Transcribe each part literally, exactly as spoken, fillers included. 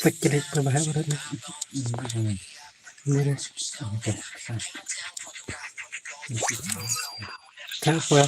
Peklik na bahaya berat ni. Ini dah. Tak apa.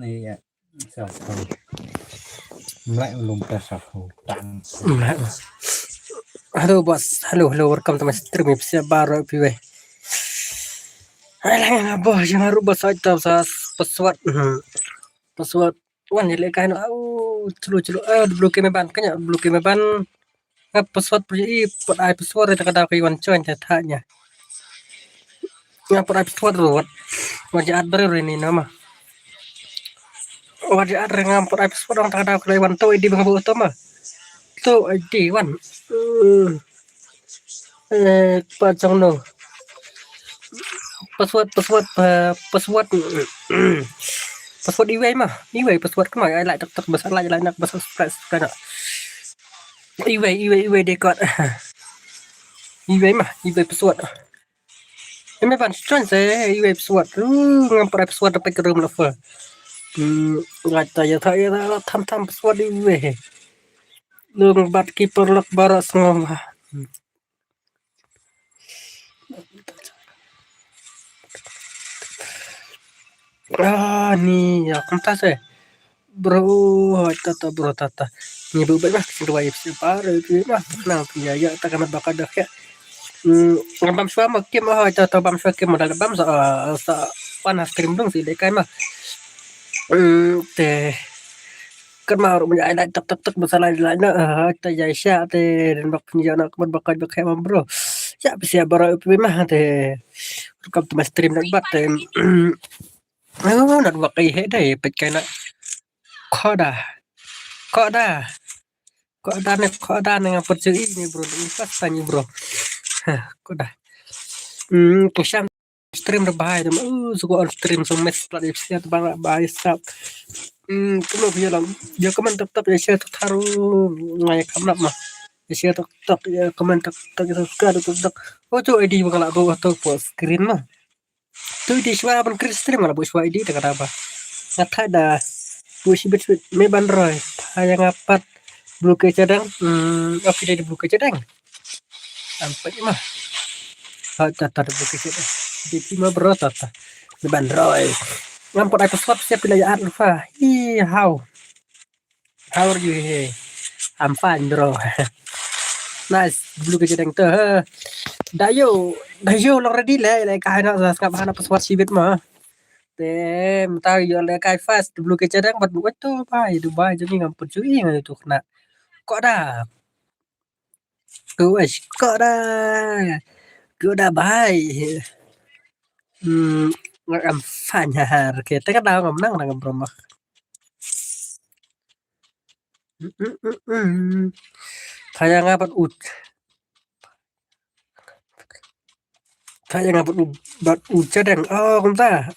Ni ya, sa sa. Mlai ulum ta sa fu tang. Mlai. Hello boss, hello, hello, welcome to my stream. Ipsia baro piwe. Ai lang na boh, jangan rubah sa ta sa password. Hmm. Password. Wan ni le kai no. Au, chulu chulu. Eh, blue ke me ban kanya, blue ke me ban. Nga password pri i, pat ai password ta ka daw ka i wan join ta tha nya. Nga pat ai password ru wat. Wat ja at bru ri ni nama. Wat ja at ri nga pat ai password dang ta ka daw ka i wan to I D bang bu to ma. To I D wan. Eh, eh, pa chang no. Password, password, eh, password. Password iwei ma. Iwei password kama. Ai like tak tak basa like like nak basa subscribe subscribe nak. Iwei, iwei, iwei dekot. Iwei ma, iwei password. Eme ban strong se, iwei password. Uh, ngam prai password dapat ke room level. Hmm, ngata ya ta ya ta tham tham password iwei. Lung bat keeper lok barak sengom. Hmm. Ah, ni ya kumta se. Bro, hoi tata bro tata. Ni bu bai mah kin dua ipsi par ipsi mah nang pi ya ya ta kamat baka dak ya. Hmm, ngam bam shwa ma kim hoi tata bam shwa kim modal bam sa sa pan ha stream dung si le kai ma. Hmm, te. Kan ma ru ai lai tak tak tak masalah lai na, ah, ta ya sha te dan bak ni ya na kamat baka baka ma bro. Ya pi sia bro ipsi mah te. Welcome to my stream nak bat te. Oh, network ai he dai pet kai na. Khoda. Khoda. Khoda ne khoda ne ngam percaya ni bro. Ni pas tanya bro. Hah, khoda. Hmm, kusam stream dah bahai dah. Uh, suka on stream so mes plat ipsi tu bang bahai sap. Hmm, tu lo ya lang. Ya comment tak tak ya share tak tharu ngai kam nak mah. Ya share tak tak ya comment tak tak ya subscribe tak tak. Oh, tu I D bang lah tu tu po screen mah. Tu di shwa ban kri stream ngala bu shwa I D ta kata ba. Ngata da bu shi bit me ban roi. Tha ya nga pat blue ke chadang. Hmm, okay dei blue ke chadang. Ampat ma. Ha tata blue ke chadang. Di pi ma bro tata. Me ban roi. Ngam pat ai password siap pila ya at lupa. Hi how. How are you? Hey, I'm fine, bro. Nice. Blue ke jedeng tu. Huh? Dah yo, dah yo long ready le, le kai na sa skap hana password sibit ma. Te mta yo le kai fast blue ke jedeng bat buat tu bai Dubai jami ngam pun cui ngai tu kena. Kok dah? Wes kok dah? Kok dah bai? Hmm, ngam fine ha. Okay, tengah dah ngam nang nang bro mah. Kaya nga bat ut. Kaya nga bat ut, bat ut chadang. Oh, kumta.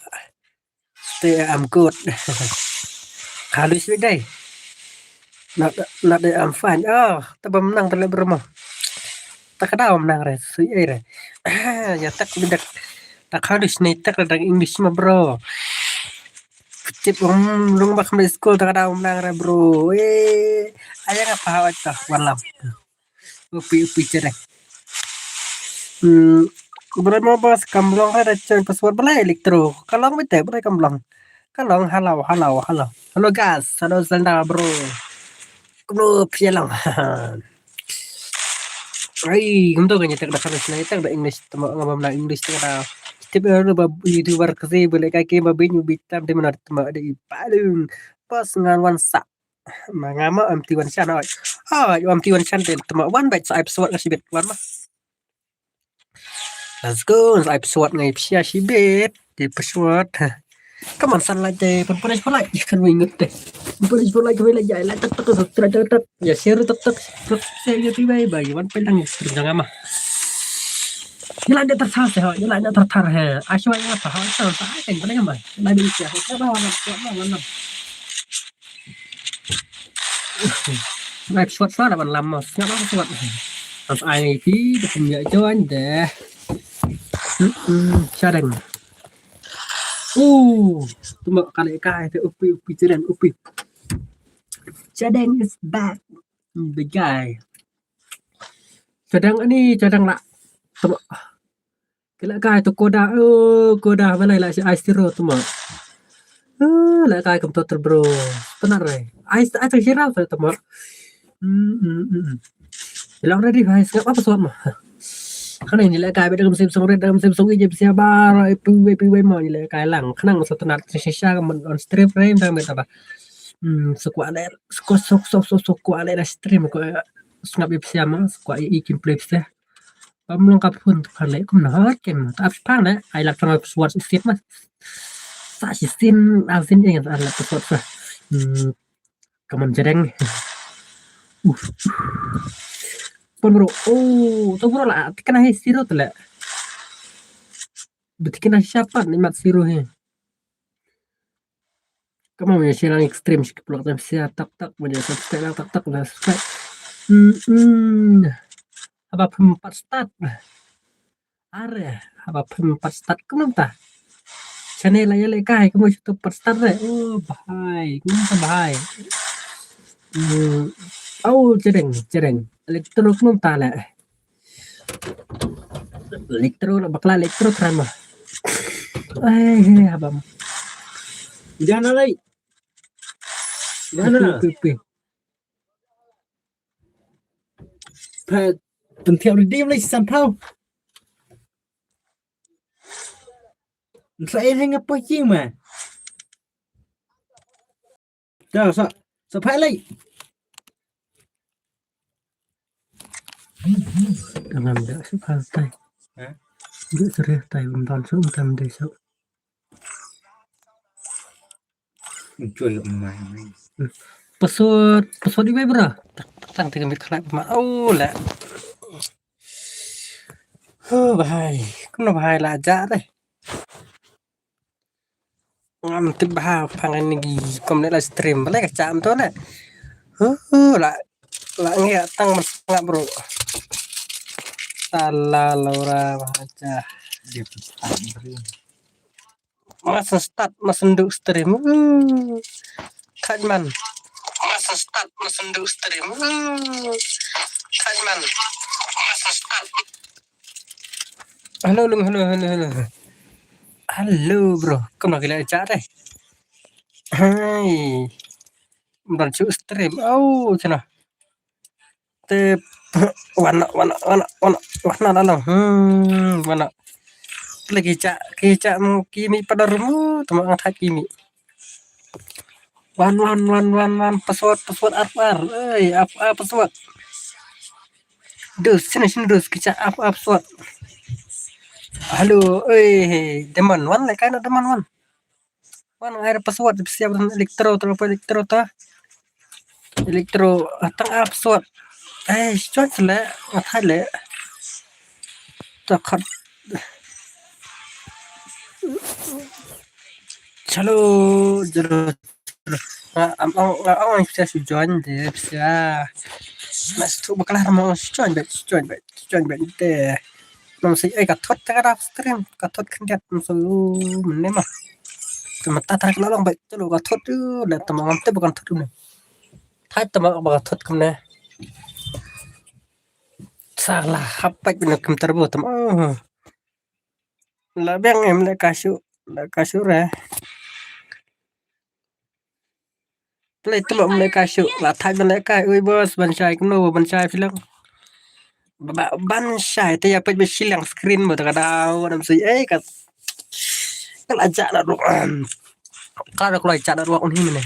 Te I'm good. Kalu sih dai. Not not that I'm fine. Oh, ta bam nang tele bro mo. Ta kada bam nang re. Sui ai re. Ah, ya tak bidak. Ta kalu sih tak dang English ma bro. Tip um rung bak khamri school ta ka daw mlang re bro. Eh, aya nga pa hawat ta wan lam. Upi upi cereng. Hmm, bro mo bas kam long re da chen password balai electro. Ka long bete balai kam long. Ka long hello hello hello. Hello guys, hello Zelda bro. Kumno phi long. Ai, kumto ka nyetek da khanas na nyetek da English tama ngam na English ta da. Tip eh ba YouTuber kasi boleh kaki ba bin bi tam de mana tama de i palung. Pas ngan wan sa. Ma ngam am ti wan chan oi. Oi, am ti wan chan de tama wan bai sa ai password kasi bet wan ma. Let's go, sa ai password ngai psia si bet. Di password. Come on, san like deh, pun pun pun like, kan wing ngut deh. Pun pun pun like, wing like, ya like tak tak tak tak tak. Ya share tak tak tak. Share ya pi bye bye. Wan pen tang stream jang ama. Ya like dah tertar seh, ya like dah tertar he. Asyik wang apa, ha, sa sa kan pun apa. Ya like dia, apa apa apa apa. Like short short ban lam mas. Ngap apa short. Pas ai pi, dah pun ya join deh. Hmm, hmm, shadang. Oh, tuma kali kai te upi upi cereng upi. Cereng is back. The guy. Cereng ani cereng lah. Tuma. Kila kai tu koda. Oh, koda balai lah si ais tiro tuma. Oh, lah kai kem total bro. Tenar re. Ais ais sirau tu tuma. Hmm, hmm, hmm. Bilang ready guys, ngap apa suap mah. Kan ini lah kai beda kem sim song red kem sim song ije bisia bar ipu ipu ipu mah ini lah kai lang. Kenang masa tenar sisa kem on stream frame dah beta bah. Hmm, sekuat le sekuat sok sok sok sekuat le dah stream ko sengap ije bisia mah sekuat i kim play bisia. Pam long kap hun tu kan le kum na hot kem. Tapi pang le ai lak tang suap isit mah. Sa sisin asin ing an lak suap sa. Hmm, Come on, Jadeng. Uh. Pon bro. Oh, to bro lah. Tikna he siro tele. Betikna siapa ni mat siro he. Come on, ya share extreme sikit pula kita sia tak tak mana subscribe lah tak tak lah subscribe. Hmm, hmm. Apa pempat start. Are, haba phim pat start kumno ta. Channel la ïalehkai kumno shu tu pat start re. Oh, bhai, kumno ta bhai. Hmm. Oh, Jadeng, Jadeng. Electro kumno ta le. Electro la bakla electro tram ma. Ai, haba. Jana lai. Jana. Pi, pi, pi. Pha, pynthep redeem lei san phaw. Nsa en heng apa jing ma. Da sa, sa pha lei. Ngam da sa pha tai. Ha? Da sa re tai, um, ban sa, um, tam dei sa. Enjoy mai mai. Password, password iwei bro. Tak tak tang te ka mit khlak ma. Oh la. Oh bhai, kumno bhai la ja deh. Ngam tip bha pang ni gi kom ne la stream bale ka cham to ne. Oh la la ngi tang mas nga bro. Sala Laura bha ja. Dia pesan beri. Mas start mas nduk stream. Hmm. Khat man. Mas start mas nduk stream. Hmm. Khat man. Mas start. Hello, hello, hello, hello, hello. Hello, bro. Kumno ki la ja deh. Hai. Ban shu stream. Oh, chana. Te wana wana wana wana wana wana. Hmm, wana. Lagi cak ki cak mu kimi pada rumu tuma ngat hak kimi. Wan wan wan wan wan password password ar ar. Ei, ar ar password. Dus sini sini dus ki cak ar ar password. Halo, ei, deman wan le kaina deman wan. Wan ngai password siap dan electro terus apa electro ta. Electro tang ar password. Eh, cuan sele, ngathai le. Takhat. Chalo, jalo. Nga am ang nga ang pisa su join de pisa. Mas tu bakla ma su join bet, su join bet, su join bet de. Nang si ai ka thot ta ka stream, ka thot khyndiat nang su mene ma. Te mynta tharai ka la long bad te lo ka thot tu, na tama ngam te ba kan thot kumne. Thait tama ba ka thot kumne. Sa la hap bad na kim ter bo tama. La biang em le ka shu, le ka shu re. Play tama em le ka shu, la thait ban le ka, ui boss, ban shai kumno, ban shai phi long. Ba, ban shai te ïa peit ba shiliang screen mo ta ka daw, nam si, eh, ka, ka la jah da ruh. Ka da kloi jah da ruh un hi mene.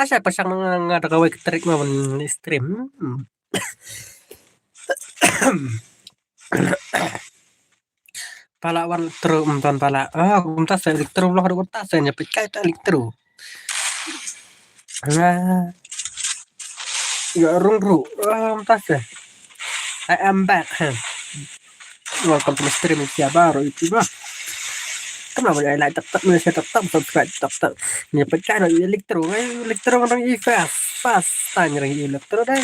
Asha pa shang nga, nga da kawei ka trick ma ban stream. Hmm. Pala wan tru, um, ton pala. Ah, kumta sa elektro vlog da kumta sa nya peit kai ta elektro. Ah. Ya rung ru. Ah, kumta sa. I am back. Huh. Welcome to my stream, sia baru itu bah. Kenapa ya like tetap, ni saya tetap subscribe tetap. Ni pecah nak elektro, eh, elektro orang i fast, fast tanya orang elektro dai.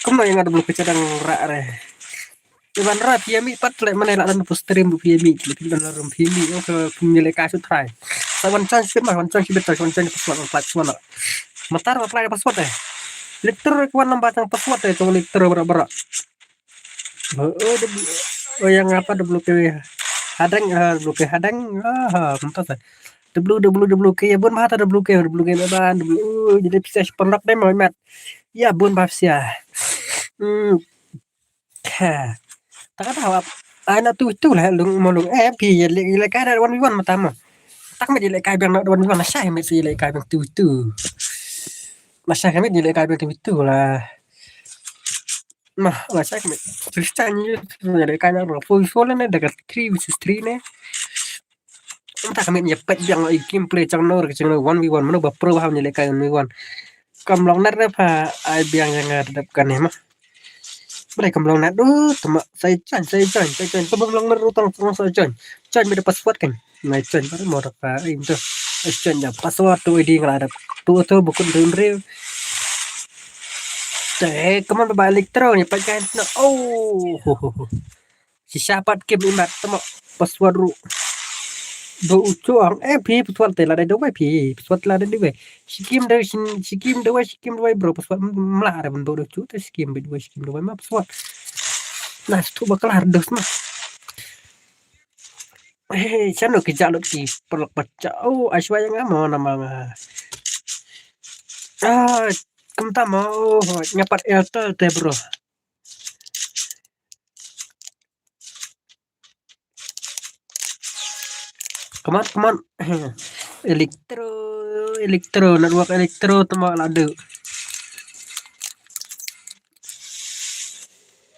Kumno ïa nga da blue key dang rah re. Iban rah phi ïa mih pat leh mane la dang post stream phi ïa mih leh phi dang rum phi ïa mih ka phi ïa leh ka shu try. Sa wan chan shibit ma wan chan shibit wan chan password wan password. Matar apply password eh. Liter ka wan number tang password eh tong liter bara bara. Oh, oh, oh, ïa nga pat da blue key hadang, ah, blue key hadang, ah, kumta sa. Da blue, da blue, da blue key ïa bun bha ta da blue key, da blue key ban, da blue, oh, jadi pisa sepenlok deh mau mat. Ïa bun bha pisa. Hmm. Ha. Ta ka daw ap. Ai na tu tu lah lung mo lung. Eh, phi ïa leh, ïa leh kai da one v one mata mo. Tak met ïa leh kai biang na one v one, na shai met ïa leh kai biang tu tu. Na shai met ïa leh kai biang tu tu lah. Mah, la shai met. Susah ni, ïa leh kai na four v four lah ne, da ka three versus three ne. Mynta ka met ïa peit biang ïa gameplay jong no, jong no one v one, mano ba pro ba ham ïa leh kai one v one. Kam long net re pha, ai biang ïa nga dep kane mah. Balei kam long net, uh, tama, sa ïa join, sa ïa join, sa ïa join. Tama kam long net ruh tang, tang sa ïa join. Join bad da password kan. Nga ïa join bad mo da pha, ai mynta. Ïa join da password tu I D nga la dep. Tu tu bukut tu ynriew. Te, come on ba elektro ni peit kan na. Oh, ho, ho, ho. Shisha pat kim imat tama password ruh. Ba u chuang, eh, phi password te la dei dawai phi, password la dei dawai. Shikim dawai, shin-, shikim dawai, shikim dawai, bro, password m-, mla re ban ba u chu te shikim bit dawai, shikim dawai ma password. Na stu ba klar dos ma. Hey, shano ki jalut ki perlok bacha. Oh, Aishwarya nga mo nama nga. Ah, kumta mo, oh, nga pat Airtel te, bro. Come on, come on. Elektro, elektro, network elektro tama la du.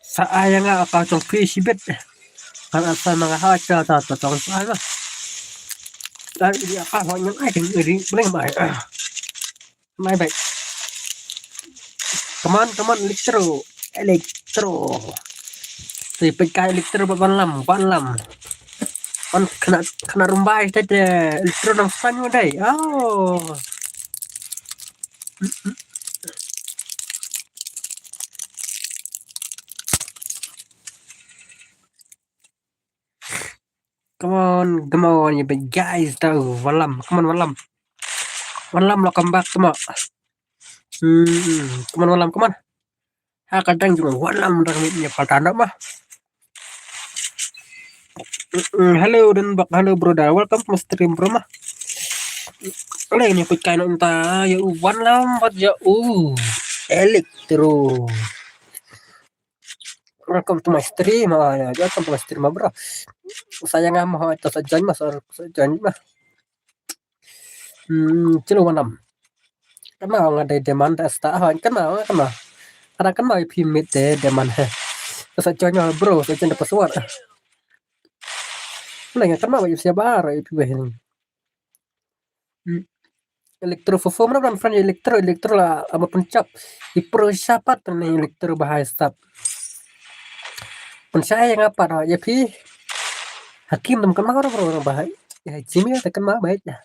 Sa ai nga ka jong phi shibit. Kan asa ma nga ha cha ta ta jong sa ai ba. Ai ri ka ho nyang ai ding ri bling bai. Mai bai. Come on, come on, elektro. Elektro. Te peit ka elektro ba ban lam, ban lam. Ban kena, kena rumbai te te elektro nang span mo dai. Oh. Come on, come on, you big guys, tau, Walam, come on, Walam. Walam, welcome back, come on. Hmm, come on, Walam, come on. Ha, kadang juga Walam, dang ni, ni, patanda mah. Mm, hello, dan bak, hello, brother. Welcome to my stream, bro, mah. Oleh ni, put kain unta, ya, u, Walam, bat, ya, u, Elektro. Welcome to my stream. Ah, ya, welcome to my stream, ah, bro. Sayang ah, mah, ito sa join mah, sa, sa join mah. Hmm, chilo Walam. Kan mah nga dei demand sta ha, kan mah, kan mah. Ada kan mah pi mit de demand he. Sa join mah, bro, sa join da password. Leng kan mah pi siapa ara pi weh ni. Hmm. Elektro fofo mana bran friend elektro elektro la ama pencap. Ipro shapat ni elektro bahai stap. Pensai yang apa dah ya pi. Hakim tem kenal orang orang bahai. Ya Jimmy te kenal baik dah.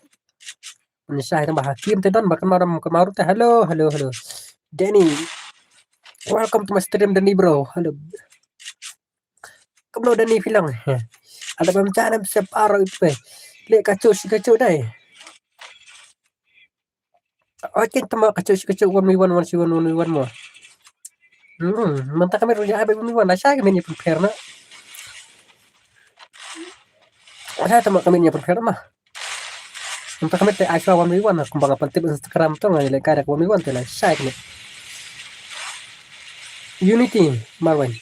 Pensai tem hakim te don bahkan maru tem kenal te hello hello hello. Danny. Welcome to my stream, Danny bro. Hello. Kumno Danny phi long? Ada bam cha nam sep aro ipe. Le kacho shi kacho dai. Oke, tama kacho shi kacho one v one, one v one, one v one mo. Hmm, mynta kami ruya abe one v one, la sha kami ni prepare na. Sha tama kami ni prepare ma. Mynta kami te ai shuwa one v one, kumba nga pyntip Instagram to nga ïalehkai da ka one v one te la sha kami. Unity Marwin.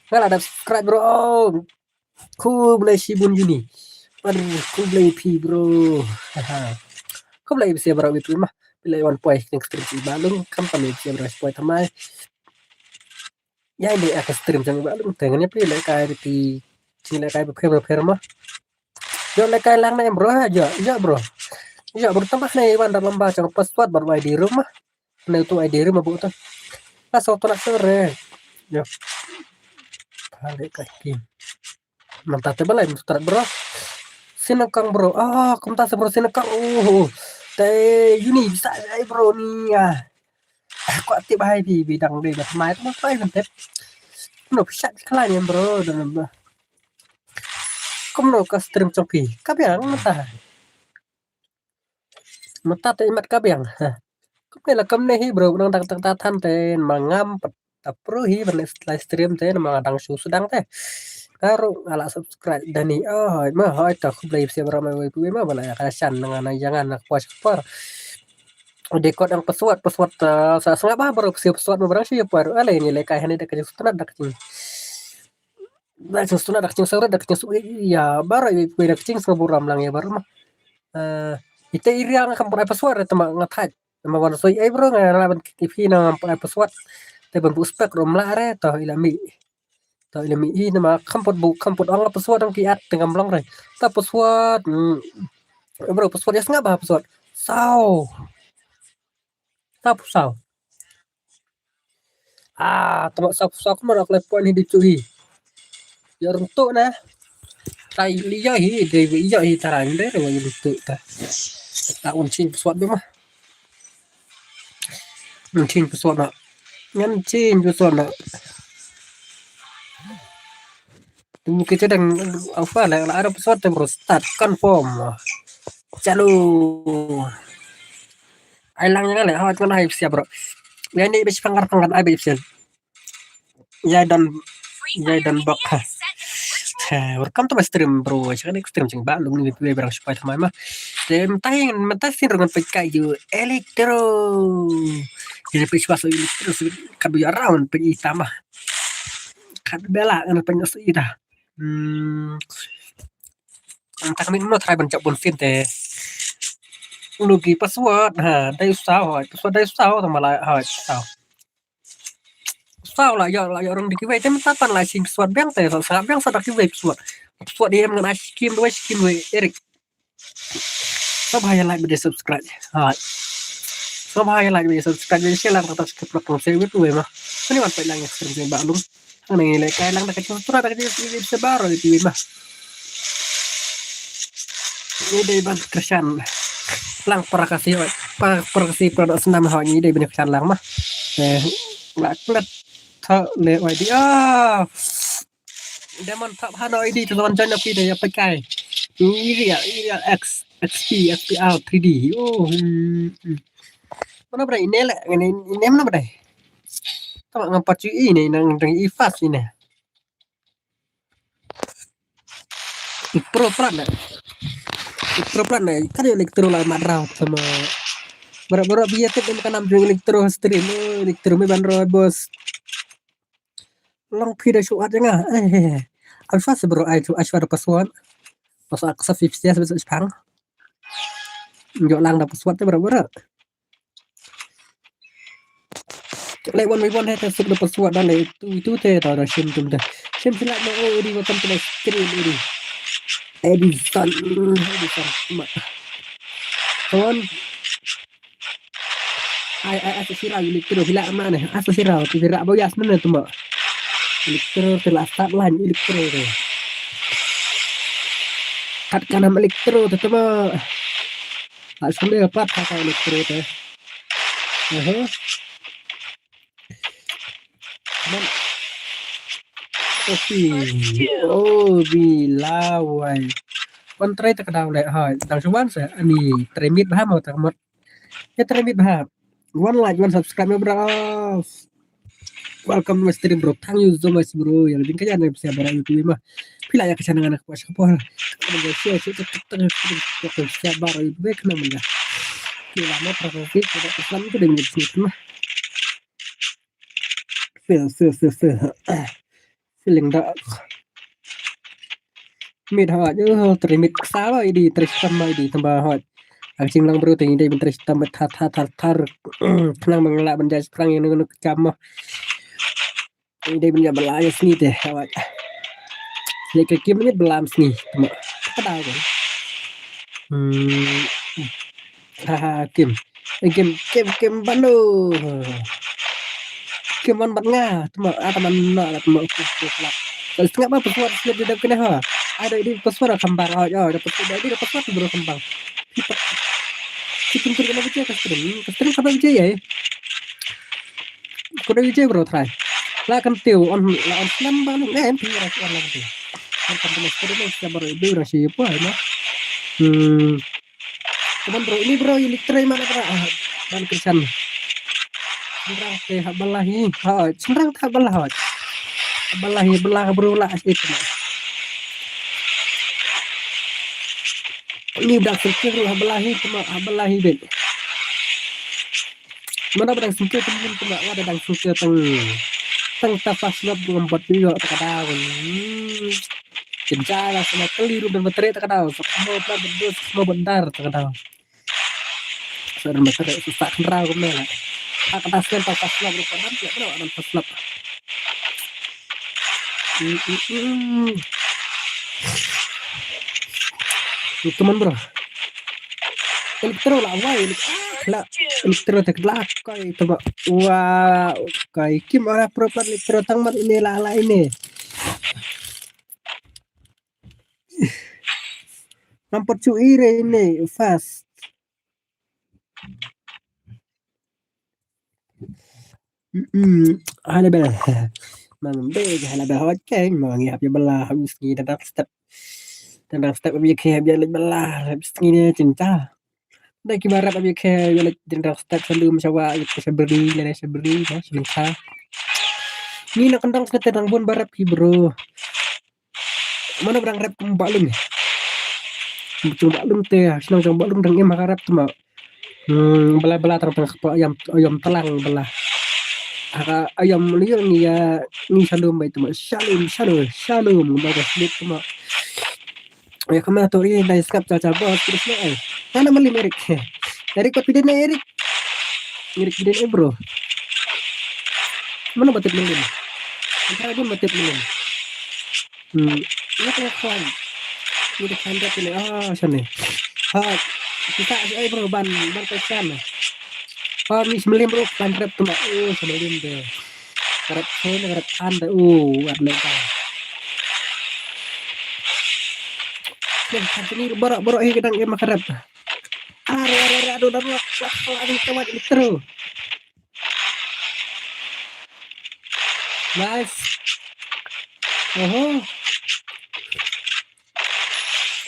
Nga la dap subscribe bro. Khublei shibun Uni. Aduh, khublei phi bro. Khublei phi bro, phi ma. Phi la wan poi kane ka stream jong i Bah Lung, kam phi la wan poi thymmai. Ïa ine ïa ka stream jong i Bah Lung te ngan ïa phi lehkai, phi jinglehkai bapher bapher ma. Ïoh lehkai lang ne em bro, ïa, ïa bro. Ïa bro, tang ba ne wan da lamba jong password bad ID room ma. Ne tu ID room ma bro tu. La so tu la sore. Ïa. Pha lehkai ki. Mynta te balai mynta bro. Sinakang bro. Ah, kumta sa bro Sinakang. Oh. Te Uni bisa ai bro ni ah. Ko tip hai bi bidang dei ba mai ko ai ban tip. No pisa kala ni bro dan ba. Kumno ka stream jong phi? Ka biang mynta. Mynta te imat ka biang. Kumne la kumne hi bro, nang tak tak ta than te ma ngam pat ta pro hi ban live stream te ma dang shu sdang te. Karu nga la subscribe Dani. Oh, ma hoi ta khublei phi bro ma wei phi ma bala ya ka shan nang na jangan nak puas kepar. Dekot ang password, password, eh, sa sngap ba bro phi password ma barang shi par. Ale ni lehkai hani da ka jing sutnat da ka jing. Da ka jing sutnat da ka jing sangrat da ka jing su ya baro i phi da ka jing sngap buram lang ya baro ma. Eh, ite area nga kam pun ai password te ma nga thaj. Ma wan soi ai bro nga ra ban ki phi na ngam pun ai password. Te ban bu spek rom la re to ila mi. To ila mi i na ma kam pun bu kam pun ong password ong ki at te ngam long re. Ta password. Hmm. Bro password ya sngap ba password. Sao. Tap saw. Ah, tama saw saw kumno rak leh point hi di chu hi. Ya runtuk na. Tai liya hi, dei wi ya hi tarang dei wi runtuk ta. Ta un chin password dum ah. Un chin password na. Ngan chin password na. Tum ke chadang apa la la ada password tem bro start confirm. Chalu. Ai lang ngan le hawat ngan ai siap bro. Ya ni bes pangar pangar ai bes. Ya dan ya dan bak ha. Welcome to my stream bro. Chak ni stream jing ba lung ni pi barang supaya thamai ma. Tem tai mynta sin rongan pekai ju Electro. Ini pe swa so Electro kat bu ya round pe itama. Kat bela ngan pe ngas ita. Hmm. Mynta kami no try ban jop bun fin te. Unu ki password ha, dai usaw ha, password dai usaw tama la ha, usaw. Usaw la ya la ya rong di kiwei te mynta pan la sing password biang te, sa biang sa da kiwei password. Password dia mengenai skim dua skim dua Eric. Sab hai like bide subscribe. Hai. Sab hai like bide subscribe bide share lang kata skip rok se wit we ma. Sini wan pai lang ya sering ba lum. Ang nang ilai kai lang da kacang tura da kacang se baro di we ma. Ni dei ban kershan. Lang para kasi para para kasi para senam ha ni dei ban kershan lang ma. Eh la klet tha le wai di ah. Demon tap hano I D tu don jan api de ya pekai. Iri ya iri ya X X P X P R three D. Oh. Hmm. Mana brai ini le ini ini mana brai. Tama ngam pat ini nang deng i fast ini. Pro plat na. Pro plat na. Kan Electro la madrau sama. Bara bara biya tet dem kanam jong Electro stream. Electro me ban ro bos. Long phi da shu at nga. Eh, eh, eh. Alpha se bro ai tu ai shu da password. Password ka sa fifty ya sa chipang. Jo lang da password te bro bro. Lai wan mai wan he ta suk da password da lai tu tu te da da shim tum te. Shim sila ma o di wa tam te da screen o di. Edison Edison ma. Kon. Ai ai ai sira Electro bila mana ai sira tu sira boyas mana tu ma. Electro tu la start line Electro tu. Kat kanam Electro tu tu ma. Ai sunda pat kata Electro tu. Aha. Come on. Opi. Oh, bi lawai. Wan trai ta ka daw le, hoi. Dang shu wan sa, ani trai mit bha mo ta ka mot. Ya trai mit bha. One like, one subscribe, bro. Welcome to my stream, bro. Thank you so much, bro. Ïa la jingkynmaw ïa phi baroh ïa u ma. Phi la ïa ka channel nga na ka pos ka por. Ka ban share, share, share, share, share, share baroh ïa u ma khnang mynta. Phi la ma pra ka phi ka da ka slam ka dei ngi sni ma. Feel, feel, feel, feel. Feeling dark. Mit hot, uh, trai mit ksal hot, idi trai shitom hot, idi tamba hot. Ang ching lang bro, teng idi bin trai shitom hot, thar, thar, thar, thar. Khnang mangla ban jai sprang yang nung kam mo. Idi bin jai bala ya sni te, hot. Lek kim mit bala sni, tama. Pada kan. Hmm. Ha, ha, kim. Eh, kim, kim, kim bano. Kim ban bat nga. Tama, ah, tama na, tama, tama, tama. Kalau setengah apa password sudah di dalam kena ha. Ada di password kembang, oh, ya, ada password, ada password baru kembang. Kita, kita kena baca custom, custom apa baca ya? Kena baca bro, try. La kan tiu, on, la on slam bang, eh, em, pira on la kan tiu. Kan kan kena custom, siapa baru, baru siapa, ya? Hmm. Come on, bro, ini, bro, ini try mana, bro? Ah, ban Krishan. Chynrang te ha bala hi. Ha, chynrang te ha bala hi. Ha bala hi, bala bro la as itu. Ini udah sengkir ha bala hi, cuma ha bala hi bet. Mana ba dang sngewthuh tang, ym tang, wat dang sngewthuh tang. Tang ta fast lap ngam pat phi ïoh ta ka daw. Hmm. Kynja la sama kali ruh ban ba treh ta ka daw. Sa khmo pla ban dus, sa khmo ban dar ta ka daw. Sa ban ba treh, sa sa khynraw kumne la. Ta ka daw snem ta fast lap ruh pat dang, ïa, bro, dang fast lap. Hmm, hmm, hmm. Come on, bro. Elektro la wai, elek-, la, elektro te la kai tama. Wah, kai kim ora pro plat elektro tang mat ini la, la ini. Nampak cu ire ini fast. Mm-mm. Hala bel. Mang be hala bel hot keng, mang ngi hap ïa bela, hap ïa sngi dang step. Dang step ïa ke hap ïa leit bela, hap ïa sngi ne cinta. Dei ki ba rep ïa ke ïa leit dang step shalum shawa ïa ke shabri, ïa shabri, ïa shalum kha. Ni na kendang sngete dang bun ba rep ki bro. Mano ba dang rep kum Bah Lum. Kum Bah Lum te, shnong jong Bah Lum dang im ha ka rep te ma. Hmm, bela bela tang tang kpa ayam, ayam telang bela. Ha ka ayam liang ni ya, ni shalom bai te ma. Shalom, shalom, shalom, ba ka slit te ma. Ya kama to ri dai skap cha cha bos terus na ai. Nana malim Erik. Erik pat pidin na Erik. Erik pidin eh bro. Mano ba tip malim? Antara pun ba tip malim. Hmm. Ini tengah kwan. Ini tengah kwan rep ini. Ah, sana. Ha. Kita si ai bro ban ban pesan. Ha, ni semalim bro kwan rep tu mak. Oh, semalim deh. Rep phone, rep pan deh. Oh, warna dah. Yang satu ni borok-borok hi kedang game makarep. Aduh, aduh, aduh, aduh, aduh, wah, wah, aduh, tawat elektro. Nice. Oho.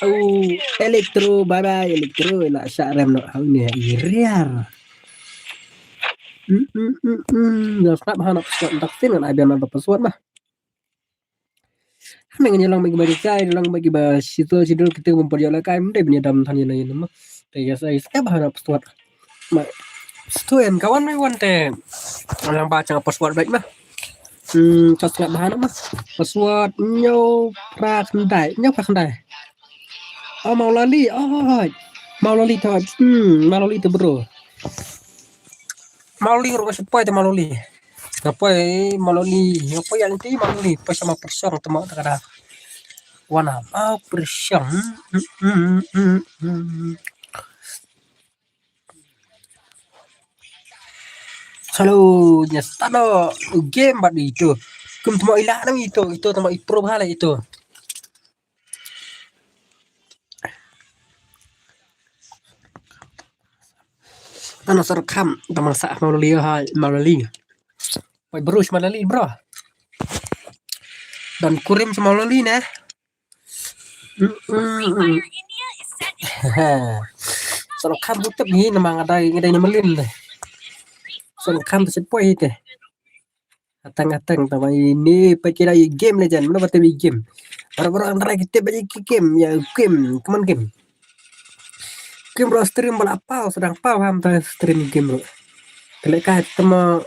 Oh, elektro, bye bye, elektro, la sha rem no, hau ni, iriar. Hmm, hmm, hmm, hmm. Dah stop, ha, nak stop, tak tin, nak biar nak password mah. Hynrei ngi long bad kiba jai, long bad kiba shidol shidol, kita bym pat ïoh lehkai, ym dei ban ïadam than ïa la ïa ma. Te ïa sa ïa skhem ba hana password. Ma. Stu en ka wan mai wan te. Lang ba chang password bad ma. Hmm, ka skhem ba hana ma. Password hynñiew phra khyndai, hynñiew phra khyndai. Oh, Maulali, oh, Maulali te, hmm, Maulali te bro. Maulali ruh ka shipoi te Maulali. Nga poi Maulali, nga poi ïa lynti Maulali, poi sha ma pyrshang te ma te ka da. Wana ma pyrshang. Hello, nya start no game bad ito. Kum te ma ila nang ito, ito te ma i pro bha la ito. Ano sar kham, tamang sa Maulali ha, Maulali. Oi, bro, Maulali, bro. Don kurim sa ma u Loli ne. Sa lo kham butep hi namar nga dei nga dei na Malin de. Sa lo kham butep poi hi te. Ateng ateng tama ini pekira i game legend mana bata i game. Baru baru antara kita bagi game ya game come on game. Game bro stream bala pau sedang pau ham ta stream game bro. Kele kai tama.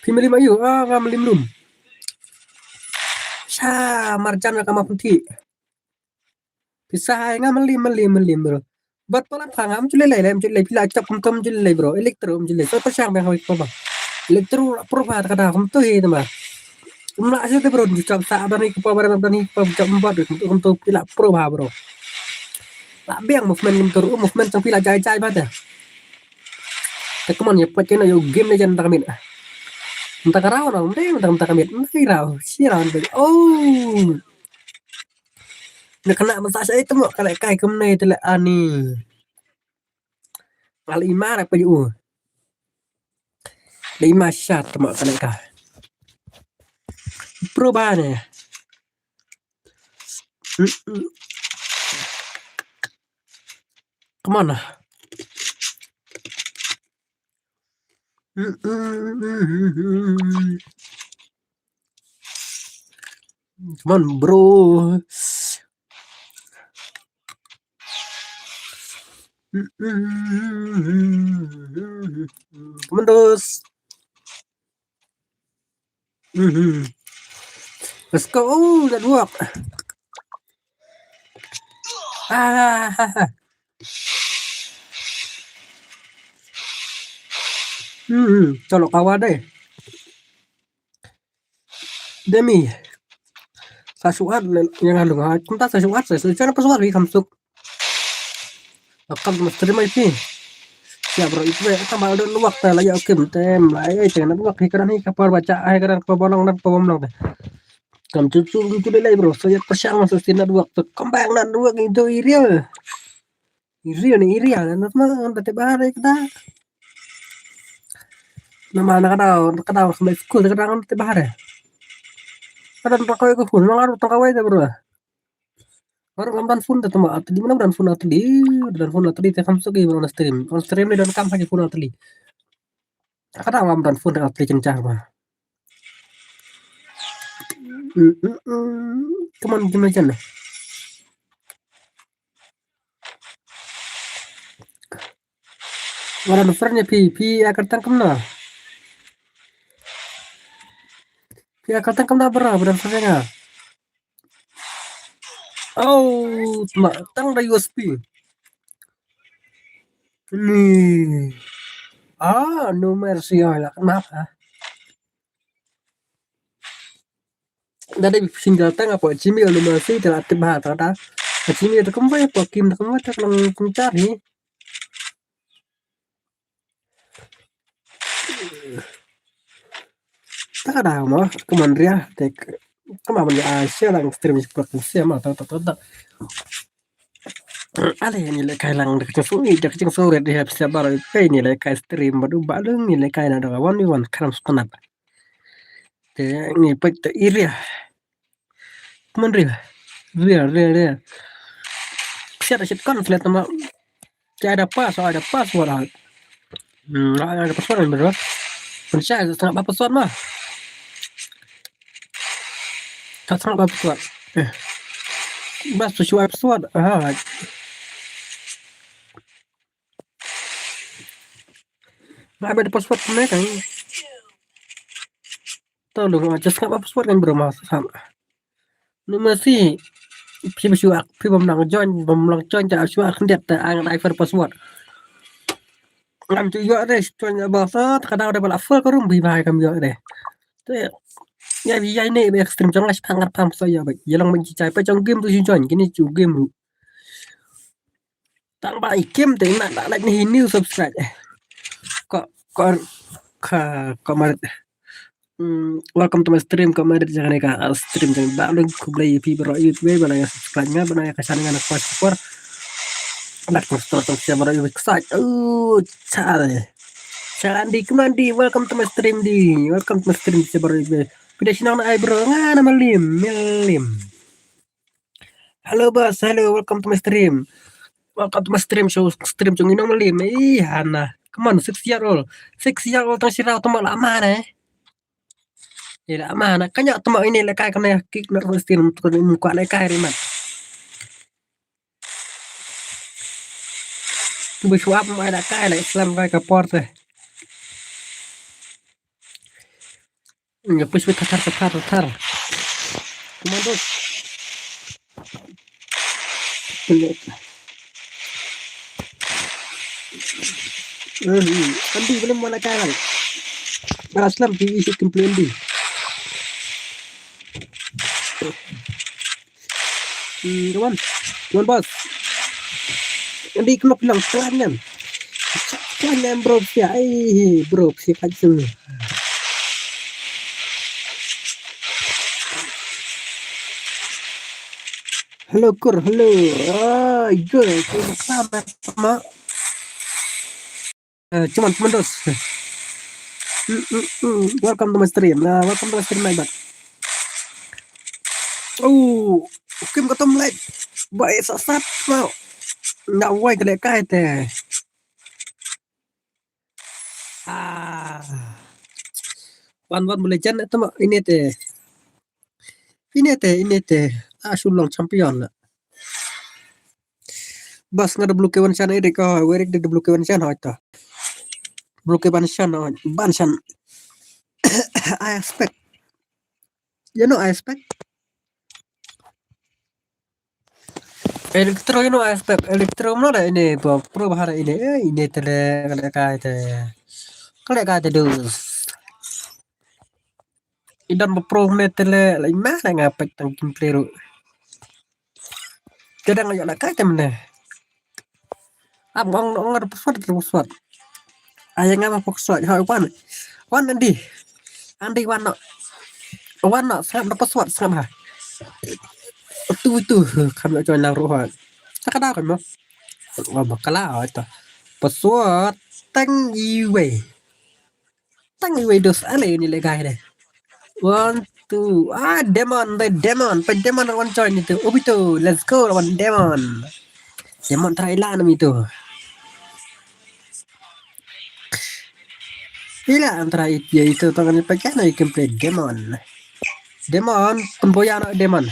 Phi malim ayu ah ngam lim lum. Sa marjan ka ma penti. Pisa hai nga mali mali mali bro. Bat pala pha nga mjule lai lai mjule pila chap kum tom mjule bro. Electro mjule so pashang bang hoi papa. Electro pro pha kada kum to he ma. Kum la se bro du chap sa bani ko pa bani ko pa chap bat kum to pila pro pha bro. La biang movement kum to movement chang pila jai jai ba da. Te kumon ya pake na yo game legend ta kamit. Mta karau na mte mta mta kamit mta karau si rau. Oh. Na kana masa sa itu mo kala kai kumne tele ani. Al imar apa ju. Dei ma shat mo kala ka. Pro ba ne. Come on. Come on, bro. Come on, dos. Let's go. Oh, network. Ah. Hmm, colok kawan deh. Demi. Sa suat yang halung ha. Kumta sa suat sa suat pa suat wi kamsuk. Akam mas terima isi. Siap bro itu ya tambah ada luak ta lagi oke tem lai ai tengah luak hi kadang hi kapar baca ai kadang pabolong dan pabomlong deh. Kam cucu itu deh lai bro saya persiang masuk si network tu kembang network itu irial. Irial ni irial dan nama anda tebare kita. Nama anak kadau kadau sampai school kadang anda tebare. Kadang tak kau ikut pun, memang harus tak kau itu bro. Baru ngam don phone ta tama atli mana don phone atli, don phone atli te kham suk i on stream. On stream ni don kam hagi phone atli. Kada ngam don phone atli cencar ma. Come on gimana chen. Wala no friend ya pi pi akan tangkam na. Pi akan tangkam na bra bra friend ya. Oh, tang da U S P. Ni. Ah, no mercy ya lah kenapa? Da dei single tang apa Jimmy no mercy te la tip ba ta da. Jimmy ta kumbai apa Kim ta kumbai ta lang kumcari. Ta da mo kumandria te kama ban ya share lang stream shi prak shi ma ta ta ta. Ale ni le kai lang de ching suri de ching suri de hep se bar pe ni le kai stream badu balung ni le kai na da one one kram stanap. Te ni pek te area. Kuman area. Area area area. Siat siat kan flat ma. Siat ada pas ada password. Hmm, ada password kan bro. Pun siat setengah apa password mah. Tak sangat apa password. Eh. Bas tu suai password. Ah. Nga ba da password ne kan. Tau lu nga just nga ba password kan bro ma sam. Nu masi phi ba shuwa phi bam nang join bam nang join ja shuwa khyndiat ta ang dai fer password. Ngam tu yo de join ba sa ta ka dau de ba la full ka room bi bai kam yo de. Te ya bi ya ne be extreme jong la shpang ngar pam so ya ba. Ya long ban chi chai pa jong game tu join kini chu game ru. Tang ba i kim te na da like ni new subscribe. Ko ko ka ko mar. Mm, welcome to my stream ko mar jang ne ka stream jang ba lung ku blai pi bro yu pi ba na subscribe nga ba na ka channel nga na ko support. Nak ko store tong sia bro yu excited. Oh, chale. Chale Andi, come on Andi, welcome to my stream Andi. Welcome to my stream sia bro yu. Phi da shnong na ai bro, nga na Mylliem, Mylliem. Hello boss, hello, welcome to my stream. Welcome to my stream show, stream jong ngi na Mylliem. Ih, hana. Come on, six year old. Six year old tang shi rau tang ma la ma ne. Ih, la ma na. Ka ñiah tang ma ine lehkai kane kick na stream tu ni muka lehkai ri mat. Tu ba shuap ma lehkai la Islam kai ka por te. Ïa push bit, thar, thar, thar. Commandos. Eh, Andy, belum mana kan? Bara slam di isi temple Andy. Hmm, come on. Come on, boss. Andy, kena bilang klan kan? Klan kan, bro, sia. Eh, bro, sia kat sini. Hello, Kur, hello. Ah, good. Sama, sama. Eh, cuman, cuman dos. Mm, mm, mm. Welcome to my stream. Ah, welcome to my stream, my bad. Oh, Kim Katom like. Ba, eh, sat, sat, mau. Nak wai ka lehkai te. Ah. Wan, wan, mula jan itu mak ini te. Ini te, ini te. Ah, shu long champion la. Bas nga da blue K one shan, Eric, oh, Eric da blue K one shan, oh, ito. Blue K one shan, oh, ban shan. I expect. You know, I expect. Electro, you know, I expect. Electro, no, da ini, bro, bro, bahar ini, eh, ini tele, kale kai te. Kale kai te dus. Idan ba pro ne tele, la ima na nga pek tang gameplay ru. Kadang ayo la kai te mene. Am ong ong ada password, ada password. Ayang apa password? Ha, wan. Wan Andi. Andi wan no. Wan no, sngap da password, sngap ha. Tu tu, kam yo join lang ruh ha. Takada kan mo. Wa bakala ito. Password tang iwe. Tang iwe dos ale ni le gai de. One, two. Ah, Demon, the Demon. Pa Demon wan join itu. Obito, let's go, wan Demon. Demon try la nam itu. Ila antara itu, ya itu tangan pakai na ikan play Demon. Demon, tempoya na Demon.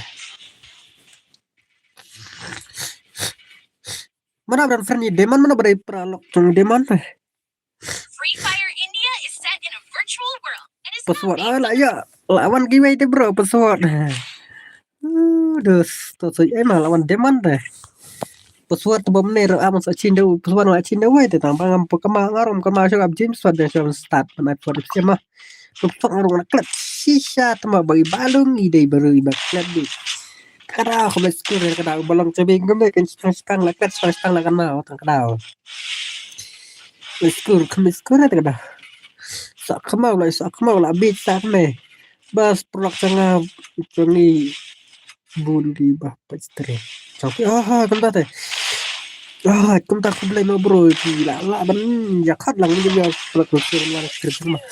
Mana brand friend ni Demon, mana brand pralok tong Demon. Free Fire India is set in a virtual world and is Password ah, la ya. Lawan giveaway te bro, password. Uh, dus, to so ai ma lawan Demon te. Password te bom ne ro am sa chin do, password la chin do wai te tang bang am pokama ngarum kama shok up James Sword de shok start na for the sema. Password ngarum na klat shisha te ma bagi balung i dei baru i bak klat di. Kada ko mes kur kada balong chabi ngam ne kan stang stang la klat stang stang la kana tang kada. Skur, kami skur ata kada. Sa khamau la, sa khamau la, bit sa kami. Bas prolak sanga, changi bun di bah pastri. Chau ki, ah, kumta te. Ah, kumta khublai mo bro, ki la, la ban ya khat lang ni ya prolak sanga la script ma.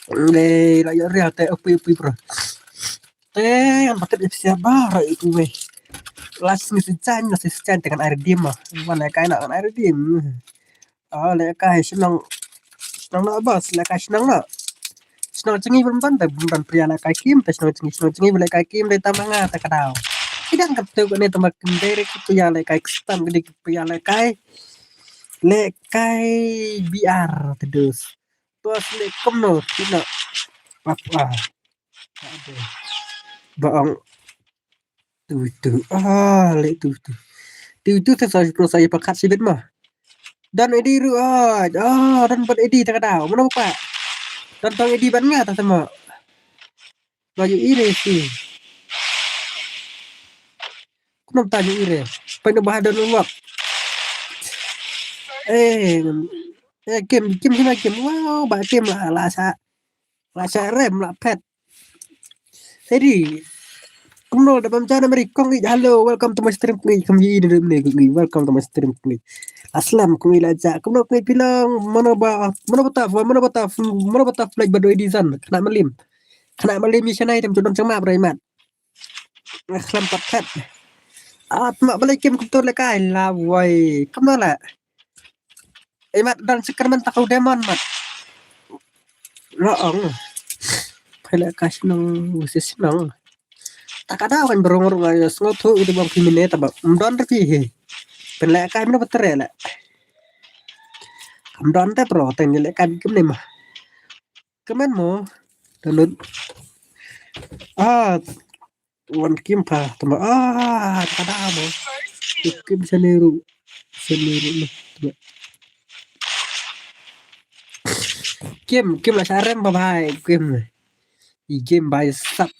Le la ya ria te upi upi bro. Te, an paket ipsia bara itu weh. Las ni si chan, las si chan te kan air dim ma. Wan le kai na kan air dim. Ah, le kai shnong. Shnong na bas, le kai shnong na. Shnong chingi bum ban te, bum ban pria le kai kim, te shnong chingi, shnong chingi le kai kim, le tamanga te kadau. Idang katu ko ne tama kim dere ki pria le kai kstam, ki pria le kai. Le kai B R te dus. Bas le kom no, tina. Pap ah. Ba ong. Tu tu. Ah, le tu tu. Tu tu te sa pro sa pakat sibit ma. Dan edi ru ah. Ah, dan ban edi ta kadau. Mana buka? Dan tang edi ban nga ta sama. Laju ire si. Kunam tanya ire. Pai na bahadon uwak. Eh, eh, kim, kim, kim, kim. Wow, ba kim la, la sa. La sa rem, la pet. Hedi. Kumno da bam jana mari kong i, hello, welcome to my stream kong i, kong i, kong i, welcome to my stream kong i. Aslam kong i la ja, kumno kong i pilong, mano ba, mano ba taf, mano ba taf, mano ba taf like ba doi di zan, kena melim. Kane ma lei mi shanai te ym ju don jingmap re i mat. Khlem pat phet. At ma balei kim kumto lehkai la wai. Kam na la. I mat don secret mynta ka u Demon mat. Lo ong. Pynlehkai shnong versus shnong. Ta ka daw kan bro, nga ruh nga ïa sngewthuh ïa u Bam Kim ne, taba ym don re phi hi. Pynlehkai mano ba trei leh. Ym don te bro, te ngi lehkai Bam Kim ne ma. Kmen mo. Download. Ah, wan Kim pha, tama. Ah, ta da mo. Kim sani ruh. Sani ruh ne. Tama. Kim, Kim la sharem ba bhai, Kim. I Kim bai sap.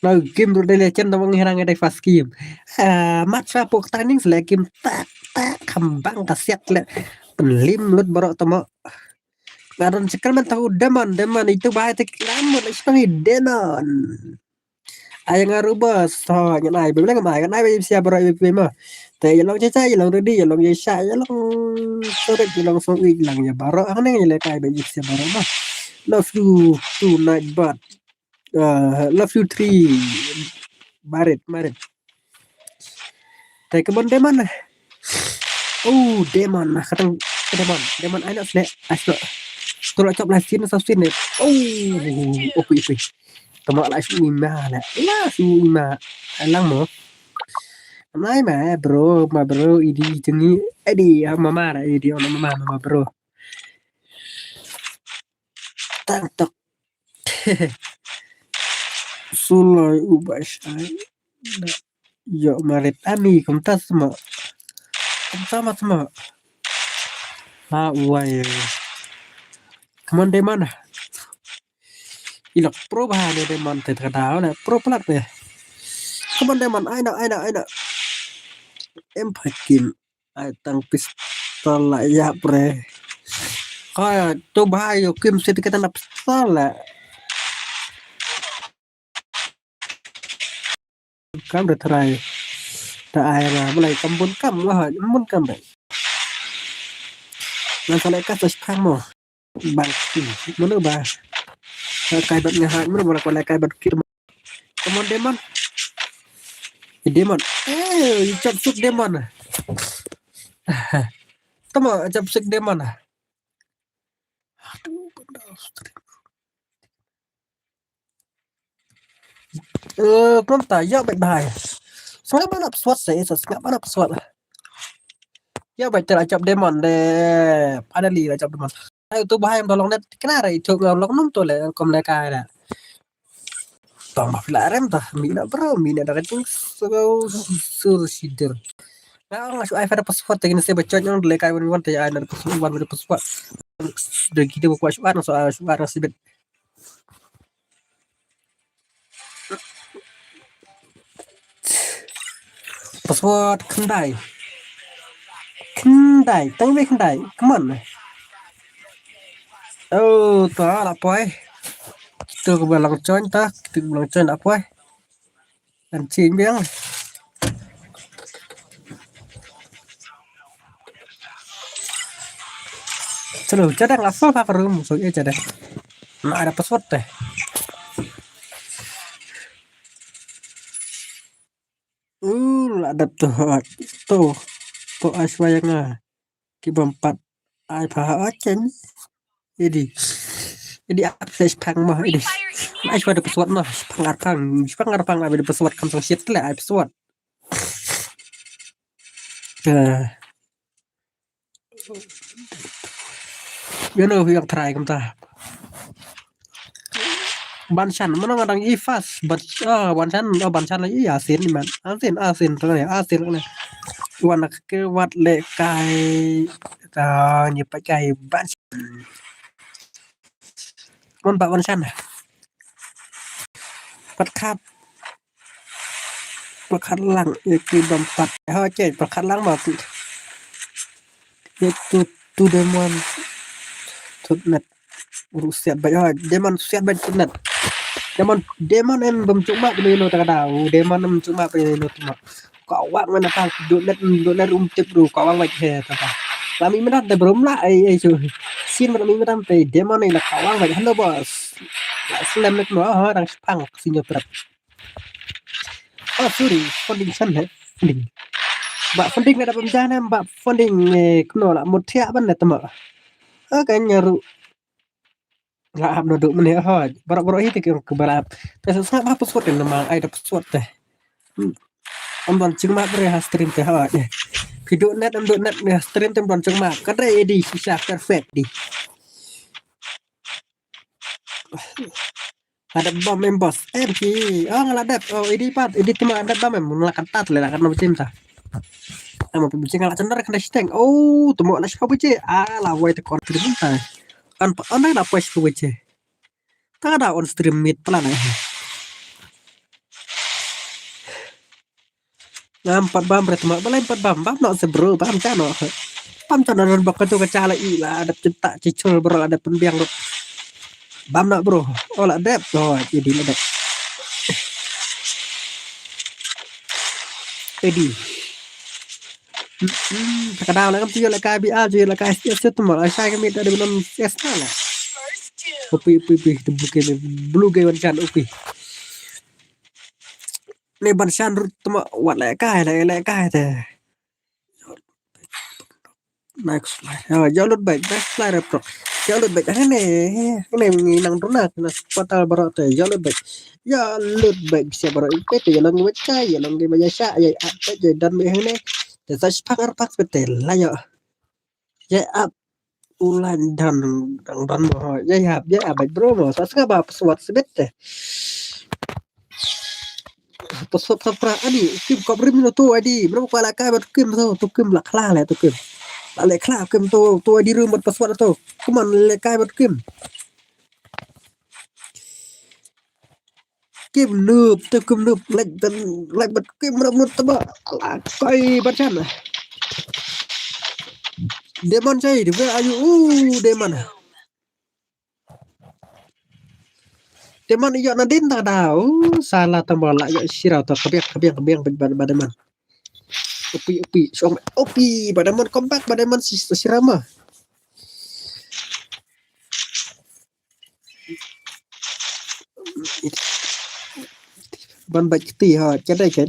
Na Kim ruh dei legend, tama ngi hana ngi dei first Kim. Ah, mat sa pok training sele Kim tak tak khambang ka siat le. Pynlim lut baroh tama. Nga don secret mynta u Demon, Demon itu bahai te ki lam mut la shnong i Demon. Ai nga ruh bos, to ngan ai, bebe ngam ai, ngan ai bebe sia baroh bebe ma. Te ïa long cha cha, ïa long ready, ïa long ïa sha, ïa long sorry, ïa long song ïa lang ïa baroh, ang neng ïa lehkai bebe sia baroh ma. Love you tonight, but uh, love you three. Marit, marit. Te kemon Demon. Oh, Demon. Katang Demon. Demon ai na sne. Ai sne. Tu la chop la sin sa sin ne. Oh, okey okey. Tama la su ima la. La su ima. Lang mo. Mai ma bro, ma bro idi jengi. Edi mama la idi ona mama mama bro. Tang tok. Suloi u ba shai. Yo marit ani kumta sama. Kumta ma sama. Ha uai. Kemon Demon. Ilok pro ba ne Demon te kada ne pro plat ne. Kemon Demon, ai na ai na ai na. Em phakim. Ai tang pistol la ïa pre. Ka tu ba yo Kim sit kita na pistol la. Kam re trai. Ta ai ra mulai kam bun kam la ha bun kam re. Ngan sa le ka sa spang mo. Bang ki mano ba. Kai bat nga ha mano ba la kai bat ki. Kemon Demon. Eh, Demon. Eh, you chop suk Demon. Tama chop suk Demon. Aduh, benda stream. Eh, kumta ïa bait bhai. Sngap mana password sa, sa sngap mana password. Ïa bait te la chop Demon de. Finally la chop Demon. Ai tu bhai em dolong net kena re itu ngam lok num tu le kom le kai da. Tong ba phi la rem ta, mi na bro, mi na da ka jing so sur sidir. Nga ong nga shu ai fa da password te kine se ba chon ong le kai wan wan te ai na da password wan da password. Da kide ba kwa shu ai na so ai shu ai na sibet. Password khyndai. Khyndai, tang wei khyndai. Come on. Oh, ta la poi. Kita ka ba lang join ta, kita ka ba lang join la poi. Kan ching biang. Chalo, chadang la poi pa room, so ye chadang. Na ada password te. Uh, la dap tu hot. Tu. Tu ai shwa ïa nga. Ki bym pat. Ai pha hot chen. Idi. Idi ap se shpang mo idi. Ai shwa da password mo. Shpang arpang. Shpang arpang abi da password kam sang shit le ai password. Eh. Ïa no ïa try kumta. Ban shan mano nga dang i fast ban ah ban shan oh ban shan la i asin ni man asin asin tu ne asin ne wan ke wat le kai ka ni pa kai ban shan. Mon ba ban shan pat khat. Pakhat lang ïa ki bym pat. Ha che pakhat lang ma tu. Ïa tu tu Demon. Tut net. Ru siat ba ha Demon siat ba tut net. Demon Demon em bym chuk ma pini no ta da. U Demon em chuk ma pini no tu ma. Ka wang mana ta du net du net um tip ru ka wang ba he ta ta. Lami mana ta bro mla ai ai chu. Sin mana mi mana ta Demon ai la ka wang ba hello boss. La slem ne kumno, oh, dang shipang, senior prep. Oh, sorry, funding san he, funding. Ba funding na da bam jan em, ba funding, eh, kumno la mut thiah ban ne tama. Oh, kan nyaru. La ap no duk mene, oh, barok barok hi te ke ke barap. Te sa sa ba password ne mang ai da password te. Hmm. Am don chingma bre ha stream te, oh. Phi duk net, am duk net ne ha stream te am don chingma. Ka dei di shisha perfect di. Ada bam em boss. Em ki. Oh, nga la dep. Oh, idi pat. Idi tuma ada bam em. Nga la katat le la kan bicim ta. Ama bicim nga la cendar kan shiteng. Oh, tuma la shpa bicim. Ah, la wai te kon stream ta. An pa an la pa shpa bicim. Ta da on stream mit plan eh. Ngam pat bam bre tuma, balai pat bam, bam no se bro, bam cha no. Bam cha no ran bak ka tu ka cha la i la, ada cinta cicul bro, ada pynbiang bro. Bam no bro, oh la dep, oh, jadi la dep. Edi. Hmm, ta ka daw la kam tu la ka bi a, tu la ka S S tuma, la shai ka mi ta de non S S na la. Upi, upi, upi, tu buke me, blue gay wan chan, upi. Ne ban shan rut tama wat le kai le le kai te. Next slide. Ha, jauh lut baik, next slide rep rok. Jauh lut baik. Hene, hene ngi nang runa kena sepatal barak te. Jauh lut baik. Jauh lut baik bisa barak ipe te, ya long baik kai, ya long baik ya sha, ya at baik, ya dan baik hene. Te sa sepak arpak pete la ya. Ya at ulan dan dan dan mo. Ya ya ya baik bro mo. Sa sa ba pesawat sebet te. Pesawat sapra ani kim kop rim no tu adi. Bro ko la kai bat kim tu, tu kim la khla le tu kim. La le khla kim tu, tu adi rim bat pesawat tu. Kuman le kai bat kim. Kim nup, tu kim nup, lek dan lek bat kim rap nut taba. Ala kai bat chan. Demon chai, di where are you? Uh, Demon. Demon iyok na din ta da. Uh, salah tamba la iyok sirau ta kabiak kabiak kabiak bat bat Demon. Upi upi, song upi bat Demon, comeback bat Demon si sirama. Ban bait kti ha, kadai kan.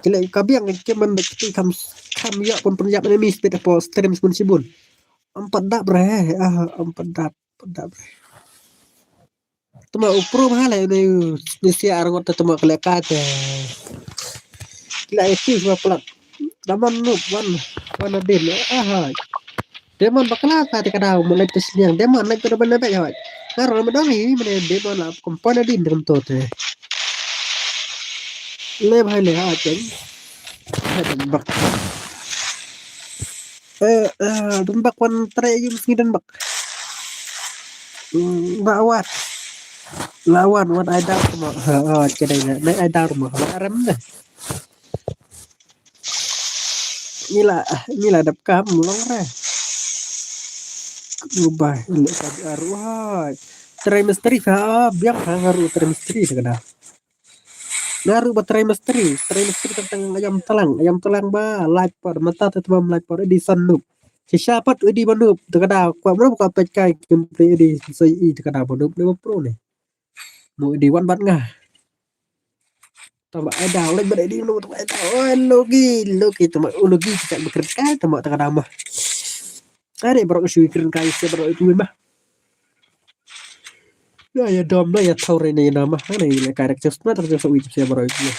Kile ka biang ke ban bait kti kam kam ya pun pun ya ban mi spit apo stream sibun sibun. Empat dap bre, ah empat dap, empat dap bre. Tuma upro bha le ni ni sia arngot te tuma kile ka te. Kile ai ti ba plat. Daman nup wan wan adin. Aha. Demon bakla ka te ka daw mo lek te sniang. Demon lek te ban lek ya. Kar ma dong hi mene Demon la kompon adin dem to te. Le bhai le ha chen. Hai dan bak. Eh, eh, dan bak wan tre yum sngi dan bak. Hmm, ba wat. Lawan wan ai dar mo. Ha, ha, kedai na. Nai ai dar mo. Ba rem na. Ni la, ni la dap kam long re. Ubah, ile ka aru hai. Try mystery ka, biang ka ngaru try mystery ka da. Ngaru ba try mystery, try mystery ka tang ayam talang, ayam talang ba live pod, mata te tebam live pod, Edison Noob. Shisha pat Edi ba noob, te ka da, kwa mrem kwa pet kai, gameplay Edi, so i te ka da ba noob, ne ba pro ne. Mo Edi wan bat nga. Tama ai daw lek bad Edi no tama ai daw. Oi logi logi tama u logi kita berkrekai tama tengah dama. Are barok sui kren kai se barok itu mah. Ya ya dom la ya thau re ne nama. Ane le kai rek just na terus so itu se barok itu.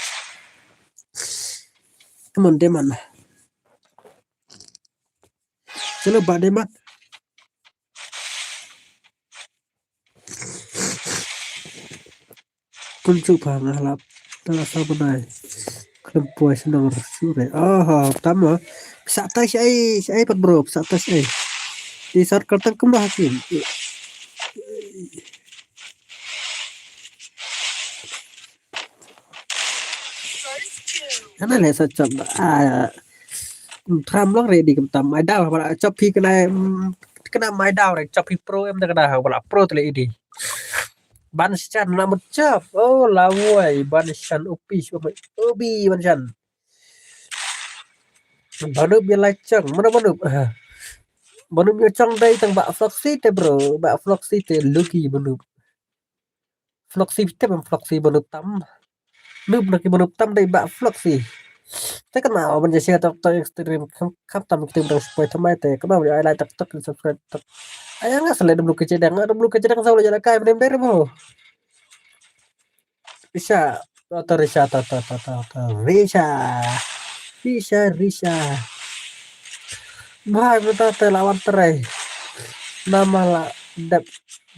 Come on Demon. Chalo ba Demon. Pun chu pha nga lap. Ta sa banai. Khlem poi shnong rsu re. Oh, tama. Sa tai shai, shai pat bro, sa tai shai. Di sar kal tang kumba hakim. Ana le sa chap. Ah. Tram long re di kum tam. Ai daw ba chap hi kena, mm, kena mai daw re chap hi pro em da kena ha ba pro tle di. Ban shan na mut chap. Oh, lawai ban shan upi shu mai. Ubi ban shan. Banup ya lai chang. Mana banup? Ah. Banup ya chang dai tang ba Floxy te bro. Ba Floxy te lucky banup. Floxy, phi tip em Floxy ba nup tam. Nup na ki ba nup tam dei ba Floxy. Te kan ma ban ja share tok tok stream kham kham tam ki tip dang spoi thamai te kan ma ja ai like tok tok subscribe tok. Ai nga sa le W K C dang, W K C dang sa le ja la kai mnem dei mo. Risha, to, to, Risha, to, to, to, to, to, Risha. Risha, Risha. Bhai, mynta te la wan trei. Namar la dep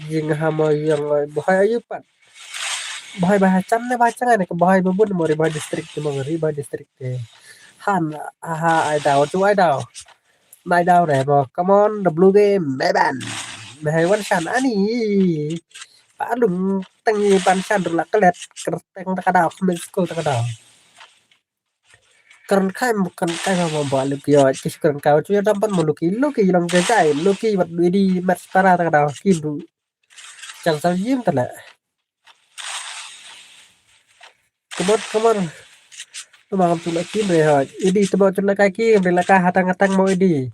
jingkham ïa nga, bhai aïu pat. Bhai, bhai, chan ne, bhai, chan ne, bhai, ba bun mo ri, bhai, district te mo ri, bhai, district te. Han, ha, ha, ai daw, tu ai daw. Nai daw re mo, come on, the blue game, me ban. Me hai wan shan ani. Pa lung teng i ban shan ru la klet, kreteng ta ka daw, khmih skul ta ka daw. Kren kai mo, kren kai mo, mo ba Lucky yo, kis kren kai, tu ya dam pan mo Lucky, Lucky long ke jai, Lucky bat dui di mat para ta ka daw, kim ru. Chang sa yim ta le. Come on, come on. Come on, tu la kim re ha. Idi tu ba tu la kai kim re la kai hatang hatang mo idi.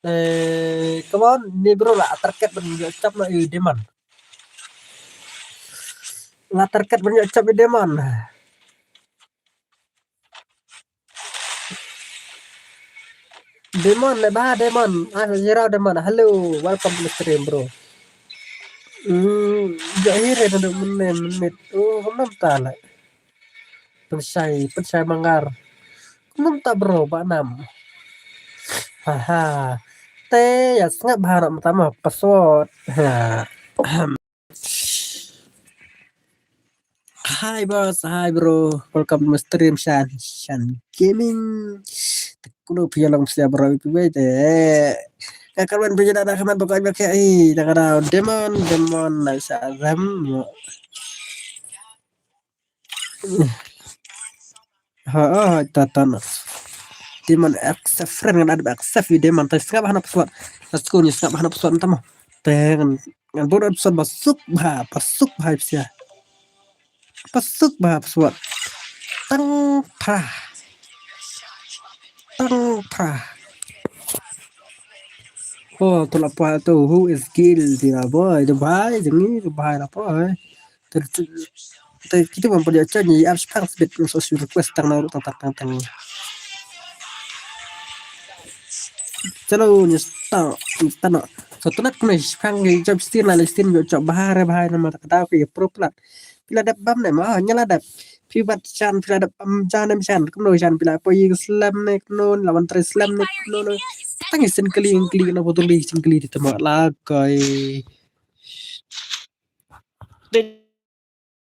Eh, come on, ni bro la target ban yo chap na i Demon. La target ban yo chap i Demon. Demon, le ba Demon. Ah, zero Demon. Hello, welcome to the stream, bro. Hmm, ja hire na duk menit, menit. Oh, kumno ta le. Pynshai, pynshai manggar. Kumno ta bro, ba nam. Haha. Te ya sngap bha na mata ma password. Ha. Hi boss, hi bro. Welcome to my stream Shan, Shan Gaming. Te kuno phi long sia bro pi wei te. Ka kawan phi da da kaman bokoi bokoi ai da ka da Demon, Demon na sa ram. Ha ha ta ta na. Demon accept friend ngan accept i Demon ta sngap hana password. Let's go ni sngap hana password ta mo. Te ngan ngan bor password ba suk bha, ba suk bha sia. Ba suk bha password. Tang pra. Tang pra. Oh, tu la pa tu who is guilty la boy, tu bai, jeng ni tu bai la boy. Te, te, te, kita ban pynjah chan ni, ap shipang sbit, so su request tang na, tang, tang, tang, tang. Chalo, ni sta, ni sta na. So, tonight kena shipang ni, job stin la, stin, job, job, bahar, bahar, nama, tak, tak, ya, pro plat. Phi la dep bam ne, ma, nya la dep. Phi bat shan, phi la dep bam, jan, em shan, kumno shan, phi la poi slam ne, kumno, la wan trei slam ne, kumno, no. Tang shin kli, kli, na botol li, shin kli, di tama, la, kai.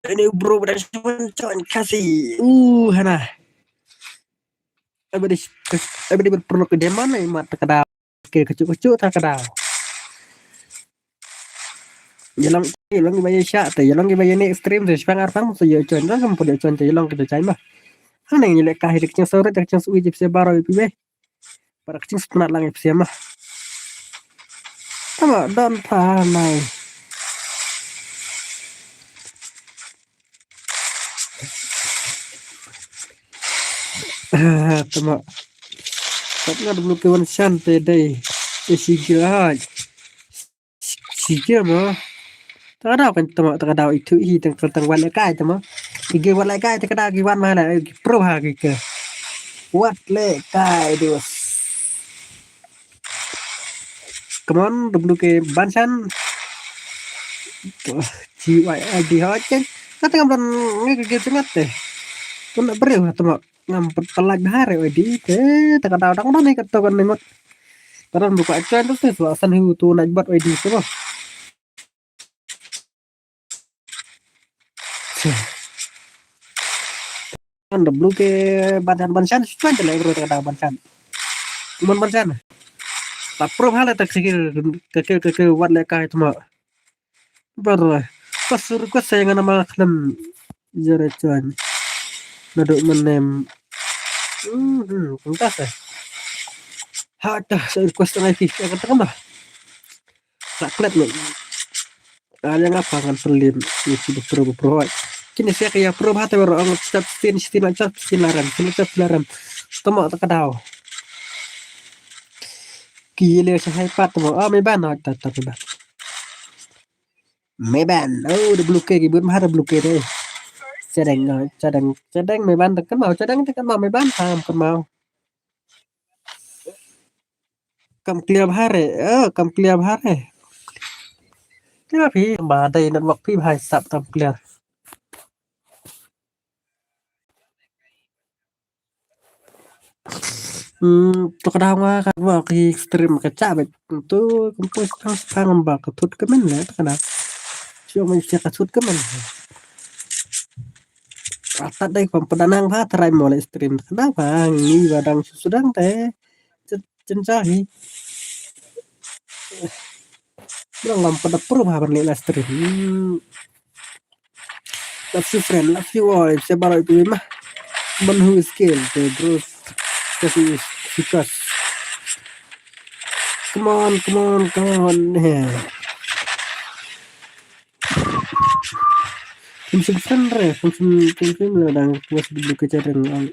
Ini bro, pada cuman, cuman kasih. Uh, hana. Abadi, abadi berperlu ke Demon, eh, mat, tak ada. Ke kecuk-kecuk, tak ada. Yalong, yalong iba ya syak te, yalong iba ya next stream te, shipang arpang, so ya cuan, kan, kan, pun ya cuan te, yalong kita cai mah. Hana yang nyelek kah, kita kecing sore, kita kecing sui, jip se baro, ipi be. Para kecing sepenat lang, ipi se mah. Tama, don pa, nai. Tama. Kat nga dulu ke wan shan te dai. Eh, siga. Siga ma. Tak ada kan tama, tak ada itu, i tang, tang wan lekai tama. Igi wan lekai, tak ada igi wan mana, igi pro ha igi ke. Wat lekai dus. Come on, dum dum ke ban shan. G Y L D ha chen. Kata ngam don ngi ke gitu ngat te. Pun breu ha tama. Ngam pat pelak hari oi di te. Taka dau dang dang ni kata kan nengot. Taran buka chen tu tu san hu tu naik bat oi di tu. Kan da blue ke ban shan, ban shan, shan te le bro, ta ka da ban shan. Mon ban shan. Ta pro hala ta ke, ke, ke, ke, ke, wat le kai tma. Bar. Pas request saya ngana ma khlem jare chuan. Nadu menem. Hmm, hmm, kung ta sa. Ha ta sa request ngai fi, ka ta kama. Sa klet no. Ala nga pa ngan pynliem ïa ki ba pro ba pro. Kine sia ka ïa pro ba te ba ong step stin stin la chap stin la ram stin la chap stin la ram. Tama ta ka daw. Ki le sa hai pat tama. Ah, me ban na ta ta me ban. Maybank. Oh, da blue K ki bun bha da blue K te. Chadeng, oh, chadeng, chadeng Maybank te kan mau, chadeng te kan mau Maybank, pam kan mau. Kam clear bha re, eh, kam clear bha re. Clear phi, ba dei network phi bha sap kam clear. Hmm, to ka daw nga ka wa ki stream ka cha bet. To kum to stang stang ba ka thut ka men le to ka daw. Sio men sia ka thut ka men. Ata dei pam padanang ba trai mo le stream ka daw ba ngi ba dang su sudang te. Chen chen cha hi. Bro ngam pada pro ba ban le stream. Hmm. Love you friend, love you all. Sia baroh itu mah. Come on, who is skill? Okay, bro. Because he is, because. Come on, come on, come on. Yeah. Kum sim sim re, kum sim, kum sim le dang puas di buka chadeng.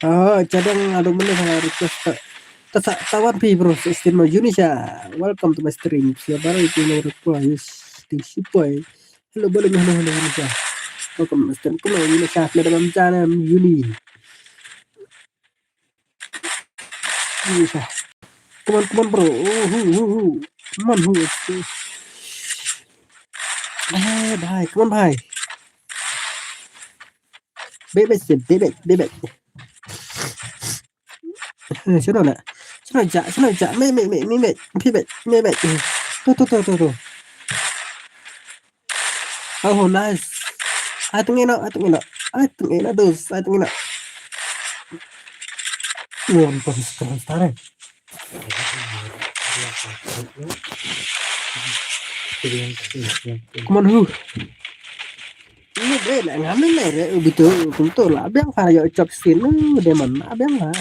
Ah, chadeng aduh mana ha request ta. Ta sa, tawan phi bro, sa stream mo Yunisha. Welcome to my stream. Sia baroh itu mah request. Ting sipoi. Hello, boleh hello, hello, Yunisha. Welcome to my stream. Come on, Yunisha. Madam Amjana, Yuni. Yunisha. Come on, come on, bro. Oh, who, who, who? Come on, who? Eh, bhai, come on, bhai. Bebek, bebek, bebek. Eh, sino na? Sino ja, sino ja? Me, me, me, me, me, bebek, bebek. Tu, tu, tu, tu, tu. Oh, nice. I think enough, I think enough. I think enough, those. I think enough. Wah, ni pun sekarang sekarang. Come on, who? Ni dei la ngam ni le re u bitu kum tu la biang pha ïoh chop sin u de man la biang pha.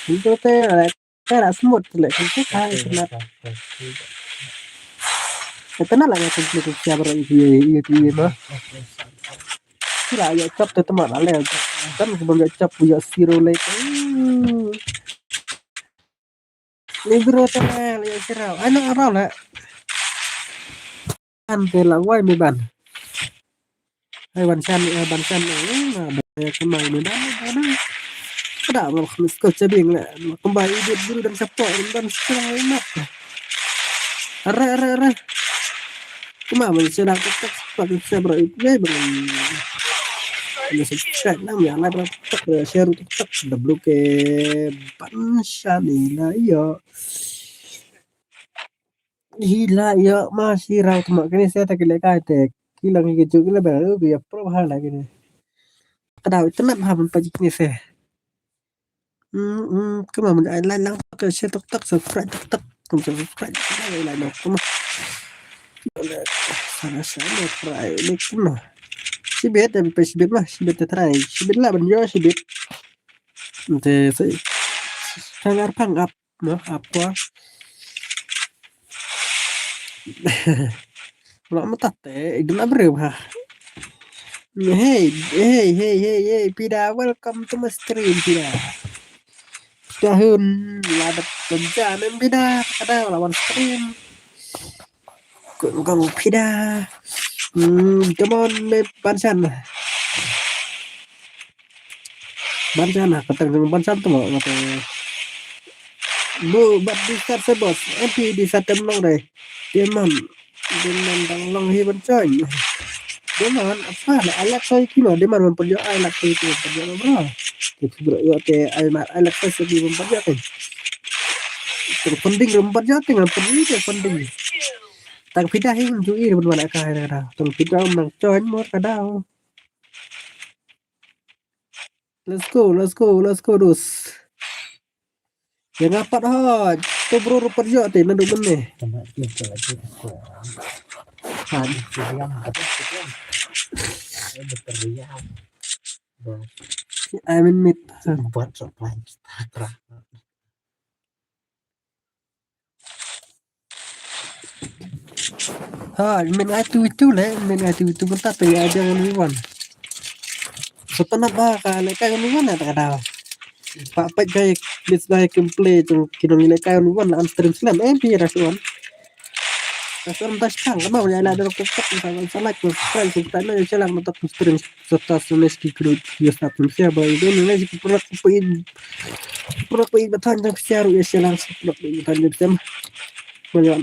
Kum tu te la ka la smooth le kum tu ka internet. Internet la ka kum tu sia bro i i i ma. Ki la ïoh chop te tama la le. Kan ku bang ïoh chop ïoh zero le. Ni bro te le ïoh zero. Ano arau le. Kan te la wai mi ban. Ai ban san, ai ban san. Ai na ba ya kemai mi ban. Kada ngam khmis ko chabing le. Kembai idit bru dan sapo dan sekarang mat. Are are are. Kuma ban sila tak tak tak sila bro itu ya bro. Ini subscribe nang ya like tak tak share tak tak da blue ke ban san ni la yo. Hi la ïa ma shi raw tma kine se ta ki le kai te ki lang ki ju ki le ba ki ïa pro ha la kine. Ka daw internet ha ban pa kine se. Hmm hmm kama mun ai la lang ka share tak tak subscribe tak tak. Kum subscribe la la no kama. Sana sana try ni kama. Shibit da pa shibit ma shibit ta try shibit la ban yo shibit. Te sai. Tang ar pang ap. Noh apa? Lok mata te igun abreu ha. Hey hey hey hey hey Pida, welcome to my stream Pida. Tahun ladat pemjanem Pida kada lawan stream. Kung kung Pida. Hmm, come on me Bansan. Bansan ha katang jong Bansan tu mo kata. Bu bat di start se bos. M P di start tem long dai. Demon. Demon dang long hi ban choi. Demon apa la alak soi kima demon ban perjo ai lak soi kima perjo bro. Kita bro yo te ai mat ai lak soi kima perjo kan. Tang pending rum perjo tang pending te pending. Tang Pida hi ju i ban wan ka hai da. Tang Pida nang choi mo ka dau. Let's go, let's go, let's go, dos. Yang apat ha, tu bro rupat jok ti nadu mene. Kena dia tu lagi aku. Ha, dia tu diam, tapi tu diam. Dia berteriak. Bro. Si I'm in mid. Buat sok lain. Takra. Ha, min ai tu itu le, min ai tu itu bentar tu ya aja one v one. Sepenat ba ka le kai one v one ada kada. Pak pek kai bis bai gameplay tu kino le kai one v one an stream slam eh pi ras one. Ka sor mta shang ka ma ya la da ko tak sa sa like ko subscribe ko ta na ya lang mta ko stream sa ta sa ne ski kru ya sa pun sia ba ini ne ki pura ko pin pura ko pin ba tan da sia ru ya sia lang pura ko pin ba tan da sia ma ya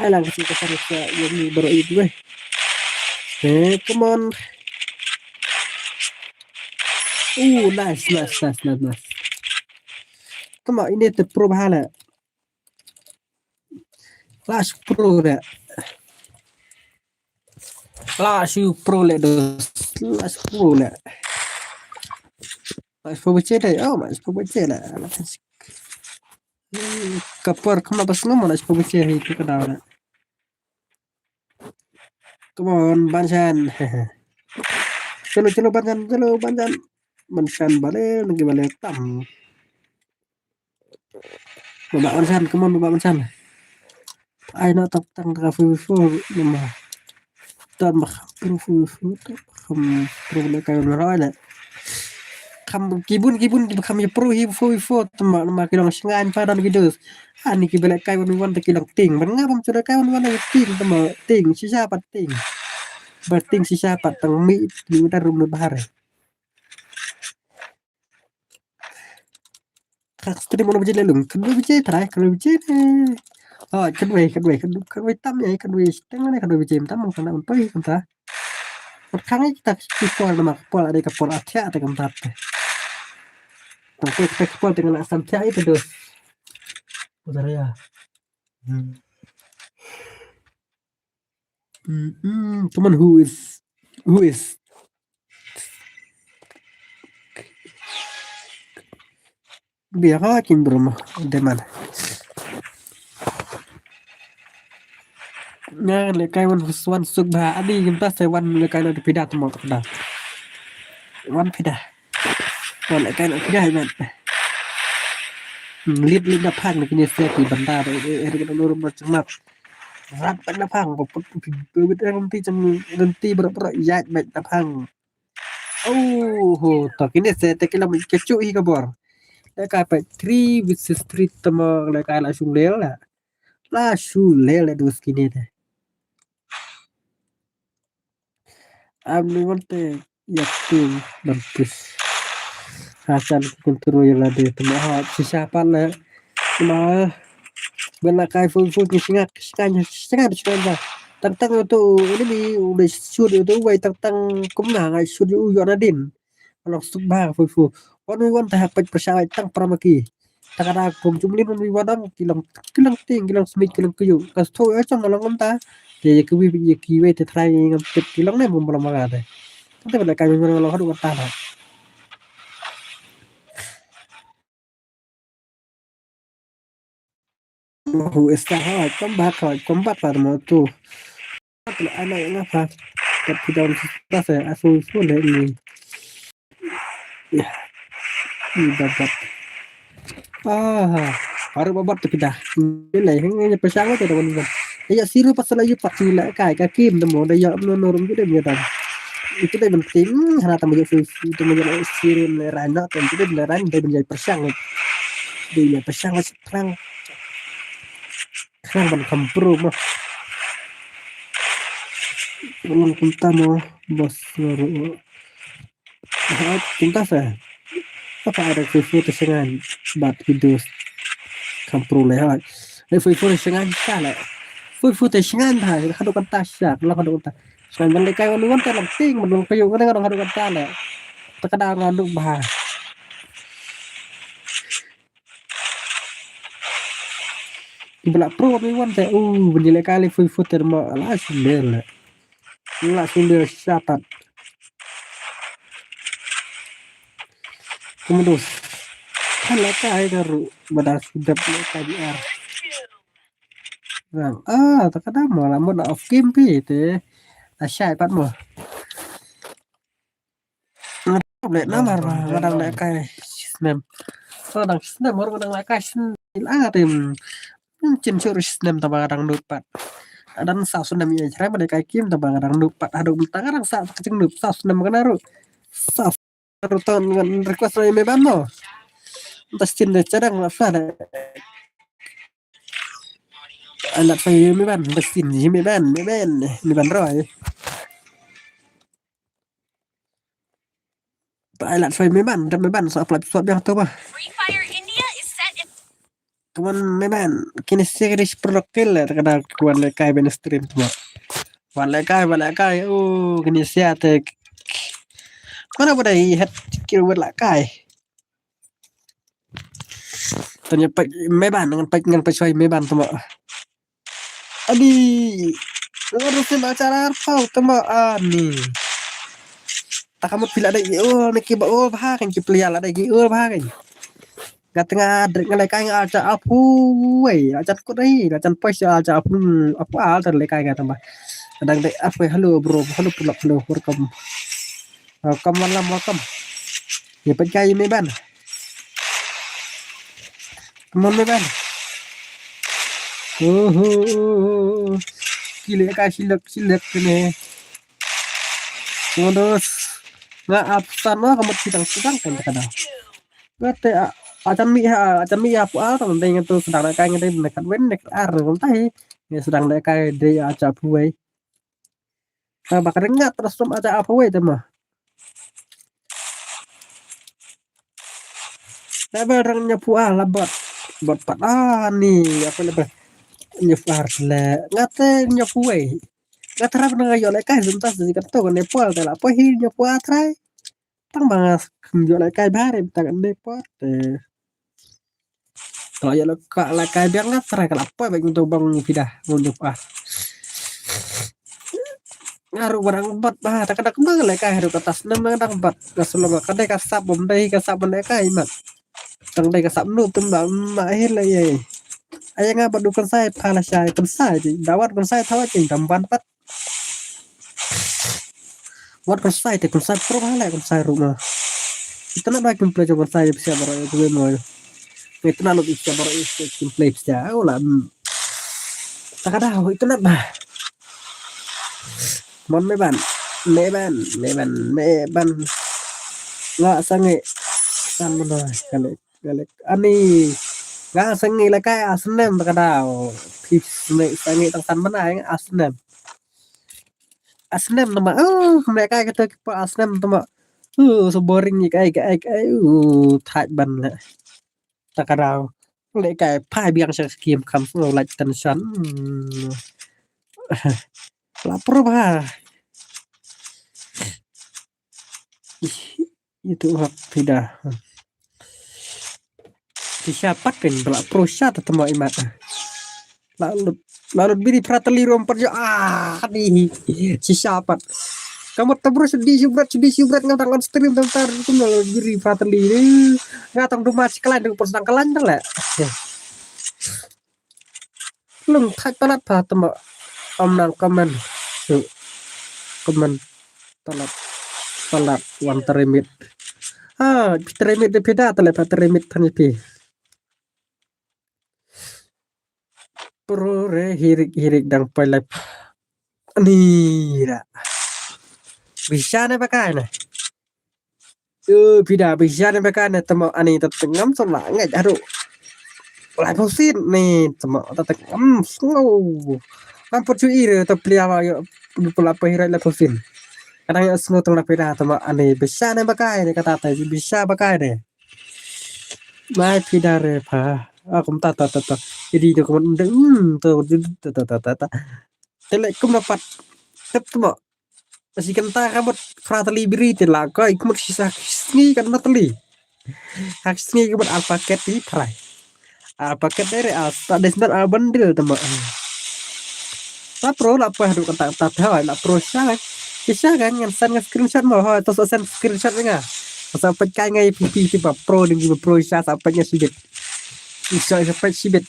ai lang ka sa ka sa ya ni bro itu eh. Eh, come on. Oh, nice, nice, nice, nice, nice. Come on, ini te pro bahala. Clash Pro le. Clash Pro le dos. Clash Pro le. Mas Pro bache dai. Oh, mas Pro bache le. Ka por kama pas ngam mas Pro bache hi tu ka daw le. Come on, Banshan. Chalo, chalo, Banshan, chalo, Banshan. Banshan bale, ngi bale tam. Baba Banshan, come on, Baba Banshan. Ai na tap tang ka fu fu nama. Tam ba kham fu fu fu tam ba kham fu le kai na roi le. Kham kibun kibun ki kham ya pro hi fu fu tam ba nama ki long shngain pa don ki dus. Ani ki bele kai wan wan ta ki long ting. Ban nga bam chura kai wan wan ta ki ting tam ba ting shisha pat ting. Ba ting shisha pat tang mi mi dar rum bahar. Khak stream ono baje le lung. Khatwei baje trai, khatwei baje ne. Oh, khatwei, khatwei, khatwei, khatwei tam ya, khatwei steng ne, khatwei baje tam, kan un poi kan ta. Kat khang ai kita ki por nama, por ada ka por athia ta kan ta. Tang poi kita ki por dengan asam thia itu dos. Udah ya. Hmm. Mm, mm, come on, who is, who is? Biar kin bro mo, deman. Nga le kai wan wan suk ba adi kim ta se wan le kai na pida tmo ta pida. Wan pida. Wan le kai na pida man. Lip lip na phang ni kini se pi banda ba er er kita nuru ma chmat. Rap na phang ko put put put er ti cham ti bro bro ya na phang. Oh ho to kini se te kila mi kechu hi ka bor. Le kai pa three versus three tmo le kai la shung lel la. La shung lel le dus kini te. Am ni wante ya tu ban pus. Hasan control ya la de tmo ha shisha pa le. Tmo bela kai fu fu ni singa singa singa singa ba. Tang tang tu ini mi u le shoot tu wai tang tang kum na ngai shoot u yo na din. Long suk ba fu fu. Wan wi wan ta hak pet prasha ai tang pramaki. Ta kada kum chum lin wan wi wan dang kilang kilang ting kilang smit kilang kuyu. Kas tho ai chang long ta. Ye ye kuwi ye kiwi te trai ngam tip kilang ne bum bala manga te. Te bela kai mi long hadu ta na. Who is that? Hai, come back, hai, come back lah mo tu. Apa lah anak yang apa? Tapi dalam sebelah saya asal usul ni. Ya. Ni babat. Ah, baru babat tu kita. Ni lah yang yang pasang tu dalam ni. Ya siru pasal ayu pati lah kai kakim tu mo dah ya menurun kita dia dah. Itu dah penting. Hana tamu ya siru tu mo ya siru ni rana tu kita dah rana dah menjadi pasang. Dia ya pasang. Khrang. Khrang ban kham pro mo. Long kumta mo bos ru. Ha kumta sa. Apa ada fufu te sengan bat hidos. Kham pro le ha. Le fufu te sengan sa le. Fufu te sengan ha. Hadu kata sa. Long hadu kata. Sengan ban le kai wan wan te long ting ban long kayu kan long hadu kata le. Takada ngaduk bah. Bela pro mi wan te u bini le kali fui futer ma la sumber le. La sumber sapat. Kumudus. Kan le kai daru bada sudap le kai di ar. Rang ah takada mo la mo na off game pi te. Asyai pat mo. Ngadang le namar ba ngadang le kai snem. Ngadang snem hor ngadang le kai snem. Ila tem. Chin chur snem taba ngadang nup pat. Adan sa snem ya chrai ba le kai kim taba ngadang nup pat. Hadu ta ngadang sa kaching nup sa snem kana ru. Sa ru ton ngan request rai me ban no. Tas chin de chadang la sa de. Ai lat fai me ban, ba sin ji me ban, me ban, me ban roi. Ai lat fai me ban, da me ban, sa plap swap yang tu ba. Free Fire India is set in Come on, me ban. Kini series prolog kill, eh, kada kuan le kai ben stream tu ba. Wan le kai, wan le kai. Oh, kini sia te. Mana pada i het kira wan le kai. Tanya pa me ban, ngan pa, ngan pa soi me ban tu ba. Adi. Ngan rusin acara arpau tu ba ani. Takamut pila dai ul, me ki ba ul ba kan ki plia la dai ki ul ba kan. Nga tengah dek nga lekai nga aja apu wei, aja kut dai, aja poi si aja apu, apu al ter lekai nga tambah. Kadang dek apu, halo bro, halo pulak, halo, welcome. Welcome, welcome, welcome. Ya pet kai me ban. Come on me ban. Uhu. Kile kai silek, silek kene. Terus nga absan, wah, kamu sidang-sidang kan, kadang. Kata, ah, acan mi ha, acan mi ha pu al tang dei ngan tu sedang nak kai ngan dei nak kat wen nak ar ngan tai. Ngan sedang nak kai dei aca pu wei. Ta ba ka ringat terus tum aca pu wei te ma. Level rang nyapu ah labat. Bat pat ah ni apa level nyapu ar le. Ngate nyapu wei. Ngate rap nang yo le kai zuntas di kato ne pol te la po hi nyapu ah trai. Tang ba nga kham ïoh lehkai bha re, tang ne pot, eh. Tang ïoh lehkai, lehkai biang nga trai ka la poi ba ngi to bang phi da, ngun jop ah. Nga ruh ba dang bat ba, ta ka dak ma lehkai ruh ka tas nem nga dang bat, ka selo nga ka dei ka sap bym dei ka sap ban lehkai mat. Tang dei ka sap nu tum ba ma hi la ye. Aya nga ba du kan sai pha la sai kan sai ji, dawat kan sai thawa ji dam ban pat. Wat kan sai te kan sai pro ba le kan sai ruh ma. Ita na ba kin play kan sai pisa baroh ïa tu mo. Ita na lo pisa baroh ïa kin play pisa. Oh la. Ta ka da ita na ba. Mon me ban. Me ban, me ban, me ban. Nga sangi san mo na kali. Kali ani. Nga sangi la kai asnem ta ka da. Pis me sangi tang san mo na asnem. Asnem nama, oh, mereka kata kipa asnem nama. Uh, so boring ni kai kai kai. Uh, thaj ban la. Ta ka dau. Le kai pai biang sa skim kam so light tension. Hmm. La pro ba. Ih, itu hak pida. Shisha pat kan bela pro sha ta tama imat. Lalu lalu biri prateli rom perjo ah ni. Shisha pat. Kamu tabru sedih subrat sedih subrat ngatang on stream tang tar kum lalu biri prateli ni. Ngatang duma sekalian dengan persedang kalian dah lah. Lung thaj palat pha tama. Om nang comment. Su. Comment. Palat. Palat wan tremit. Ha, tremit de peda tale pha tremit than pi. Pro re hirik hirik dang pai lep. Ani ra. Bisa ne pakai ne. Eh, pida bisa ne beka ne tama ani ta tengam so la ngai aduh. Lai phosin ni tama ta tengam sngo. Nam put chu ire ta plia wa yo pula pa hirai lai phosin. Kadang yo sngo tang la pida tama ani bisa ne beka ne kata ta bisa beka ne. Mai pida re pha. Aku ta ta ta ta. Jadi tu kamu ndeng tu ta ta ta ta ta. Tele kum dapat. Tep tama. Asi kan ta ka mut prateli biri te la ko ik mut sisa sngi kan mateli. Hak sngi ka mut al paket ti prai. Al paket dere al ta desnan al bandil tama. La pro la pa du kan ta ta ta la pro sha kan. Sha kan ngan send nga screenshot mo ho to send screenshot nga. Sa pet kai ngai pi pi ti ba pro ding ba pro sha sa pet nga sibit. Isa sa pet sibit.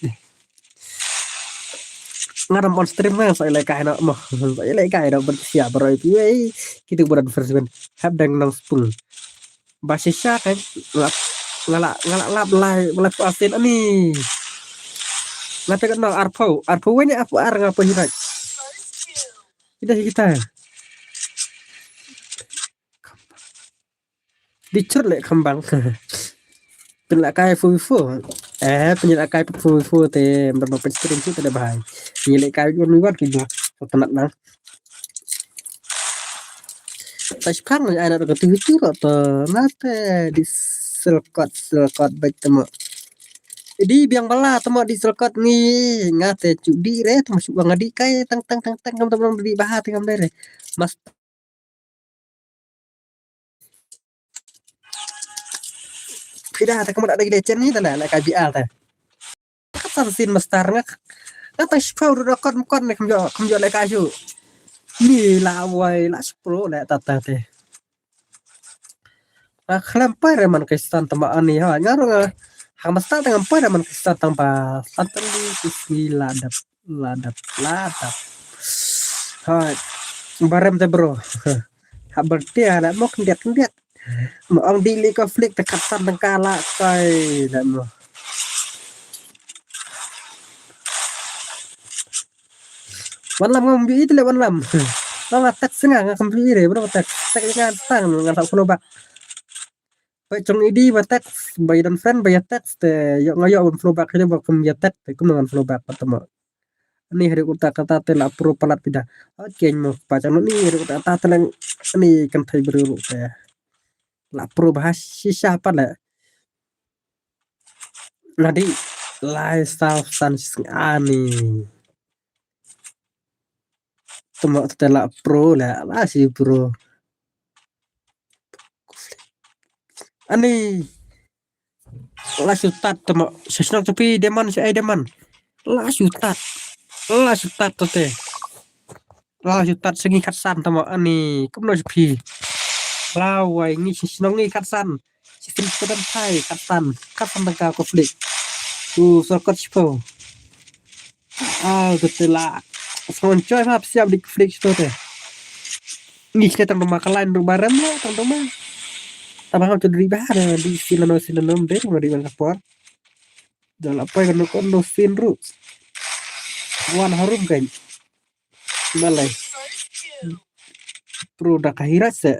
Nga dang on stream nga sa ilai kai na mo. Sa ilai kai na ban sia barai pi wei. Kita buran first ben. Hap dang nang spung. Ba shisha kan. Ngalap ngalap ngalap lap lai lai pu asin ani. Ngata kan nang arpau arpau wei ni arpau ar ngapa hirai. Kita kita. Di chur le khambang. Pin la kai fu fu. Eh, pynjah kai put fu fu te, ber ba pyn stream tu te da bahai. Ni le kai wan wan ki ba. Ko tenat nang. Ta shipang ai na ka tu tu ro to. Na te di selkot selkot baik temo. Di biang bala temo di selkot ni nga te chu di re temo shu nga di kai tang tang tang tang kam temo di bahai te kam dai re. Mas Phi da ta ka mut da ki legend ni da la la ka B R ta. Ka san sin master nga. Nga ta shipau ru da kot kot ne kam jo kam jo le ka ju. Ni la wai la pro le ta ta te. Nga khlem pai re man ka san tama ani ha. Nga ru nga ha master ta ngam pai re man ka san tang ba san tang di ki sni la dap la dap la dap. Ha barem te bro. Ha bertia la mo kendiat kendiat. Mo ong di li ka flick te kat san tang ka la kai la mo. Wan lam ngam bi it le wan lam. Wan la text nga ngam bi re bro text. Text nga tang nga tak follow back. Ba jong idi ba text ba i don friend ba ya text te yo nga yo ban follow back hini ba kum ya text te kum ban follow back pat tama. Ani hari uta kata te la pro palat pida. Oke mo pa jong ni hari uta kata te lang ani kan thai bru te. La pro ba shisha pat le. Nadi lai staff san sing ani. Tama te la pro la la si pro. Ani la shu tat tama shisnok tapi deman si ai deman. La shu tat. La shu tat te. La shu tat sengi kat san tama ani kumno si phi. La wai ngi shisnok ngi kat san. Shisnok kat san thai kat san kat san tang ka ko flick. Ku sokot sipo. Ah, betul lah. Sound coy mah siap di flick situ teh. Ni sini tang rumah kalian rumah rem lah tang rumah. Tambah kau cedri bahar di sini no sini no deh rumah di mana por. Dalam apa yang no kono sin ru. Wan harum kan. Malai. Pro da kahira se.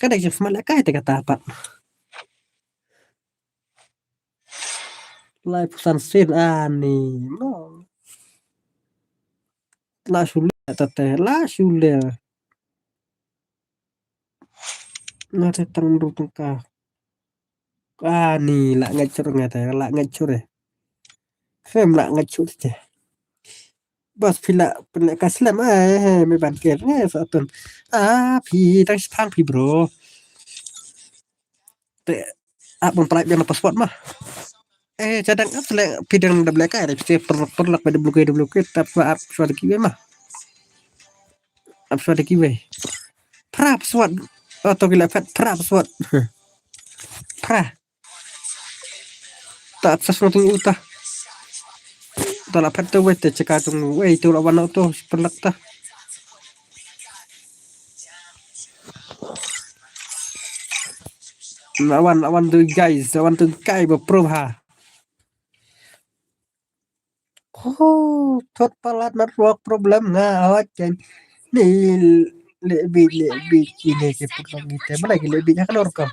Kada je smalai kai te kata apa. Lai pusan sin ani mo. La shule tate la shule. Nga te tang du tang ka. Ani la ngai chur nga te la ngai chur eh. Krem la ngai chur te. Bas pila pila ka slem eh me ban ker ngai sa tun. Ah phi tang sipang phi bro. Te ap ban prai biang password mah. Eh jadang ap selek pidang da blek ai psi perlak perlak pada blok pada blok tap swa ap swa deki wei mah. Ap swa deki wei. Pra password. Oh to gila pet pra password. Pra. Ta ap sas nang uta. Ta la pet tu wei te cheka tung wei tu la wan tu perlak ta. Lawan lawan tu guys, lawan tu kai ba pro ha. Oh, thot palat network problem nga awat kan. Ni le bi le bi kine ke problem kita. Mana ke le bi kan or kam.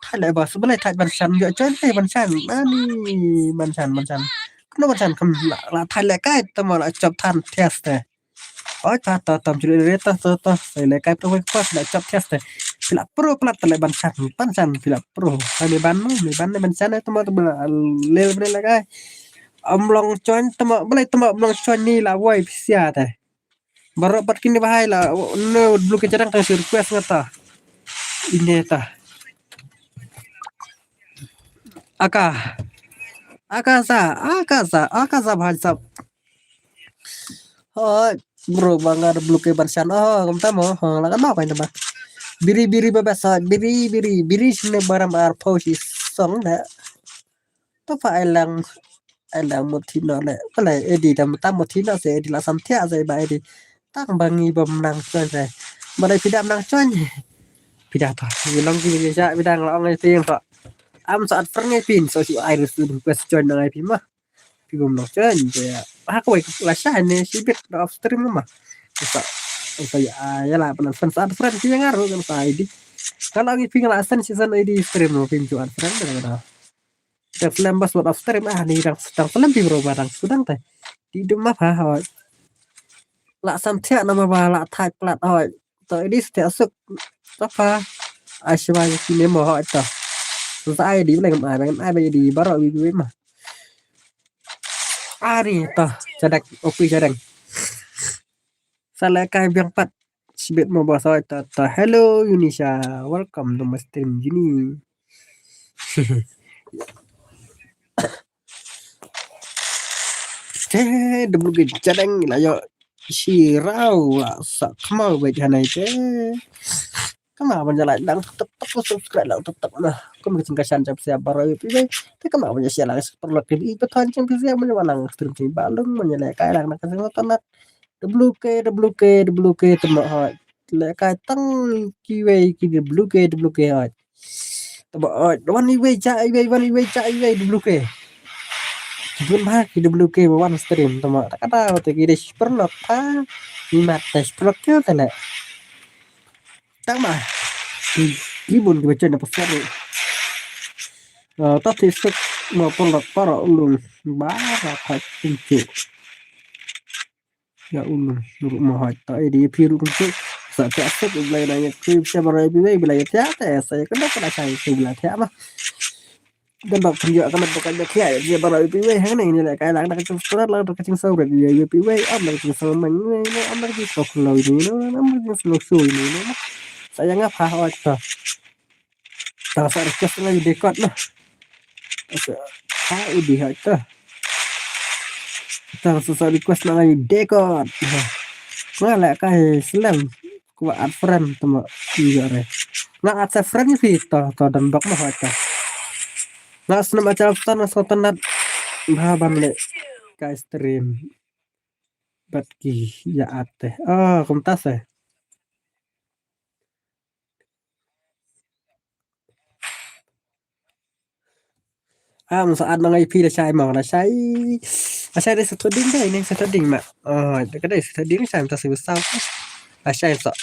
Thai le bas, mana thai ban san yo coy thai ban san. Ani ban san ban san. Kena ban san kam la la thai le kai tama la chop than test eh. Oi ta ta tam juli re ta ta ta. Sai le kai pro wek pas la chop test eh. Pila pro plat ta le ban san ban san pila pro. Hai me ban mo me ban me ban san eh tama tama le le le kai. Am long coy tama bale tama am long coy ni la wai pisia te. Baroh pat kini bahai la no blue ke jarang tang si request ngata. Ine ta. Aka. Aka sa, aka sa, aka sa bahai sa. Hoi, bro bangar blue ke ban san. Oh, kam tamo. Oh, la kan apa ini mah. Biri biri bebas hoi, biri biri biri sini baram ar pau si song da. To fa ai lang ai lang mut thino le. Pale edi dam tam mut thino se edi la sam thia se ba edi. Tang ba ngi bam nang chon se. Ba le pidam nang chon. Pida to. Ngi long ki ja pidang la ong ai tieng to. Am sa at per ngai pin so si ai ru su request chon nang ai pin ma. Pi bam nang chon je. Ha ko la sha ne si bit off stream ma. Sa sa ya ya la pan fan sa at friend ki ngar ru kan sa edi. Kalau ngi pin la san si san edi stream no pin ju at friend da. Dang slem ba sut off stream ah ni dang dang slem pi bro ba dang sudang te. Ti dum ma pha hoi. La sam thiah na ma ba la thai plat hoi. To ini setiap suk. Apa? Ai shwa ki ne mo hoi to. Sa ai di bla ngam ai ngam ai ba di baro wi wi ma. Ari to. Chadek opi chadek. Sa lehkai biang pat. Sibit mo ba soi ta ta. Hello Yunisha. Welcome to my stream Yuni. Te dum lu ki chadeng la yo shi rau la sa kmau ba janai te. Kama ban jalai dang tetep tetep subscribe la tetep na. Kum ka jingkashan jap siap baru pi bai. Te kama ban share la super like pi bai tan jing pi siap ban lang stream jing balung ban jalai kai lang na ka jing tanat. W K W K W K tama hoi. Lehkai tang kiwei ki W K W K hoi. Tama hoi. Wan iwei ja iwei wan iwei ja iwei W K. Kibun ba ki W K ba wan stream tama. Tak ada wate ki dei perlok pa. Imat dei perlok kyo tele. Tama. Kibun ki baca na pasar. Tati sek ma perlok para ulung. Ba ka tingki. Ya ulun nurut mahot ta eh di piru kunci. Sa ta sek ulai na ya krim sa barai bi bai bilai ta ta sa ya kena kena sai tu bilai ta ma. Dan bak pun ya kena bukan ya kia ya barai bi bai hang ni ni la kai lang da kacing surat lang da kacing sau red ya ya bi bai am da kacing sau mang ni ni am da kacing sau kelo ni ni am da kacing sau su ni ni. Saya ngapa hot ta. Tang sa request ngai dekot noh. Sa ha idi ha ta. Tang sa sa request ngai dekot. Nga lehkai slem. Ku add friend tama iya re. Nga add sa friend phi ta ta dan bak ma ha ta. Nga snem acha stan nga sotanat. Ba ban lehkai stream. Bat ki ya add te. Ah, kumta se. Am sa at nang I P da shai ma da shai. Da shai da sa tuding dai ning sa tuding ma. Oh, da ka dai sa tuding shai ta sa sa. Da shai sa.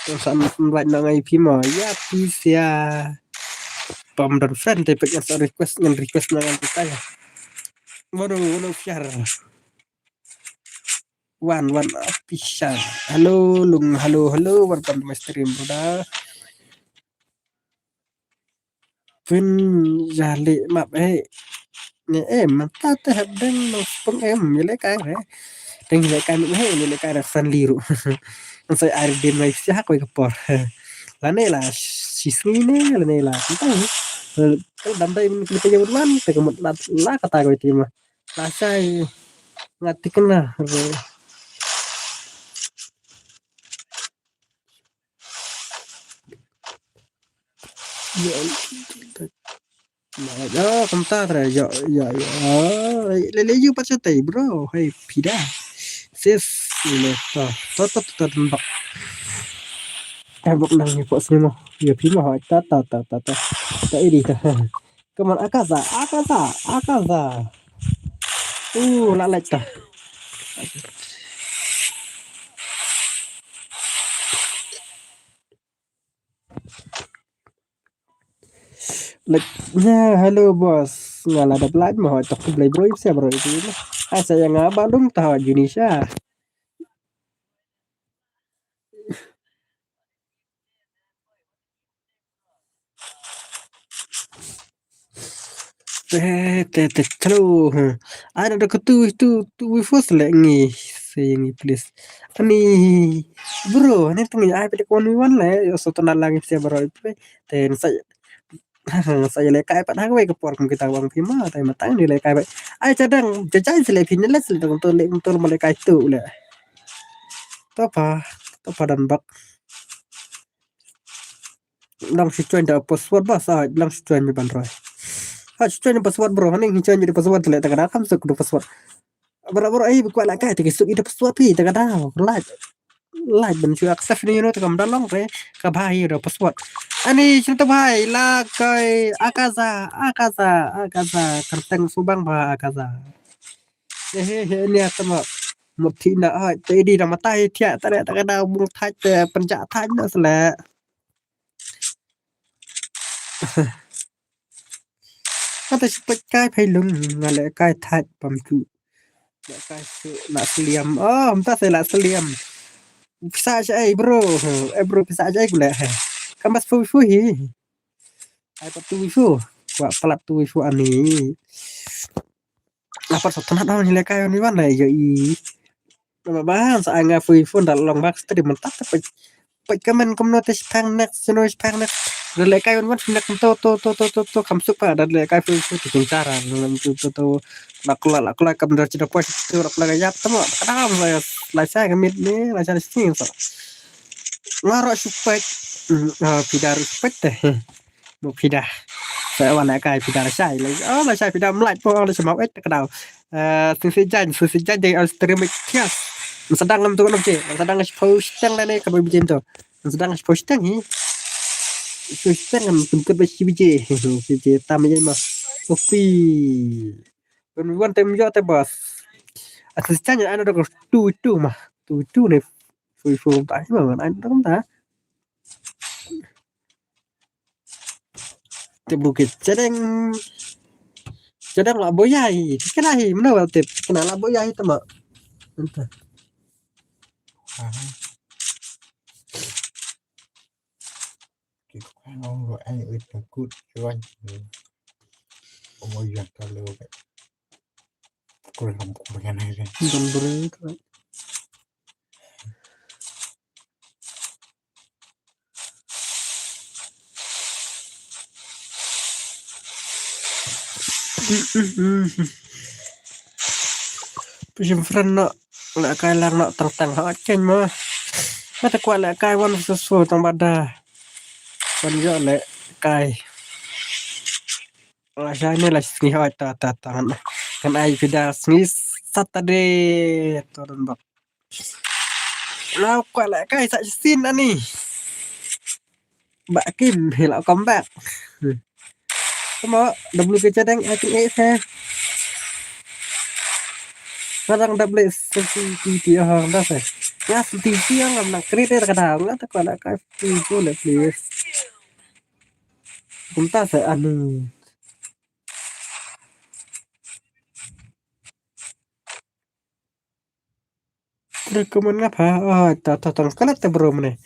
Sa invite nang I P ma. Ya pi sia. Pam don friend te pek sa request ngan request nang kita ya. Waduh, waduh share. Wan wan official. Hello lung hello hello welcome to my stream brother. Pun jali map eh. Ni em mata te hap deng no spung em ni le kai re. Deng le kai map eh ni le kai re friendly ru. Sai ari din mai sia koi ke por. Lane la sisni ne lane la. Entah. Kalau damdai min kita jawab lan te kemut la kata koi tima. Lasai nga tikna re. Ya, ya, kumta re, ya, ya, ya. Le le yu pat chatai bro, hey pida. Sis, ini to, to to to tembak. Tembak nang ni pok sini mo. Ya pima ho, ta ta ta ta ta. Ta ini ta. Come on, Akaza, Akaza, Akaza. Uh, la like ta. Like, ya, hello boss. Nga la dap like ma ho, tok blai bro, ipsa bro itu. Asa yang ngaba dong ta Junisha. Te te te chalo. Ai da ko tu tu tu wi force le ngi se ngi please. Ani bro ne tu ngi ai pe ko ni wan le yo so to na lang se bro pe te sa sa le kai pa na ko por kum kita wang phi ma te ma tang ni le kai ba ai chadang jajai se le phi ne le se le tang to le to ma le kai tu le. To pa to pa dan bak. Lang shi join da password ba sa lang shi join mi ban roi. Ha shi join password bro, haning shi join da password le ta kada kam suk da password. Bro bro ai kwa la kai ta ki suk ida password pi ta kada. Like. Like ban shu accept ni no ta kam da long re ka bha hi da password. Ani shi ta bhai la kai Akaza Akaza Akaza kan teng subang ba Akaza. He he he ni atama. Mut thi na ai te di da mata hi thia ta re ta kada bung thai te penja thai na sele. Kata shu peit kai phai lung, nga leh kai thait pam tu. Leh kai shu la sliam. Oh, mynta sa la sliam. Pisa sha ai bro. Eh bro, pisa sha ai ku leh. Kam bas fu fu hi. Ai pa tu fu. Wa palat tu fu ani. Apa sa tana dah ni leh kai ni wan leh yo i. Nama ban sa nga fu fu da long bak stream mynta te peit. Peit comment kumno te shipang next, sino shipang next. Da leh kai wan wan next to to to to to to kam suk pa da leh kai fu fu te tung cara to to to. Lak la lak la kam da chida poi to lak la yap tamo. Kadam la la sa ka mit ni la sa sting so. Nga ro shu peit. Hmm, ah, phi da ro shu peit te. Mo phi da. Sa wan la kai phi da la shai la. Oh la shai phi da mlai po la shai mau et ka dau. Eh, sisi jan, sisi jan dei on stream kias. Sedang ngam tu ngam je. Sedang ngas posting la ne ka biji tu. Sedang ngas posting hi. Posting ngam tu ke biji. Biji tam ye ma. Kopi. Pun wan tem yo te bas. Atas jan ana da tu tu ma. Tu tu ne. Fu fu ta ma ana da ta. Te bukit Chadeng. Chadeng la boyai. Kena hi, mano wal tip. Kena la boyai tama. Anta. Aha. Ki khang ong lo ai oi takut chuan. Ong oi yang kalau. Kulam kulam ai. Don beri. Pishim friend no leh kai lang no tang tang ha chen mo. Mata kwa leh kai wan su su tang bada. Wan yo leh kai. La shai ne la sngi hoi ta ta ta kan ai pida sngi Saturday to don bak. Lau kwa leh kai sa sin ani. Ba kim hi la come back. Kuma W K Chadeng ai kin eh se. Kadang W C T T ha da se. Ya C T T yang ngam nang create ka da nga ta kwa leh kai tu tu leh please. Kumta se ani. Recommend ngap ha. Ah, ta ta tang kalat ta bro mane.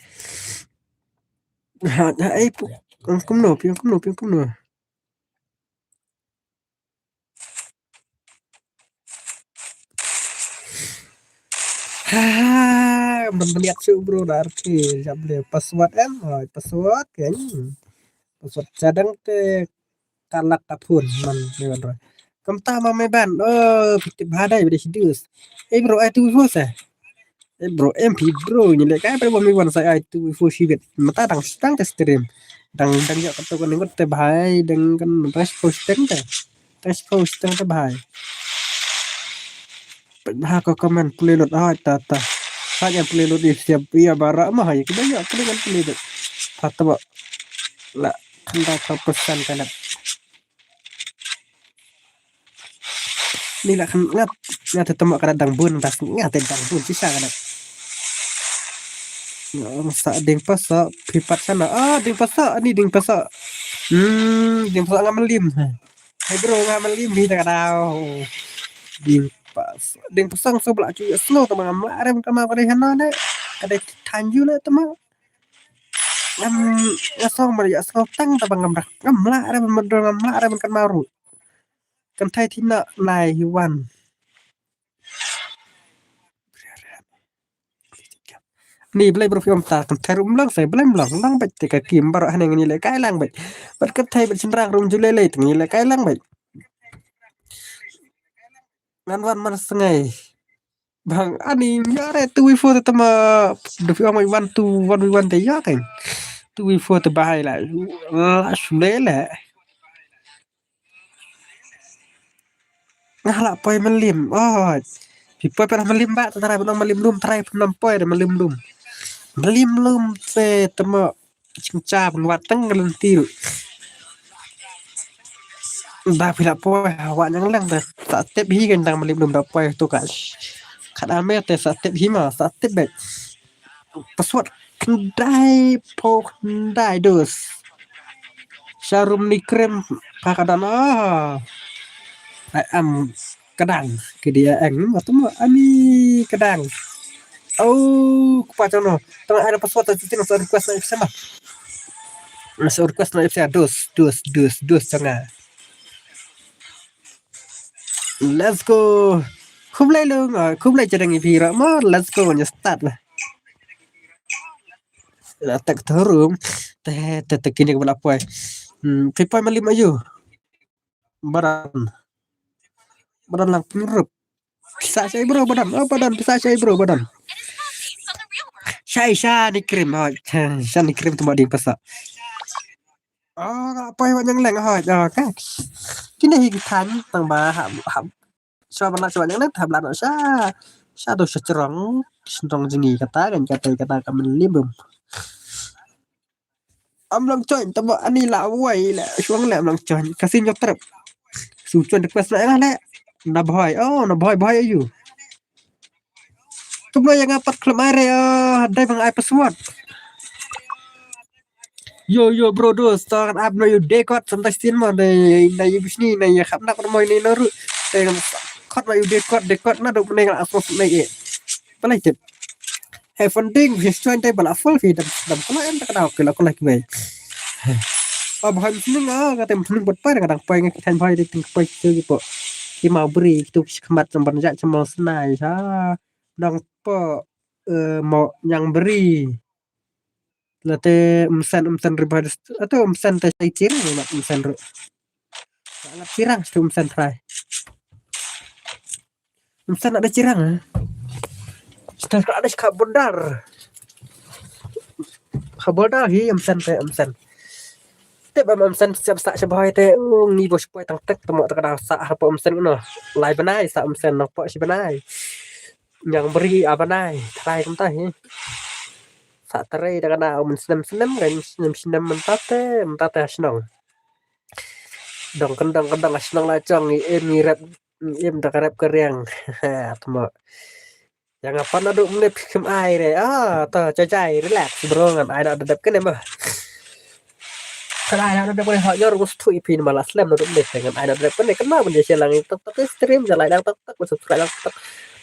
Ha ha ai pu. Ang kumno pi ang kumno pi ang kumno. Ha ha. Meniat su bro da arti jap le password em. Ah, password kan. Password Chadeng te kalak ta phun man me ban roi. Kam ta ma me ban. Oh, phi tip ha dai bide sidus. Eh bro, ai tu wi fu sa. Eh bro, M P bro ni le kai bro me ban sa ai tu wi fu si bit. Mata dang stang te stream. Dang dang ya ka tu kan ngot te bhai dang kan dang post teng te. Dang post teng te bhai. Pynbha ko comment pule lut hoi ta ta. Hoi ïa pule lut ïa siap ïa bara ma hoi ki ba ïa pule kan pule lut. Ta ta ba. La khanda ka pesan ka nat. Ni la khan ngat ngat te tama ka nat dang bun ta ngat te dang bun sisa ka nat. Sa ding pasa phi pat sana. Ah ding pasa ni ding pasa. Hmm ding pasa ngam lim. Hai bro nga mali mi ta ka dau. Ding pas. Ding pasang so bla chu ya snow ta ngam la rem ka ma ka dei hana ne. Ka dei than ju ne ta ma. Ngam ya song ma ya snow tang ta ngam rak. Ngam la rem ma dro ngam la rem kan ma ru. Kan thai thi na nai hi wan. Ni blei bro film ta kan thai rum lang sai blei lang lang bet te ka kim baroh haneng ni le kai lang bet. Bet ka thai bet sendrang rum ju le le te ni le kai lang bet. Ngan wan man sngai. Bang ani ya re tu wi fo te ma du fi ong wan tu wan wi wan te ya kan. Tu wi fo te bahai la. La sule le. Nga la poi malim. Oh. Pi poi pa malim ba ta trai ba malim lum trai pa nam poi da malim lum. Malim lum te tama chingcha ban wat tang ka lynti ruh. Da phi la poi wa nyang lang da ta tep hi kan dang malim lum da poi tu ka. Khat ame te sa tep hi ma sa tep bet. Password khyndai phew khyndai dos. Sharum ni krem Ka ka dan, ah. Ai am kadang. Ki dia eng ma tu ma ami kadang. Oh, ku pa chano. Tang ai password ta tin sa request na F C ma. Sa request na F C dos, dos, dos, dos changa. Let's go. Khublei lung, ah, khublei chadang i phi ra ma. Let's go, nya start lah. La tak turun. Te te te kini kepala poi. Hmm, phi poi malim ayu. Badan. Badan lang pengrup. Pisa shai bro badan. Oh badan pisa shai bro badan. Shai shai ni krim. Oh, shai ni krim tu ma ding pasa. Oh, ka poi wa nyang leng hoi. Oh, ka. Kini hi ki than tang ba ha ha. Sha ba na sha ba nyang leng tha bla no sha. Sha do sha chrong. Sha chrong jingi kata kan kata kata ka men lim bum. Am long join tabo ani la wai la shuang la am long join. Kasi nyok trep. Su join request la la. Na boy. Oh, na boy boy ayu. Kum lo yang apat klem ai re. Oh, dai bang ai password. Yo yo bro dos to kan ap no yu dekot santai stin mo dai na yu bisni na yu khap nak mo ni no ru. Dai kan kot no yu dekot dekot na duk ne kan asmos na e. Palai tip. Hai funding bis join dai bala full fi dam dam kala em tak dau kala kala ki bai. Ab han sning ah kata sning bot pai kadang pai ngi kitan pai dai ting pai tu ki po. Ki mau beri kitu khmat samban ja chamau snai sa. Nang po eh, mo nyang beri. Late umsen umsen ri bhai atau umsen te sai chir ni mat umsen ru. Alat chirang stu umsen trai. Umsen ada chirang. Stu ada ka bondar. Ka bondar hi umsen te umsen. Te ba umsen siap sa shabai te ngi bos poi tang tek temo tak da sa ha po umsen no. Lai banai sa umsen no po shi banai. Nyang beri a banai trai kumta hi. Sa trai da kana um snem snem kan snem snem mentate mentate shnong. Dong kendang kendang shnong la chong i em i rep i em da karep keriang. Temo. Yang apa na duk mene pikim ai re. Ah, to chajai relax bro ngan ai na dep kene mah. Kan ai na dep kene hok yor gus tu ipin malah slem na duk mene ngan ai na dep kene kena benda silang tok tok stream jalai lang tok tok subscribe lang tok.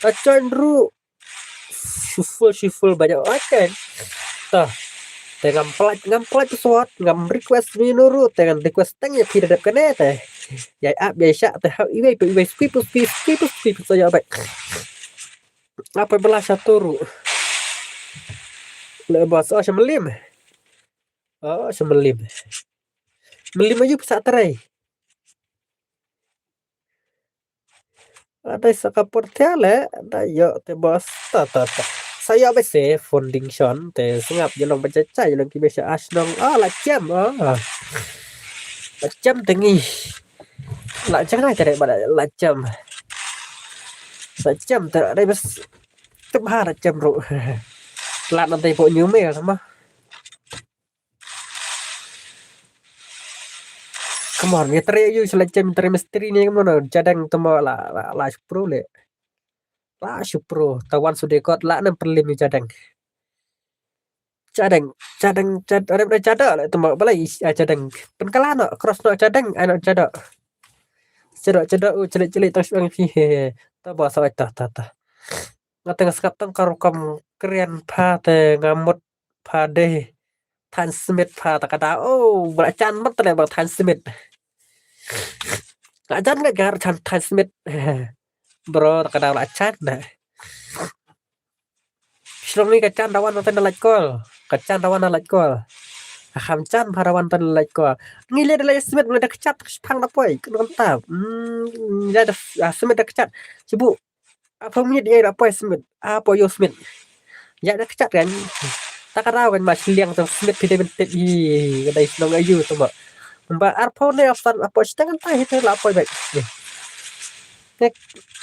Ta join ru. Shuffle shuffle banyak akan. Tah. Te ngam pelat ngam pelat password ngam request ni nuru te ngam request tang ya phi dep kene te. Ya ap ya syak te ha iwei pe iwei squeeze squeeze squeeze squeeze saya baik. Apa belah satu ru. Le bos oh semelim. Oh semelim. Melim aja pesak terai. Ada sa kapur te le, ada yo te bos ta ta ta. Saya be se funding shon te sengap je long baca cai long ki biasa asnong. Ah la cem ah. La cem tengi. La jangai te ba la cem. La cem te ada bes. Tebha la cem ru. La nanti po nyume sama. Come on, ngi teri yu sila jem teri misteri ni kemano jadang temo la la la shupro le. La shupro tawan sude kot la nem perlim yu jadang. Jadang jadang jad arep da jada le temo balai jadang. Penkala no cross no jadang ano jada. Jada jada u celik celik tas ang fi he. Ta ba sa ta ta ta. Ngateng skap tang karukam krian pha te ngamut pha de. Than Smith pha ta kata. Oh, bra chan mat le bra Than Smith. Ka chan ka gar chan Than Smith. Bro ta kata la chan na. Shlong ni ka chan rawan ta na laj kol. Ka chan rawan na laj kol. Ka kham chan pha rawan ta na laj kol. Ngi le da laj Smith le da kchat phang da poi. Kun ta. Hmm, ya da Smith da kchat. Sibu. Apa mnit ïa la poi Smith. Apa ïa Smith. Ïa da kchat kan. Ta ka raw kan ma shiliang tang Smith phi dei bentit hi. Ka dei shnong ayu tu ma. Ba arphew ne afan apa shiteng kan ta hi te la poi bek. Tek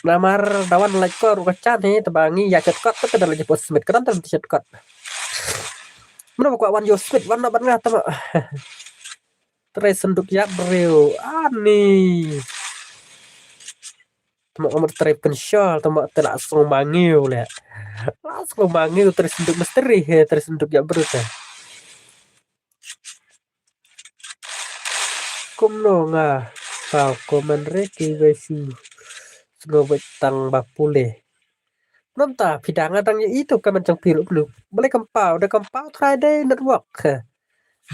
namar dawan laj kot ruh ka chan hi te ba ngi ïa chat kot te da laj pot Smith kan te chat kot. Mano ba kwah wan ïa Smith wan na ban nga te ma. Trai senduk ïa briew ani. Tama kamu trai pynshol tama te la song mangiu le. La song mangiu trai senduk misteri he trai senduk ïa brut te. Ko Kumno nga paw comment re ki wei shu sngew beit tang ba pule. Namta phi dang nga dang ïa itu comment jong phi ruh plu. Balei kam paw, da kam paw trai dei network.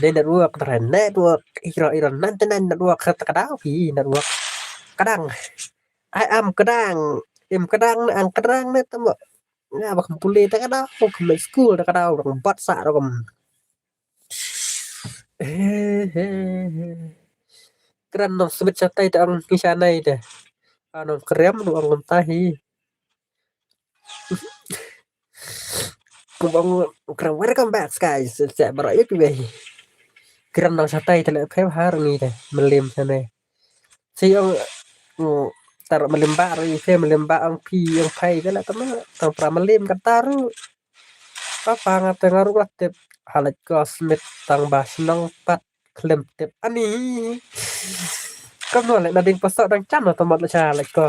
Dei network trai network. Iro iro ninety nine network, ta ka daw phi network. Ka dang. Ai am ka dang. Im ka dang ne ang ka dang ne tamo. Nga ba kam pule ta ka daw. Kam leit skul ta ka daw. Dang bat sa ruh kam. Kren nong submit shatai te ong ngi shanai te. Anong krem ruh ong kumta hi. Kum ong krem, welcome back guys. Sa baroh ïa phi wei. Kren nong shatai te leh phem har ngi te. Mlim shanai. Si ong, mm, tar mlim ba ruh ïa phi, mlim ba ong phi ong phai te leh tama. Tang pra mlim kata ruh. Papa nga te nga ruh nga tip. Halait ko submit tang ba shnong pat khlem tip. Ani. Kam no leh na ding pasok dang chan no tama leh cha halait ko.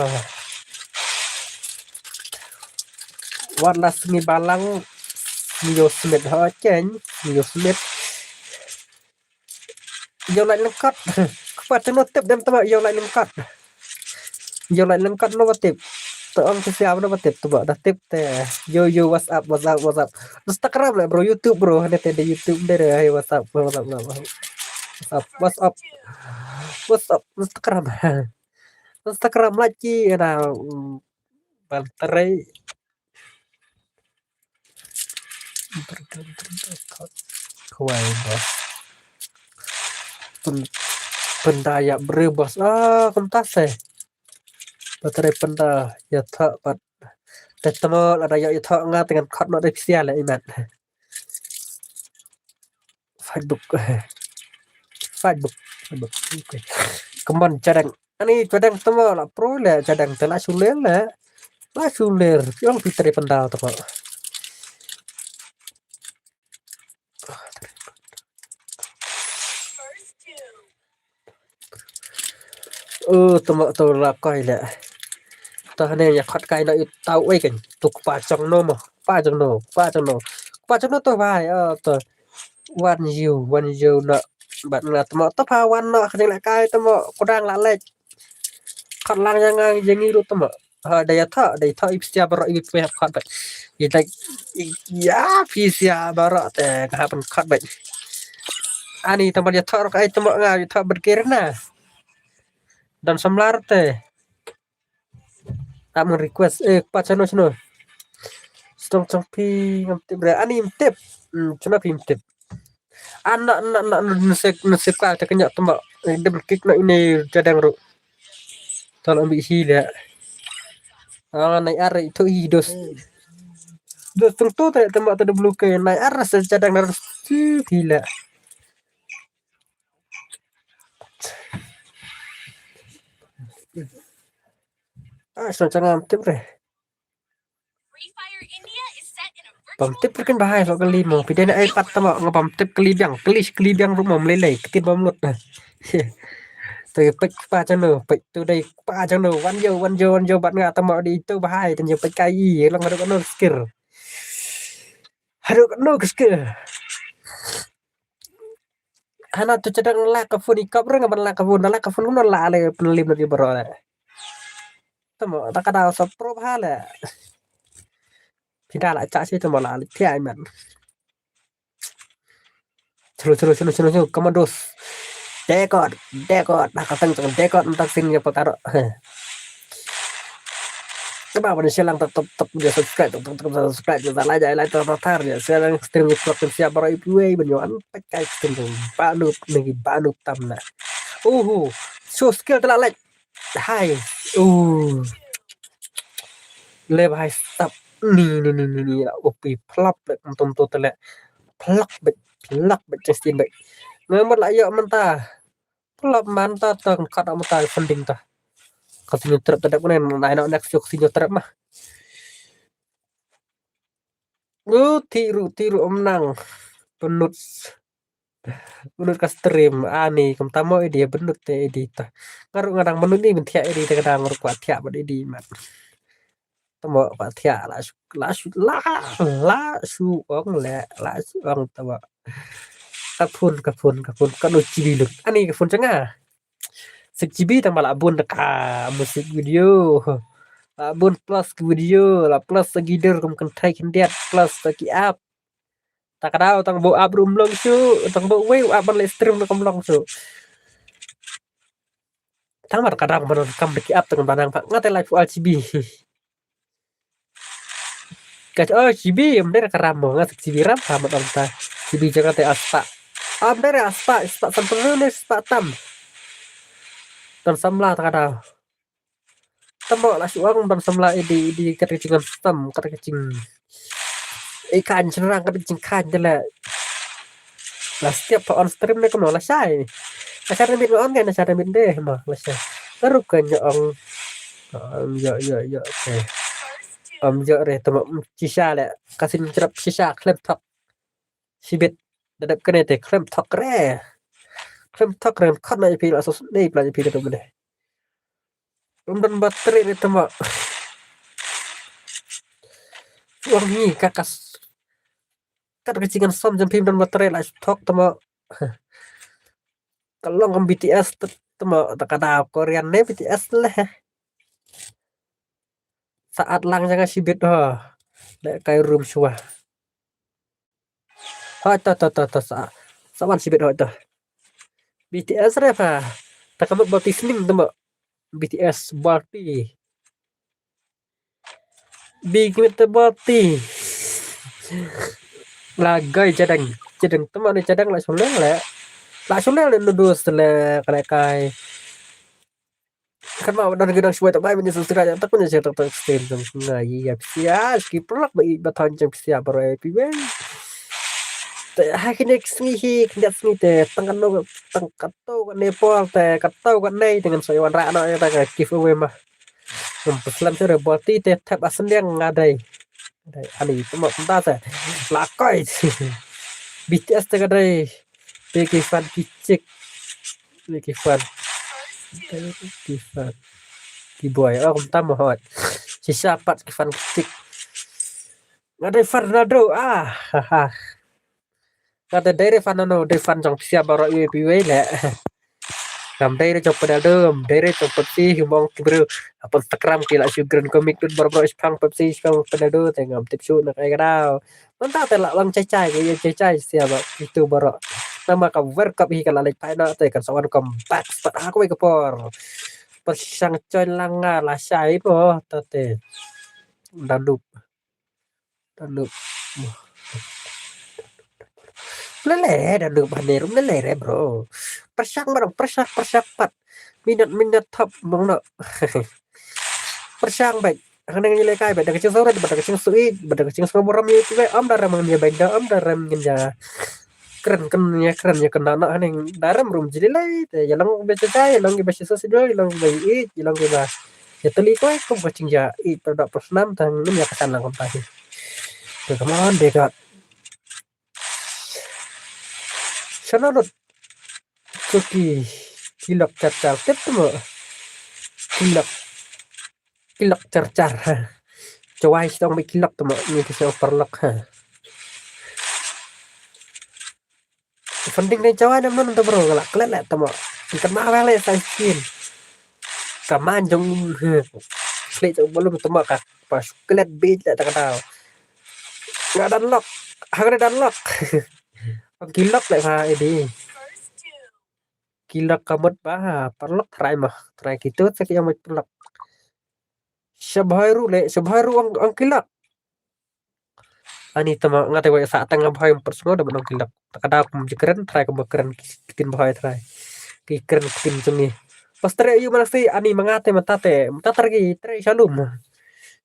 Wan la sngi balang. Ngi ïoh submit ho chen. Ngi ïoh submit. Ïoh lait lyngkot. Kpa te no tip dem tama ïoh lait lyngkot. Ïoh lait lyngkot no ba tip. To ong te siap no ba tip to ba da tip te. Yo yo, what's up, what's up, what's up. Instagram lah bro, YouTube bro, ne te de YouTube de re. Hey, what's up, what's up, what's up. What's up, what's up. What's up Instagram. Instagram lagi ada, mm, ban terai. Kawai bos. Pen-, pynda ïa briew bos. Ah, kumta se. Ba trei pynda ïa thoh pat. Te tamo lada ïa thoh nga te ngan khot noh da pisa leh imat. Facebook. Facebook. Facebook. Okay. Come on, Jadang. Ani Jadang tamo la pro leh, Jadang te la shu ler leh. La shu ler. Ong Peter Pendal tamo. Oh, tamo to la koi leh. To ne ïa khot kai no i tau ei kan. Tu kpa chong no mo. Kpa chong no. Kpa chong no. Kpa chong no to bai. Oh, to. Wan yu, wan yu no. Bat nga tamo to pha wan no ka jing la kai tamo. Kudang la lek. Khot lang ïa nga ïa ngi ruh tamo. Ha, da ïa thoh, da ïa thoh i pisa baroh i pisa khot bad. I da ïa pisa baroh te nga hap ban khot bad. Ani tamo ïa thoh ruh ai tamo nga ïa thoh bad kirna. Dan samlar te. Am request eh pa chano chano. Stong chong phi ngam tip re. Ani ngam tip. Hmm, chano phi ngam tip. Ana na na na sek na sek ka ta kanya tama. Double kick na ini Jadang ru. Tolong ambil sila. Ah, naik arah itu i dos. Dos tung tu tak tama tu double ke naik arah se Jadang harus sila. Ah, so jangan tip re. Bam tip kan bahai lo kali mo. Pidana ai pat tama nga bam tip kali biang, kali kali biang ruh mo melelei, ketin bam lut. Tu pek pa chano, pek tu dai pa chano, wan jo, wan jo, wan jo bat nga tama di tu bahai, tan jo pek kai, long haduh no skill. Haduh no skill. Hana tu Jadang la ka phone i kap reng ban la ka phone, la ka phone no la le pen lim di bro le. Tamo ta ka da sa pro ha le. Pida la cha si tamo la le thia man. Chalo chalo chalo chalo chalo commandos. Dekot, dekot, na ka tang tang dekot, na tak sing ya pakaro. Kaba ban share lang, tap tap tap, ya subscribe, tap tap tap, subscribe, ya like, like, tap tap tap, ya share lang stream ni, vlog ni siap baroh i phi wei ban ïoh an pakai stream tu. Ba nup ni, ba nup tam na. Uhu. So skill telah like. Hai. Uh. Le bahai stop. Ni ni ni ni ni. Upi plop le tum tu tele. Plok bet, plok bet Justin bet. Ngambat la ïoh mynta. Pula man ta tang kat am ta funding ta. Ka sinu trep ta dep ne nai no next yo ka sinu trep mah. Lu ti ru ti ru om nang. Penut. Penut ka stream ani kam tamo idi penut te idi ta. Ngaru ngadang penut ni mentia idi ta kadang ngaru kuat tiap bad idi mat. Tamo pat thiah la shu la shu la la shu ong le la shu ong tamo. Ka phone ka phone ka phone ka no chibi lut. Ani ka phone changa. Six G B tang ba la bun da ka music video. La bun plus ki video, la plus sa ki dur kum kynthei khyndiat, plus sa ki app. Ta ka daw tang ba u app ruh um long shuh, tang ba uwei u app ban leh stream ruh kam long shuh. Tang ba ta ka daw ban kam da ki app tang ba nang ba nga te lai phew ar G B. Ka oh G B, ym dei ka RAM mo, nga six G B RAM ha ma dang ta. G B jong nga te ar spah. Ym dei ar spah, spah san phew ne spah tam. Don samla ta ka daw. Tang ba la shu ong don samla i di, i di kat ka jingam sam, kat ka jing. I kan shynrang kat ka jingkan de la. La step pa on stream ne kumno la shai. La shai mit on kan la shai mit de ma la shai. Ka rup ka nya ong. Ong yo yo yo. Okay. Am yo re tama shisha le. Ka sin jrap shisha klem thok. Shibit. Da dep kane te klem thok re. Klem thok re khot na ipi la sos ne plan ipi da dep ne. Um don battery re tama. Wang ni kakas. Kat ka jingam sam jam phim don battery la thok tama. Ka long kam B T S tama ta ka daw Korean ne B T S le. Saat lang janga shibit ha. Le kai room shuwa. Ha ta ta ta ta sa. Sa wan shibit ha ta. B T S re pha. Ta ka mut balti sning tama. B T S balti. Big mit balti. La gai jadang. Jadang tama ni jadang la shuleng le. La shuleng le nudus le kale kai. Kan ma dan gedang shuai tak bai ni susra ya tak punya saya tak tak stem tang ngai ya sia skip lak ba i ba thon jang sia bro pi wen. Te ha kine sngi hi kine sngi te tang kan no tang kato kan Nepal te kato kan nei dengan soy wan ra no ya ta giveaway ma. Ngam peslem sure balti te thep asendeng ngadai. Ani tama penta se. Lakoi. B T S te kadai. Te ki fan ki chick. Te ki fan. Te ki fan. Ki boy. Oh, kum tam hot. Shisha pat ki fan ki chick. Ngadai fan Ronaldo. Ah, ha ha. Nga te dei re fan ano, dei fan jong psia baroh iwei pa iwei le. Ngam dei re jong Ronaldo, ngam dei re jong Pepsi, hi mong ki briew. Apa Instagram ki la shu kren comic dut baroh baroh shipang Pepsi, shipang Ronaldo, te ngam tip shuh na kai ka daw. Mynta te la long chai chai, ka ïa chai chai sia ba kitu baroh. Namar ka World Cup hi ka la leit phai noh te kan sa wan comeback spat ha kawei ka por. Pyrshang join lang nga la shai po ta te. Danup. Danup. Lele Danup hangne rum lele re bro. Pyrshang bro, pyrshang, pyrshang pat. Minot, minot thap mong no. Pyrshang bad. Hangne ngi le kai bad da ka jingsngewrit, bad da ka jingsuid, bad da ka jingsngew burom ïa ki bad ym da rem ngi bad da ym da rem ngin ïa. Kren kren ïa kren ïa kren na na hangne da rem rum jili lai te ïa long ba jai, ïa long ba shisha shisha, ïa long ba ïeit, ïa long ba ïa teli koi kum ka jingïa ïeit pa da pa snam tang ngin ïa ka san lang kumta hi. Te come on, they got. Shano lut. Suki. Kilok char char tip tu mo. Kilok. Kilok char char ha. Chawai sitong ba kilok tu mo. Ni ki sitong parlok ha. Funding dei jawai nam nam tu bro, nga la klet leh tu mo. Kan ma wang leh sa skin. Ka man jong klet jong balum tu mo ka pa klet bit leh ta ka daw. Nga dan lok. Ha nga dan lok. Ong ki lok leh ha ini. Ki lok ka mut ba parlok trai mah. Trai kitu sa ki ong mut parlok. Shabhai ru leh, shabhai ru ong, ong ki lok. Ani tama nga te wei sa tang nga bhai ym pyrshang da ban ong ki lok. Ta ka daw kum jikren trai kum kren ki ktien bhai trai. Ki kren ktien jong ngi. Pas trai ayu mana si ani ma nga te mynta te mynta trai ki trai shalom.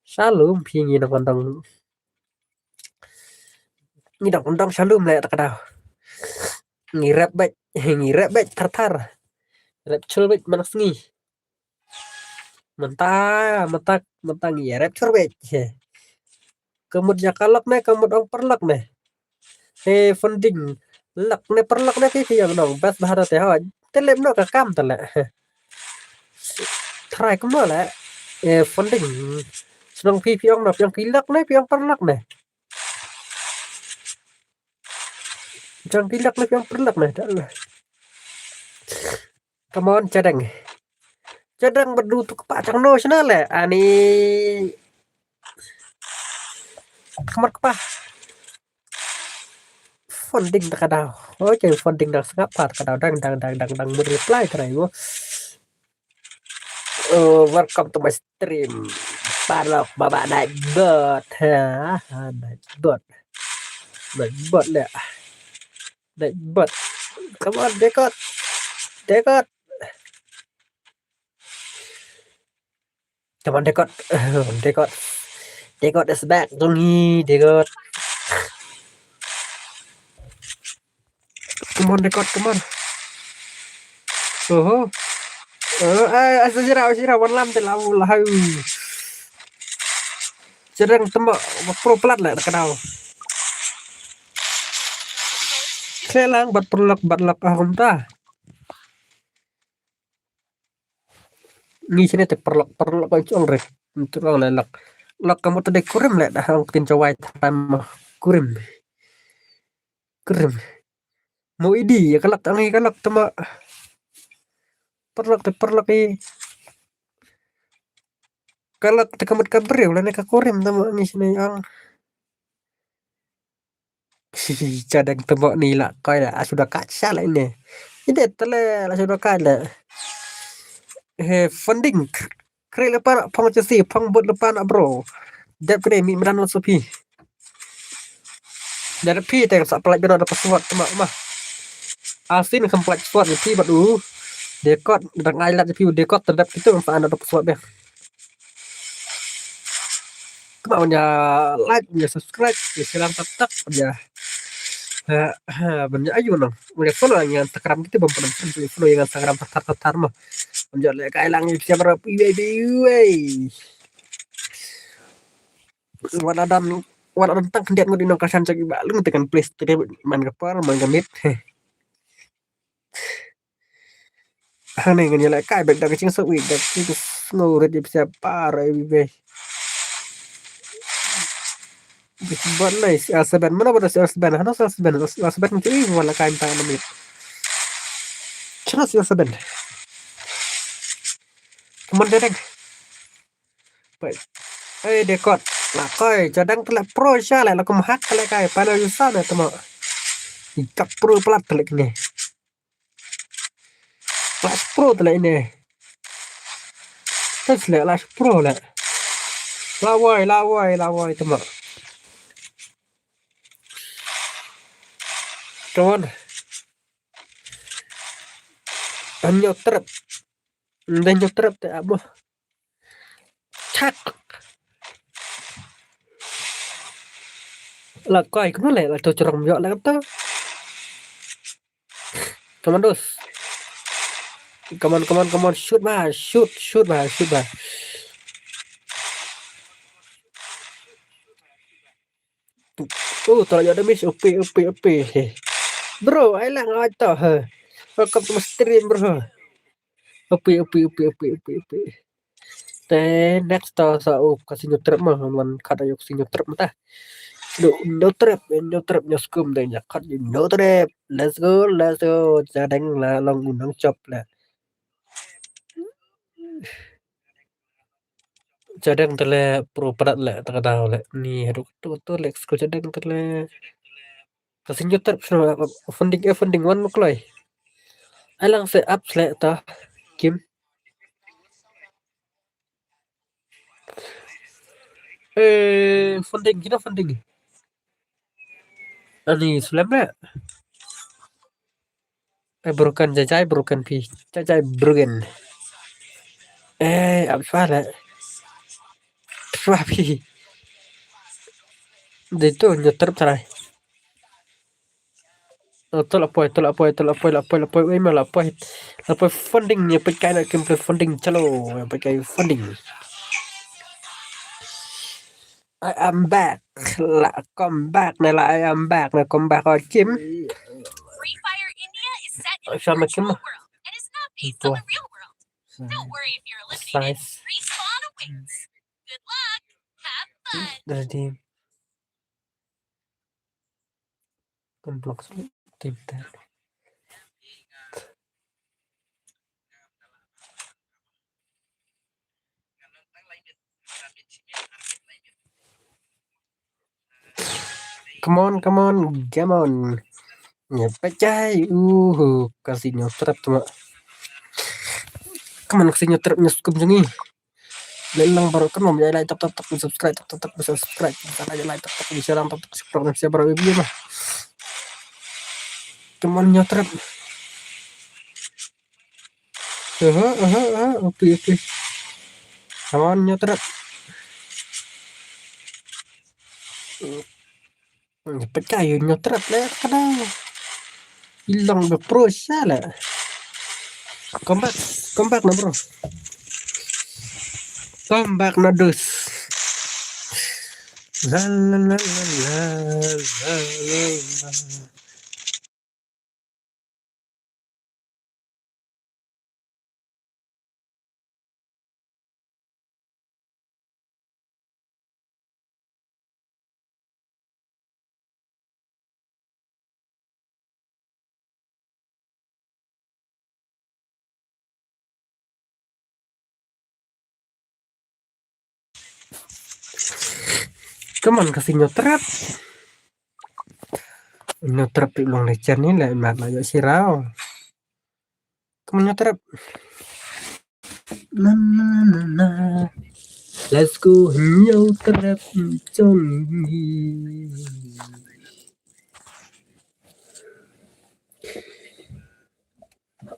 Shalom phi ngi nang kondong. Ngi dang kondong shalom leh ta ka daw. Ngi rep bad ngi rep bad thar thar. Rep chul bad mana sngi. Mynta mynta mynta ngi rep chur bad. Ka mut ïa ka lok ne ka mut ong parlok ne. He funding lok ne parlok ne phi phi ong nong bas bha te ho. Te lem no ka kam te leh. Trai kumno leh. E funding. Shnong phi phi ong no phi ong ki lok ne phi ong parlok ne. Jong ki lok ne phi ong parlok ne. Come on, Chadeng. Jadang badu tu kpa chang no channel le. Ani. Kmat kpa. Funding ta ka daw. Okay, funding dang sngap pat ka daw dang dang dang dang dang mut reply try wo. Oh, welcome to my stream. Paralok Baba Nightbot. Ha, ha, Nightbot. Nightbot le. Nightbot. Come on, Dekot. Dekot. Come on, Dekot. Dekot. Dekot is back. Dongi, Dekot. Come on, Dekot, come on. Oho. Eh, eh, eh, sejera, sejera, wan lam te lau lahau. Jereng tembak, pro plat lah, kenal. Kelang, bat perlok, bat lok, ah, kumta. Ngi sini te perlok, perlok, kau cong rek. Untuk orang lelak. Lok kamu tadi kurim lek, dah, orang ketin cawai, tanam kurim. Kurim. Mo idi ya kalak tangi kalak tama. Perlak te perlak i. Kalak te kamut kabreu lane ka kurim tama ngi sini ang. Jadang tama ni la kai la sudah kaca la ini. Ini tele la sudah kai la. He funding. Kri lepa nak phong cesi phong but lepa nak bro. Dep kene mi medan sopi. Dari pi teng sa pelaj bina da password ma ma. Asin kam pelaj password pi bad u. Dekot dang ai lat pi u dekot terdep kitu sa ana da password be. Kema wan ya like ya subscribe ya silang tak tak ya. Ha ha ban ya ayu nang. Wan ya follow ya Instagram kitu ban pernah follow ya Instagram tak tak tak ma. Wan ya like ai lang ya siapa rapi wei wei. Wat la don, wat la don tang khyndiat ngut ïa nong ka shan jong i Bah Lung te kan place te man ka por man ka miet. Hangne ngan ïalehkai bad da ka jingsngewrit da ka jingsngewrit ïa pisa para ïa iwei. Bad nai si R seven, mano bad si R seven, hano si R seven, si R seven ngan ïalehkai mynta na miet. Chano si R seven. Come on, Dedek. Peit. Ei, Dekot. La koi, jadang te la pro sha la, la kum hack la kai, pa la yusa na tama. Ikap pro plat te la kine. Clash Pro te la ine. Tes la, Clash Pro la. Lawai, lawai, lawai tama. Come on. Anyo trap. Nda nyo trap te abo. Chak. La koi kumno le la to chorong yo la to. Commandos. Come on, come on, come on. Shoot ba, shoot, shoot ba, shoot ba. Oh, tara yo damage, upi, upi, upi. Bro, ai lang ai to. Welcome to my stream, bro. Upi, upi, upi, upi, upi, upi. Te next to sa u ka sinyo trap ma, man kat ayo sinyo trap ma ta. No, no trap, no trap nyo skum de nya kat no trap. Let's go, let's go. Jadang la long unang chop la. Jadang te le pro padat le ta ka daw le ni hadu tu tu le ko jadang te le. Ka sinyo trap sno funding eh funding one kloi. Alang se up le ta kim. Eh funding kino funding. Ani sulem le. Eh broken jajai broken pi. Jajai broken. Eh apa le. Apa pi. Dei tu nyo trap trai. Oh, tu la poi, tu la poi, tu la poi, la poi, la poi, wei ma la poi. La poi funding ïa peit kai na kim play funding chalo, ïa peit kai funding. I am back. La come back na la I am back na come back or kim. Free Fire India is set in a virtual world and is not based on the real world. Don't worry if you're eliminated. Respawn awaits. Good luck. Have fun. Redeem. Kan block sih tim tag. Come on, come on, come on. Ïa peit kai. Uhu, ka sngew trap tu ma. Come on, ka sngew trap ïa skum jong ngi. Leh lang baroh kan mom ïa like tap tap tap subscribe tap tap tap subscribe. Sa like tap tap share tap tap subscribe share baroh ïa ma. Come on, ïa trap. Aha, aha, aha, oke, oke. Come on, ïa trap. Peit kai ïa trap leh ka dang. Ilong be pro sha leh. Come back, come back na bro. Come back na dus. La la la la la la la la. Come on, ka sngew trap. Ïa trap ri long le chen ni le mat la ïoh sirau. Come on, ïa trap. Na na na na. Let's go, ïa trap jong ngi.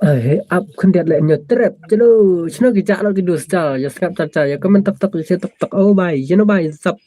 Ai, ap khyndiat le ïa trap. Chalo, shano ki jak lo ki dus cha, ïa subscribe cha cha, ïa comment tak tak, ïa share tak tak. Oh bhai, shano bhai, sap.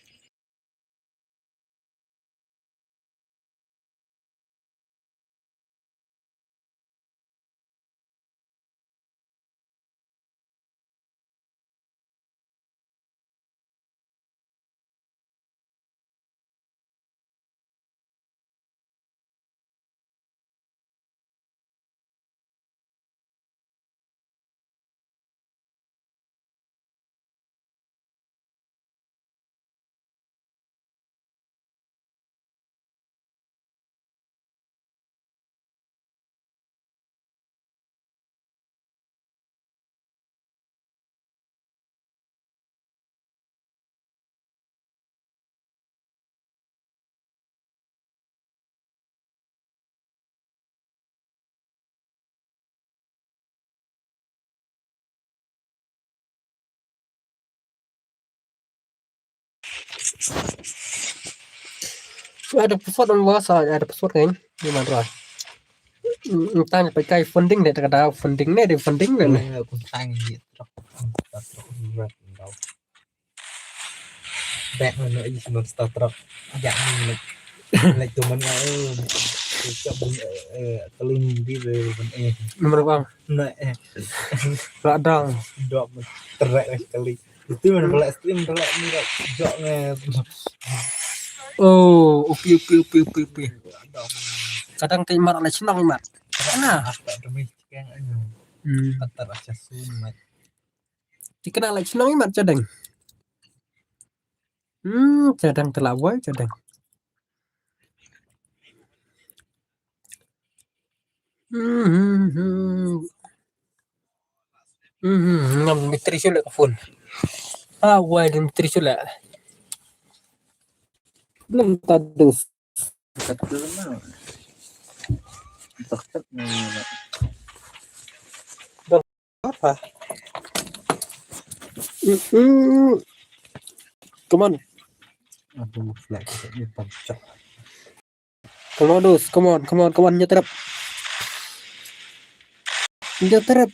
Ada password dong bos, ada password kan? Gimana? Tanya pakai funding deh, tak ada funding deh, di funding deh. Aku tanya dia truk. Truk berat tau. Bek mana isi monster truck. Ajak ni lek. Lek tu mana eh. Cakap bun eh keling di bun eh. Nomor bang. Nah eh. Radang. Dok terek kali. Itu mana belak stream belak ni dak jok nge. Oh, upi upi upi upi upi. Kadang te imat ala senang imat. Nah. Apa demi sekian anu. Hmm. Patar aja sun mat. Ti kena la chnong imat chadeng. Hmm, chadeng te la wai chadeng. Hmm, hmm, hmm. Hmm, hmm, ngam mitri shu le ka phone. Ah, wai de mitri shu le. Belum tadus. Apa? Mm-mm. Come on. Aduh, flag ni pancak. Come on, dus. Come on, come on, come on. Nyetrep. Nyetrep.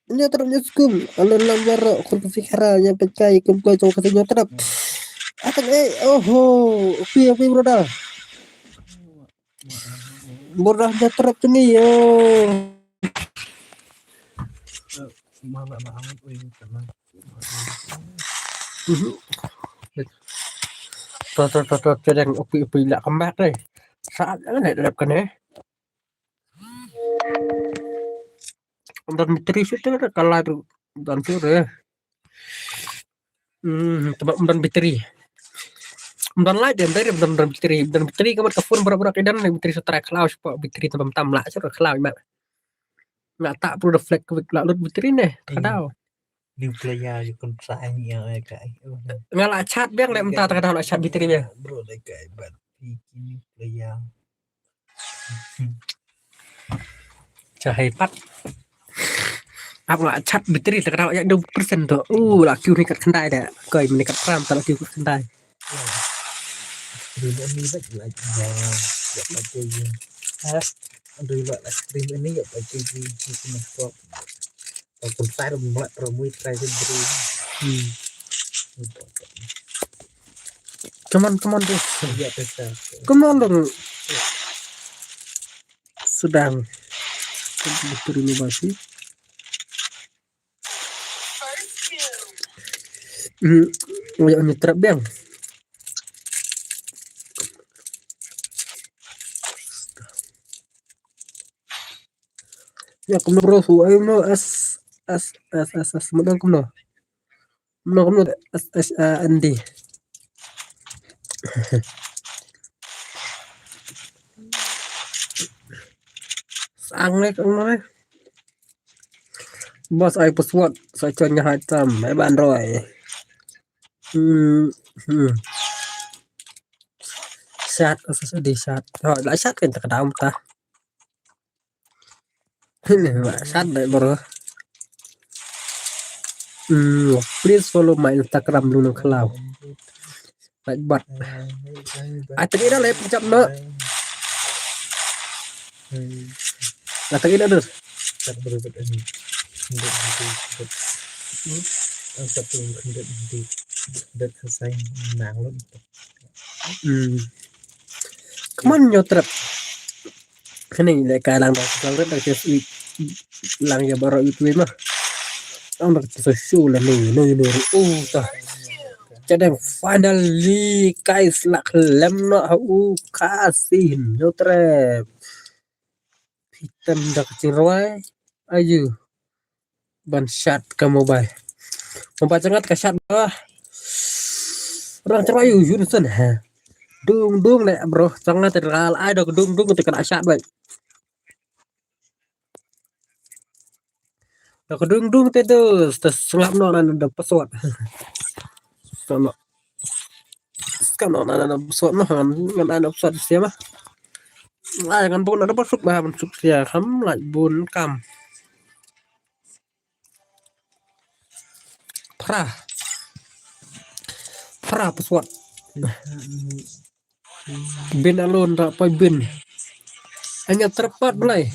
Nyetrep, nyeskum. Alon lambar, khur kefikra, nyepecai, kumpul, cowok kasi nyetrep. Atak, eh, oho. Opi, opi, broda. Broda, nyetrep tu ni, oh. Mama, mama, oi, tenang. Tot, tot, tot, tot, chadeng, upi, upi, la kembak, eh. Saat, eh, nak lep kan, eh. Ym don batri shuh te ka live don shuh re. Hmm, tebak ym don batri. Ym don live de, ym don, ym don batri, ym don batri ka mat ka phone baroh baroh ki don batri shuh trai khlaw shuh batri tebak tam lah shuh khlaw imat. Nga tak pru da flag kwik la lut batri ne, ka dau. New player you can try ni ya ka. Nga la chat biang le mynta ka dau la chat batri biang. Bro le ka ibat. Bikini player. Cha hai pat. Ap nga chat battery ta kata ïa dum persen tu. Uh, la kyu ni kat khyndai da. Koi mini kat pram ta la kyu kat khyndai. Stream ini bad like ba ya ba tu ya. Ha? Aduh ba like stream ini ya ba tu ya. Ini kena stop. Aku sai dah mulai promote try sendiri. Hmm. Come on, come on, Des. Ya, Des. Come on dong. Sedang. Betul ini masih. Hmm, ya, ini trap biang. Ya, kumno bro, su ayo no as as as as as menang kumno. Menang kumno as as ah, Andi. Sang ni kumno ni. Bos ai password sa chon nya hai tam ai ban roi. Hmm. Hmm. Sat as as di sat. Ho la sat kan ta kadam ta. Sat dai bro. Hmm, please follow my Instagram Blue Nang Khlaw. Like bot. Ai tadi dah lep jam no. Ai tadi dah dur. Tak berubah ini. Hendak hendak. Hmm. Satu hendak hendak. Hendak selesai menang lu. Hmm. Come on, nyotrep. Kane le ka lang da lang da ke sweet lang ya baro itu ma. Ang da ke so show la no no no. Oh ta. Chadang finally guys la khlem no ha u kasin nyotrep. Pitam da ke chingwai. Ayu. Ban shat ka mobile. Mobile jong nga te ka shat ba. Rang chwa yu yun sen ha. Dung dung le bro, jong nga te ka ai da ka dung dung te ka shat ba. Da ka dung dung te tu, te sngap noh na da password. Sngap noh. Sngap noh na da password noh, ngan ai da password sia ma. Ai ngan bun na da password ba ban suk sia kam lait bun kam. Phra. Phra password. Bin alone da poi bin. Anya terpat belai.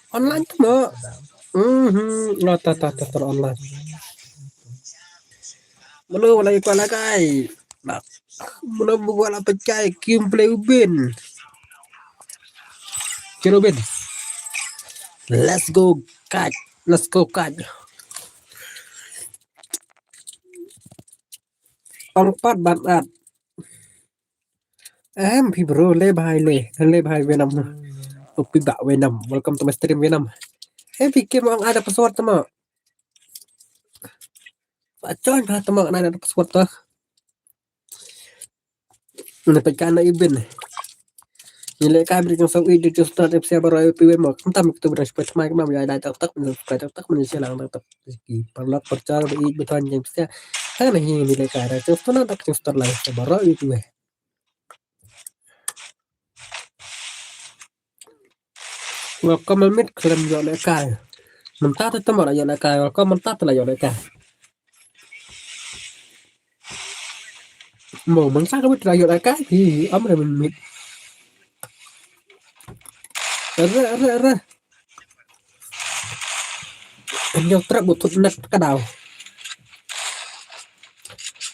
Online tu mo. Mhm. Lo ta ta ta ta online. Mano wala ikut lagai. Mano buat la pecai kim play ubin. Kira ubin. Let's go kaj. Let's go kaj. Ong pat ban at. Em phi bro le bhai le le bhai Vietnam. Pi ba Vietnam. Welcome to my stream Vietnam. Em phi kim ong ada password tama. Ba chon ba tama ada password ta. Ngan peit ka na ibin. Ni le ka bri kong song i ju ju start ep sia baro ep iwe mo. Khamtam kitu bri shupai thamai kama ya dai tak tak men shupai tak tak men sia lang tak tak. Ki parlok parchar ba i beton jeng sia. Hang na hi ni le ka da ju start tak ju start lang sia baro ep iwe. Welcome mit khlem ïoh lehkai. Mynta te tama la ïoh lehkai, welcome mynta te la ïoh lehkai. Mo mynta ka mit la ïoh lehkai, hi am re mit. Re re re. Ñiew trep butut net ka daw.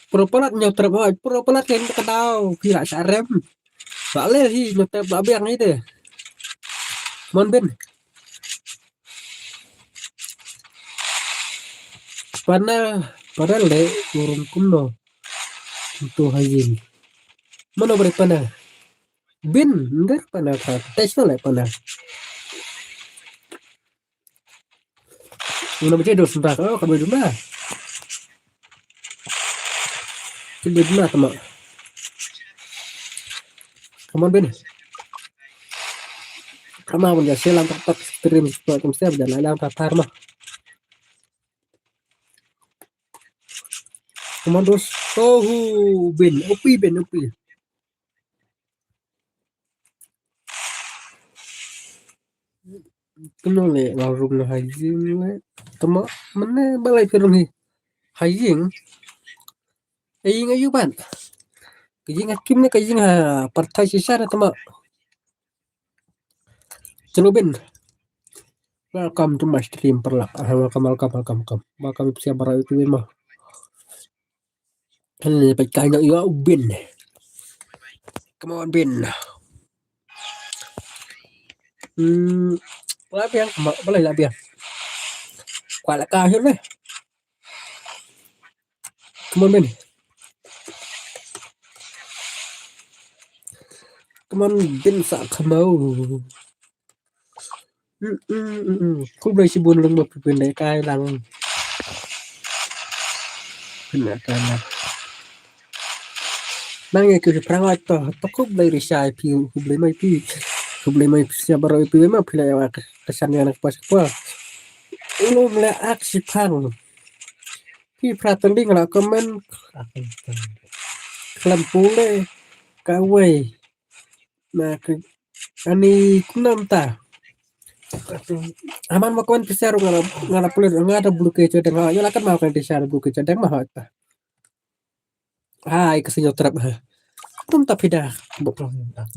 Pro palat ñiew trep oi, pro palat ken ka daw, phi la sa rem. Ba le hi ñiew trep ba biang hi de. Mon bin. Pana, pana le urung kumno. Kumto hayin. Mano bre pana. Bin, nder pana ka. Tes no le pana. Una baca dos entah. Oh, kamu dulu lah. Kamu dulu lah, teman. Come on, Bin. Come on, ya, saya lantak tak stream sport, kamu siap jalan lang tatar mah. Come on, dos. Oh, Bin, opi, Bin, opi. Kumno le nga rung ha ïing le. Tama mane balai phi rung hi. Ha ïing. Ïing aïu ban. Ka ïing ha Kim ne ka ïing ha pyrthei shisha ne tama. Chalo Bin. Welcome to my stream paralok. Ah, welcome, welcome, welcome, welcome. Welcome to Siabara YouTube mo. Kan ni pa kai nak yo Bin. Come on Bin. Hmm. Lah Bin, ma, boleh lah Bin. Kuat lah kau ni. Come on Bin. Come on Bin sa khamau. Khublei shibun lang ba phi pynlehkai lang. Pynlehkai lang. Nang ïa ki phrang ai to, to khublei Risha ïa phi, khublei mai phi. Khublei mai phi Siabara ïa phi ma phi la ïa ka san ïa na kpa kpa. Ulu mle ak shipang. Phi phra tang ding la comment. Khlem pule kawei. Na ka ani kumnam ta. Aman ma kon pisa ru ngala ngala pulir ngata buluke chodang ha. Yo lakan ma kan pisa buluke chodang ma ha ta. Hai ka sinyo trap ha. Tum ta pida.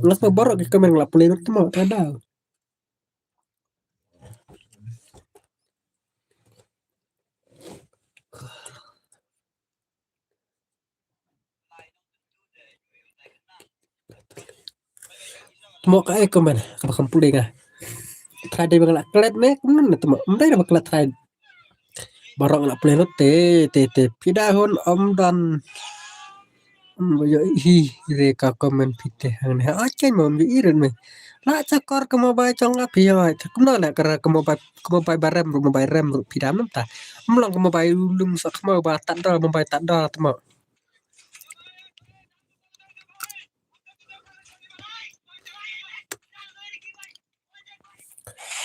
Ngas ma borok ki komen ngala pulir tu ma ta da. Tmo ka ai komen ka ba kam pule nga. Trai dei ba nga la klet ne kumno ne tmo. Mdai da ba klet trai. Barok la pule no te te te pida hon om don. Om ba yo hi re ka komen pite hang ne. Achen mo om yo iren me. La chakor ka mobile chong nga phi yo. Kumno la ka ka mobile ka mobile barem ru mobile rem ru pida nam ta. Mlong ka mobile lum sa ka mobile tat dol mobile tat dol tmo.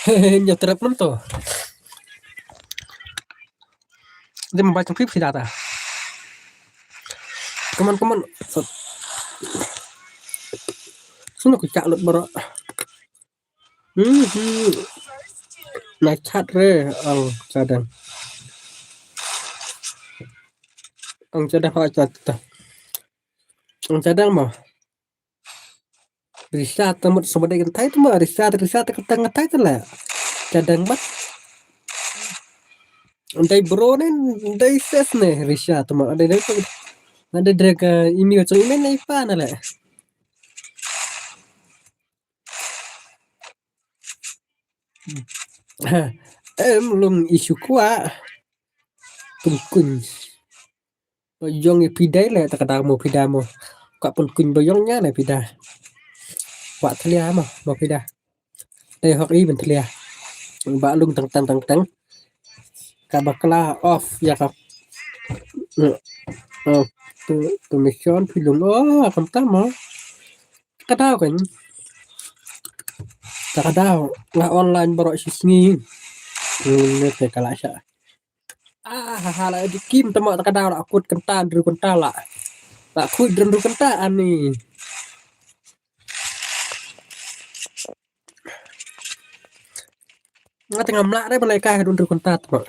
Nya trap nam to. Dia membaca pip sih data. Come on, come on. Sunu ku cak lut bro. Hmm, hmm. Na chat re ang cadang. Ang cadang ha chat ta. Ang cadang mo. Risha ta mut sabadai kan thai tu ma risha ta risha ta kata ngatai tu la. Cadang mat. Ndai bro ne ndai ses ne risha ta ma ndai ndai tu. Ndai drega imi ka chong imi nai pa na la. Em lum isu kwa. Tum kun. Ba yong i pidai le ta ka dang mo pida mo. Ka pun kun ba yong nya le pida. Wa thlia mo mo pida. Dei hok i ben thlia. Ba lung tang tang tang tang. Ka ba kla off ya ka. Eh, eh, tu tu mission phi lung oh kam ta mo. Ka dau kan. Ta ka dau nga online bro shi sngi. Ni te ka la sha. Ah, ha, ha, la di kim tama ta ka dau la kut kenta dru kenta la. La kut dru kenta ani. Nga tengah mlak re balai kai dru kenta tama.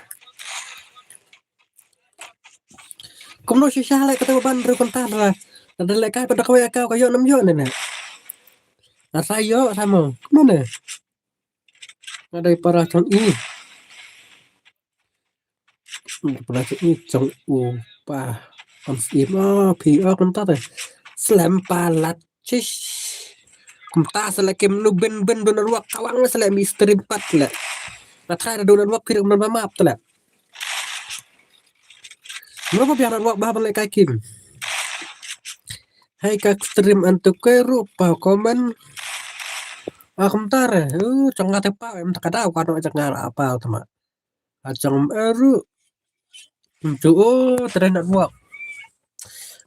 Kumno shisha le kata ban dru kenta la. Ada le kai pada kawai akau kayo nam yo ne ne. Asa yo sama. Kumno ne? Ada para chong i. Pula chu i chong u pa. Am si ma phi ok nta te. Slem pa lat chish. Kumta sele kim nu ben ben dun ruak kawang sele mi stream pat le. Na thai dun ruak phi dun map le. Mula pa biar ruak ba ban le kai kim. Hai ka stream antu ke ru pa comment. Ah kumta re. Uh, chong ngate pa em ta kada ka no chong ngara apa tama. Achang eru. Chu o tren network.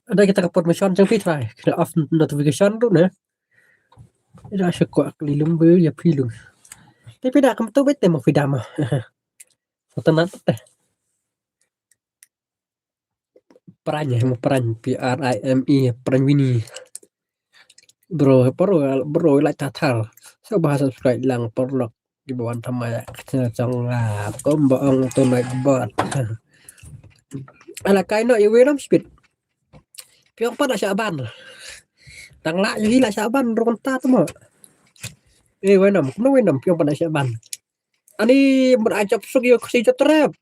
Ada kita ka permission chang pi try. Kita off notification tu ne. Ida shakwa kli lumbe ya pilung. Tapi dah kam tu bete mo pidama. Satanat teh. Prime mo prime P R I M E prime wini. Bro, bro, bro like tathar. So bahasa subscribe lang paralok. Bon tama ya. Chong la. Kom ba ong tu naik bot. Ala kai no iwi nam speed. Piong pan la sha ban. Tang la yu hi la sha ban rung ta tu mo. Eh, wenam, kumno wenam piong pan la sha ban. Ani mun a chop suk yo si chop trap.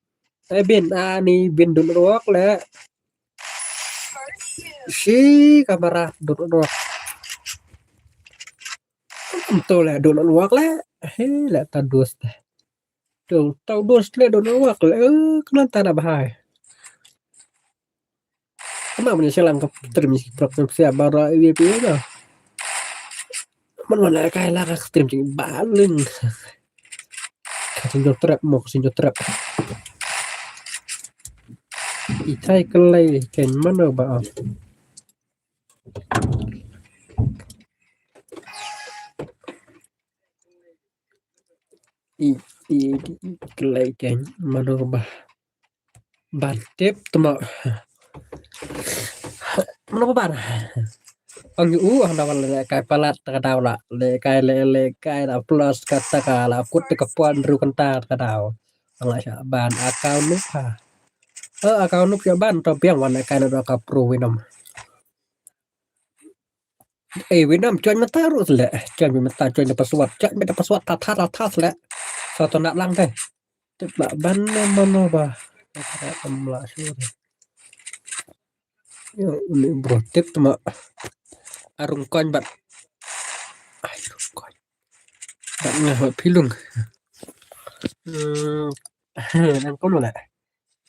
Eh, bin, ani bin dun ruak le. Si kamera dun ruak. Em to le dun ruak le. He le ta dus. Tu tau dus le dun ruak le. Eh, kena ta da bahai. Kena mun selang ke trim si prok sia bara iwi pi dah. Mun mana kai la ka trim si balin. Ka sinjo trap mo, ka sinjo trap. Itai kelai ken mano ba. I, i, i kelai ken mano ba. Ban tip tuma. Mano ba ban. Ang u ang dawan le kai palat ta daw la le kai le le kai la plus kata ka la kut ka puan ru kanta ta daw. Ang la sha ban account nuk ha. Eh, account nuk sha ban to piang wan le kai na do ka pro winom. Eh, winom join mata ru le. Join mata join password. Join mata password ta ta ta ta le. So to nak lang te. Tip la ban mano ba. Ka am la sure. Yo, ni bro tip tuma. Arung coin bat. Ai, arung coin. Bat ngah bat pilung. Hmm. Nang kono le.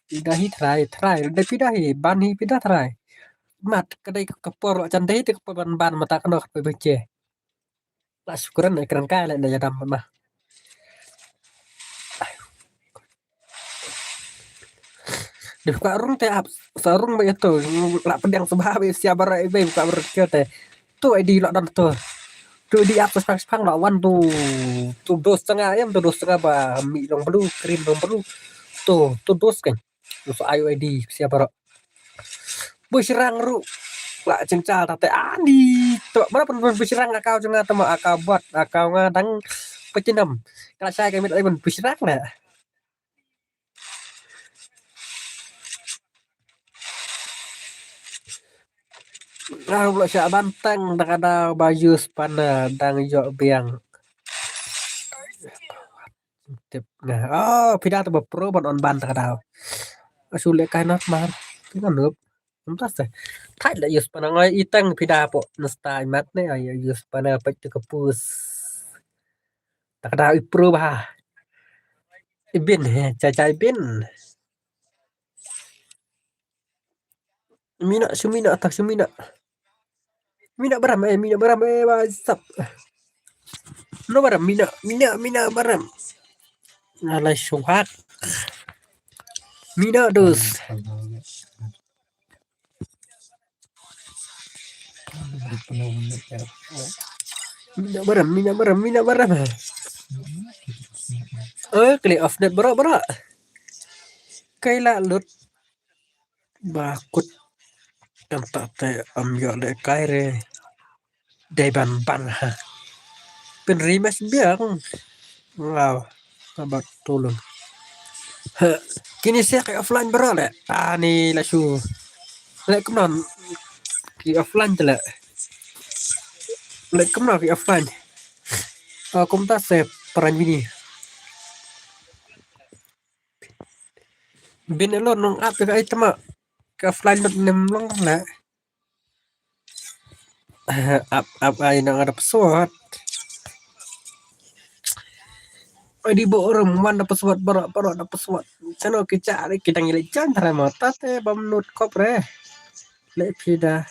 Pida hi trai, trai. Dei pida hi, ban hi pida trai. Mat, kadei ka por lo chan dei te ka por ban ban mata kano ka pe beche. La syukuran ai kerang kai le na jadam ma. Dei ka rung te ap, sa rung ba ito, la pedang sebab sia bara ibai ka berke te. Tu ai di lo dan tu. Tu di ap sepang sepang lo wan tu. Tu dos setengah em, tu dos setengah ba mi long belu, krim long belu. Tu, tu dos kan. Musuh ayu edi siapa ro. Bushrang ru. La cengcal tate ani. Tu mana pun bushrang akau jenga tema akau buat akau ngadang pecinam. Kalau saya kami tak pun bushrang lah. Nah, pula syak banteng tak ada baju sepana dang yok biang. Tip. Nah, oh, pida tu ba pro ban on ban ta ka daw. Asu le kai not mar. Ti ngan nup. Entas te. Thai le yus pana ngai itang pida po. Nasta imat ne ai yus pana pek tu ka pus. Ta ka daw i pro ba. Ibin he, cha cha ibin. Mina, sumina, tak sumina. Mina baram, eh, mina baram, eh, WhatsApp. No baram, mina, mina, mina baram. Alai suhak. Mina dos. Mina baram, mina baram, mina baram. Eh, klik off net bro, bro. Kaila lut. Ba kut. Kan ta te am yo le kai re. Dei ban ban ha. Pynri mas biang. Wow. Abat tulung. Ha. Kini sia kai offline bro le. Ani la shu. Le kumnon. Ki offline te le. Le kumnon ki offline. Oh, kumta se peran bini. Bin elon nong ap ka ai tama. Ka offline not nem long la. Ap ap ai nang ada password. Ai di bo orang man da password barak barak da password. Chano ki cari kita ngile jan tara mata te bam nut kop re. Le pida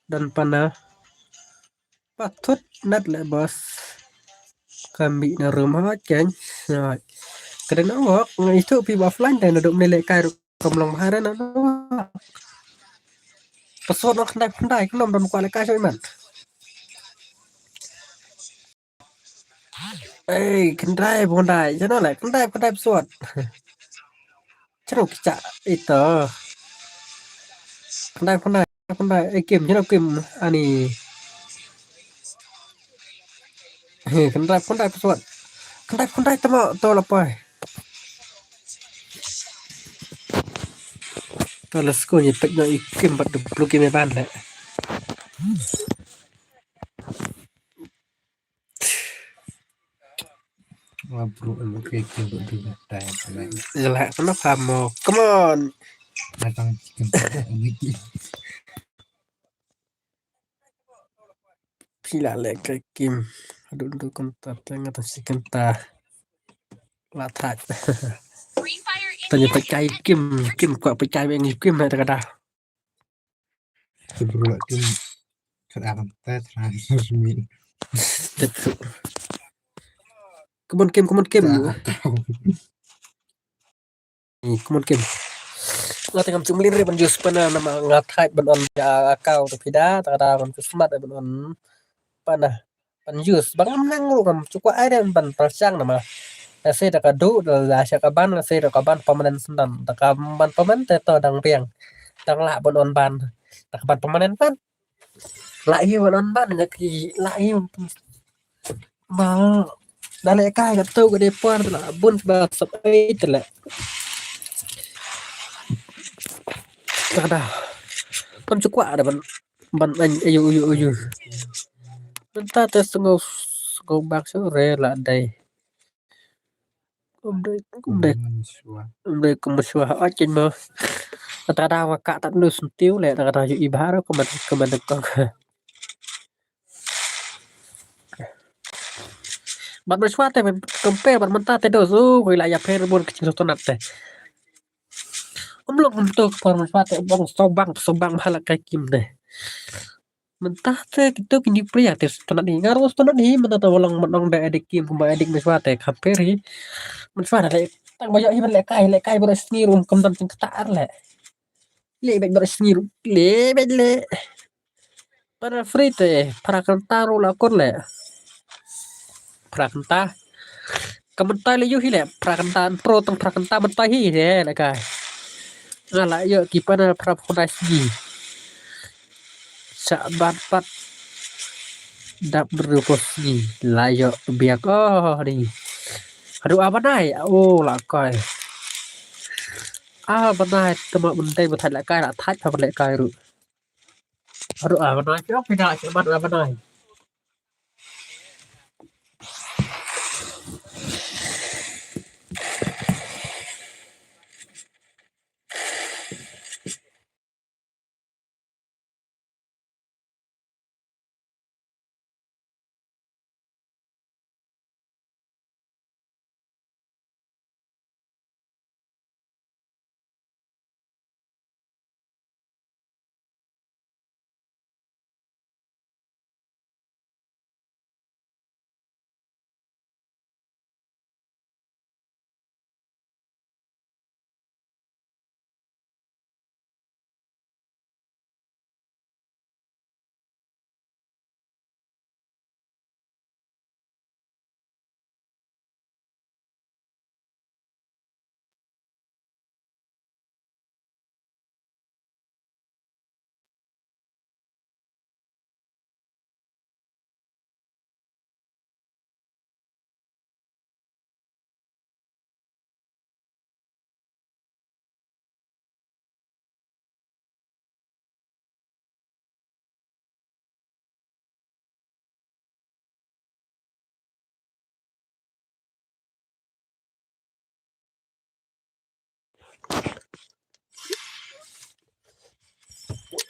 dan pana. Patut nat le bos. Kambi na rumah ken. Kada na wok ngai tu pi offline dai na dum ne le kai ru kam long bahara na wok. Pasot nok khandai khandai knom don kwa le kai soi man. Ei khandai bondai jana le khandai khandai pasot. Chero kicha ito. Khandai khandai. Khandai, eh, kim, jana kim, ani. He, khandai, khandai, paswat. Khyndai, khyndai tama to la poi. To la sku ni pek no i kim bat du plu kim ban le. Wa bru an ke kim bat du tai. Jela sana pamo. Come on. Datang chicken. Phi la leh kai kim. Haduh ndu kumta te nga ta si kumta. La thach. Tanya pachai kim, kim kwah pachai beng kim na ta kada. Kebru la kim. Kadang te transmit. Come on kim, come on kim. Ni, come on, Kim. Nga te ngam chum lin re ban use pana namar nga thait ban on ya account to phi da, ta da ngam chu smat ban on pana. Ban use, ba ngam nang ruh ngam chu kwah ai re ban pyrshang namar. Lehse da ka duh, da sha ka ban, lehse da ka ban permanent sendang. Da ka ban permanent te to dang biang. Dang lah ban on ban. Da ka ban permanent ban. Lah ïa ban on ban ïa ki, lah ïa ban. Ba da leh kai kato ka dei por la bun ba sap ai te leh. Kada. Pam chu kwah da ban, ban ain ayu ayu ayu. Mynta te sngew, sngew bak shu re la dei. Kum dei, kum dei. Kum dei kum shuwa. Oi chin mo. Kata da wa ka tat nu sentiw le, kata yu i bahar ko man, ko man ko. Ban mashwa te, ban compare ban mynta te dos. Oh, ko ila ya pher bun kching rotonat te. Om long om to ko ban mashwa te, bang so bang, so bang bhala kai kim te. Mynta te kito ki new player te stunat hi. Nga ruh stunat hi, mynta te wa long man ong da edit kim kumba edit mashwa te compare hi. Mashwa da le tang ba ïoh hi ban leh kai, leh kai ba sngi ruh kam don jingkata ar leh. Leh bad ba sngi ruh. Leh bad leh. Para free te, para kynta ruh la kon leh. Para kynta. Ka mynta le yu hi le, pra kynta pro tang pra kynta mynta hi he le kai. Nga la ïoh ki pana pra khun dai sngi. Sa ban pat dap bru ko sngi la ïoh biak oh ni. Aduh a banai oh la kai. A banai tama bendai ba thait la kai la thait pa le kai ru. Aduh a banai ïoh pina sa ban a banai.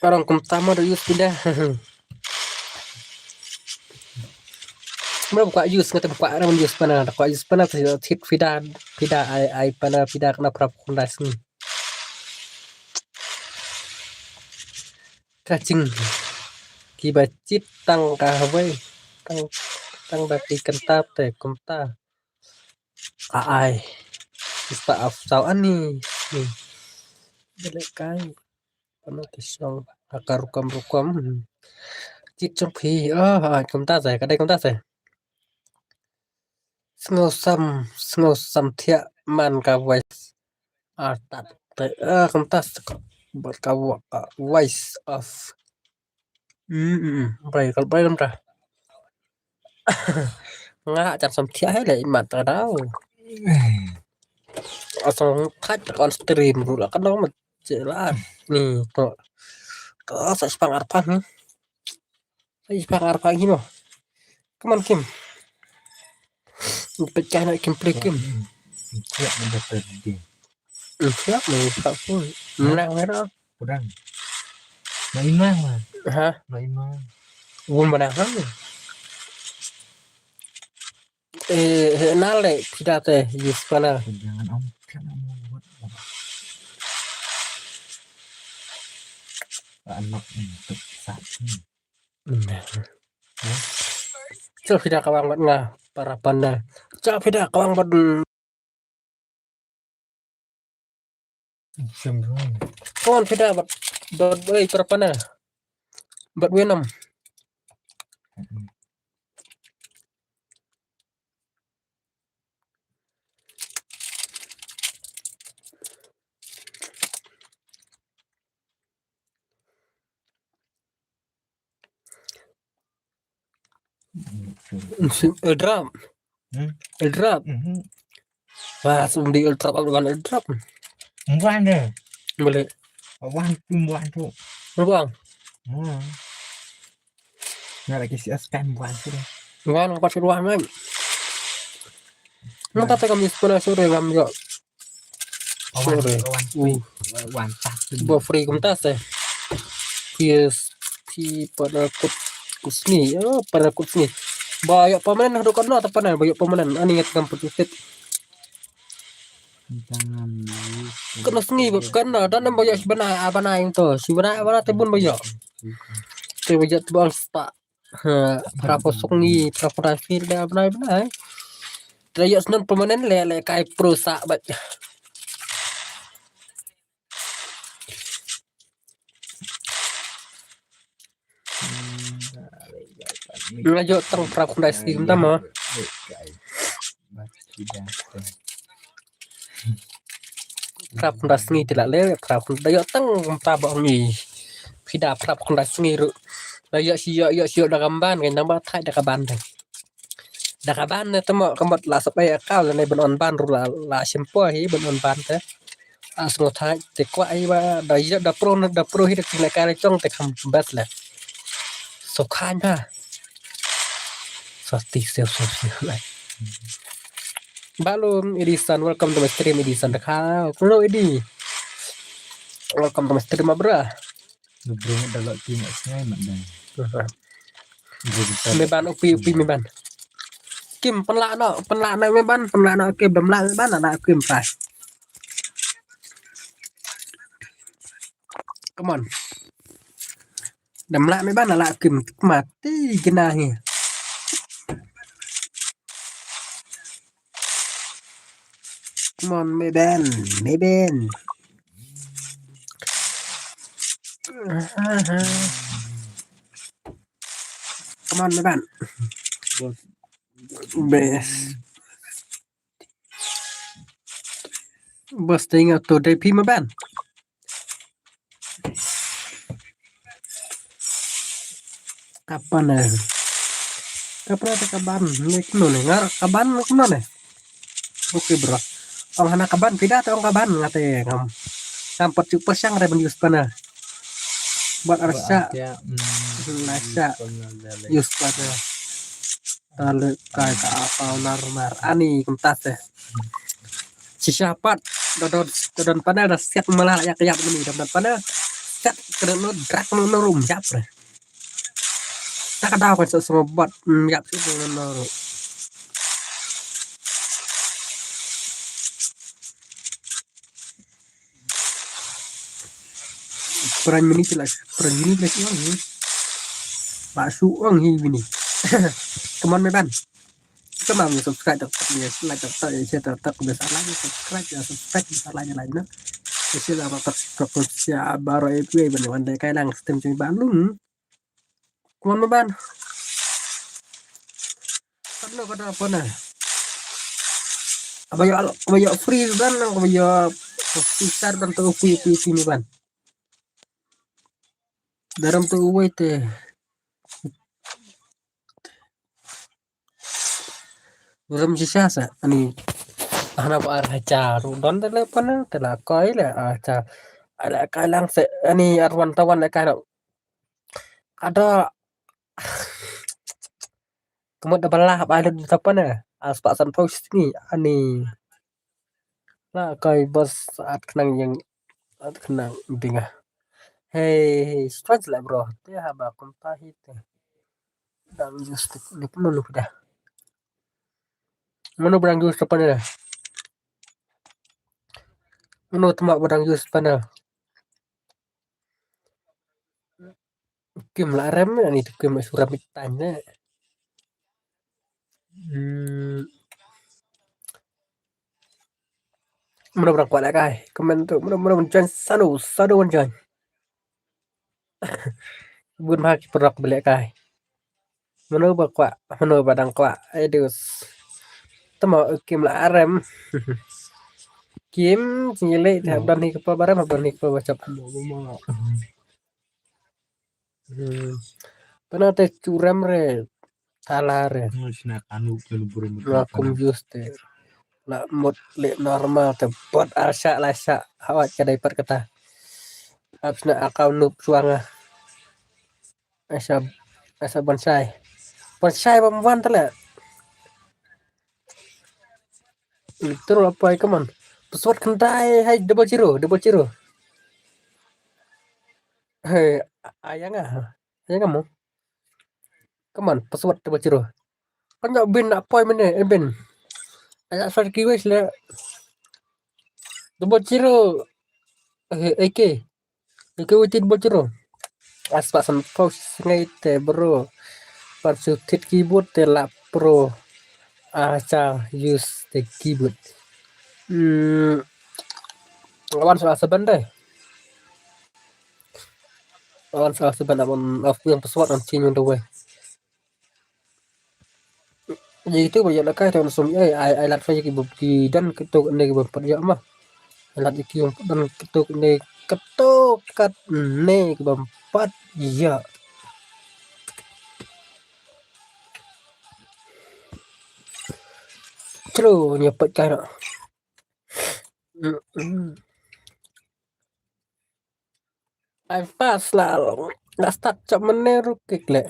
Arong kumta ma do use pida. Mra kwa use ngata kwa arong use pana, kwa use pana thit pida, pida ai ai pana pida kana prap kunda sini. Ka ching ki ba chit tang ka hawai tang tang da ki kanta te kumta. A ai. Ista af sau ani. Ni. Bele kai. Pana te song. Aka rukam rukam. Chit chong phi. Ah, ai kumta sai. Kadai kumta sai. Sngew sam, sngew sam thiah man ka voice. Artat te ah kumta ka bat ka wa- ah, voice of. Hmm, hmm, hmm. Bai kal bai lamta. Nga jan sam thiah hai le mat ta dau. Asal khat on stream ruh la ka dong mat je la. Ni to. To sa spang arpang ni. Sa spang arpang hi mo. Come on, Kim. Pecah na Kim play Kim. Siap mendapat dia. Siap mendapat pun. Menang merah. Kurang. Main mah. Ha? Main mah. Bun menang kan? Eh, eh, nale pidate yus pana. Jangan om, jangan om buat. Anak untuk satu. Cho phi da kawang bad nga para panda. Cho phi da kawang bad. Kon phi da bad bad ei para panda. Bad wenam. Airdrop. Hmm? Airdrop. Mhm. Wah, sum di airdrop, aku kan airdrop. Bukan deh. Boleh. Bukan, bukan tu. Bukan. Hmm. Nggak lagi si Oscar bukan tu deh. Bukan, bukan si Ruah, man. Nang tak tekan miss pun, sorry, ngam juga. Sorry. Wan free kumta se. P S P pada kut kusni. Oh, pada kut sni. Ba ïoh permanent haduh kano ta permanent, ba ïoh permanent. Ani ngat kam putih tit. Kano sngi ba kano dan ba ïoh sibana abana ing to. Sibana abana te bun ba ïoh. Te ba ïoh te ba spa. Ha, pra posok ngi, pra pra fil da bnai bnai. Tra ïoh snon permanent le, le kai pro sa bat. Nga ïoh tang pra kundai skim tama. Prap kunda sngi te la le, prap kunda ïoh tang kumta ba ong i. Phi da prap kunda sngi ruh. La ïoh shi ïoh, ïoh shi ïoh da ka ban, kan nang ba thait da ka ban te. Da ka ban te mo ka mot la sap ai akal ne ban on ban ruh la, la shim po hi ban on ban te. A sngo thait te kwah hi ba da ïoh da pro ne da pro hi da kine ka le chong te kham best le. So khan ha. Sati sel so si lai. Balum Edison, welcome to my stream, Edison. Da kha, hello, Edi. Welcome to my stream, ma bra. Bro, da lo ti ma sngai ma dai. Me ban upi, upi me ban. Kim, pynlah no, pynlah no me ban, pynlah no Kim, dam lah me ban, na Kim pa. Come on. Dam lah me ban, na Kim, mati kena hi. Come on, me ban, me ban. Come on, me ban. Best. Bos te nga to dei phi ma ban. Kapan eh? Kapan eh kaban? Ni kno ne nga kaban kno ne. Oke bro. Ong hana kaban pida te ong kaban nga te ngam. Ngam pat chu persang re ban use pana. Buat arsa. Arsa. Hmm, arsa. Use pana. Tale kai ka apa nar nar ani kumta te. Shisha pat da don da don panel da siat malah yak yak ni da don panel. Siat kena no drak no no rum jap re. Tak ada kan so so bot yap si no no. Peran mini jelas, peran mini jelas uang ni. Pak su uang hi mini. Come on me ban. Come on, subscribe tak tak, like tak tak, share tak tak, biasa like, subscribe ya, subscribe biasa like like na. Biasa lah tak tak siapa baru itu ya ban wan dai kai lang stem jeng balum. Come on me ban. Kan lo kada apa na. Abayo alo, abayo free ban, abayo free star ban tu free free free me ban. Daram tu uwei te. Ulam shisha sa ani. Hana ba ar hajar. Don te le pana te la koi le hajar. Ale kai lang se ani ar wan tawan le kai. Ada. Kemot da bala ba le tapana. As pa san post ni ani. La kai bos at kenang yang at kenang dinga. Hey, stress lah bro. Te haba kumpa hi te. Dang just tik nik manu dah. Mano barang use apa ni? Mano temak barang use apa ni? Kim la rem ni tu kim suram itan ni. Hmm. Mano barang kuat lah kai? Komen tu mano mano join sanu sanu join. Bun bha ki paralok ba lehkai. Mano ba kwah, mano ba dang kwah. Ai dus. Tama kim la arem. Kim jingilei te hap don hi kpa barem hap don hi kpa bachap. Hmm. Pana te churam re. Tala re. Nga kum use te. La mut le normal te bot asha la sha hawat ka dai pat kata. Hap sna account nup suanga. Asha asha bonsai. Bonsai bam wan tala. Terus apa ai kaman? Password khyndai hai double zero double zero. Hey, ayang ah. Ayang kamu. Come on, password double zero. Kan nak bin nak poi mana? Eh bin. Ayak sar kiwis le. Double zero. Eh, AK. AK witi double zero. Aspa san post ngai te bro. Pan su tit keyboard te la pro. Acha use the keyboard. Hmm. Lawan salah seban deh. Lawan salah seban lawan of yang pesawat on change on the way. Jadi itu banyak lah kai tahun sum ai ai ai lat saya ki bab ki dan ketuk ne ki bab pat ya mah. Ai lat ki bab dan ketuk ne ketuk kat ne ki bab pat ya. Chalo nyepet kai nak. Ai pas la la start chap mene rukik le.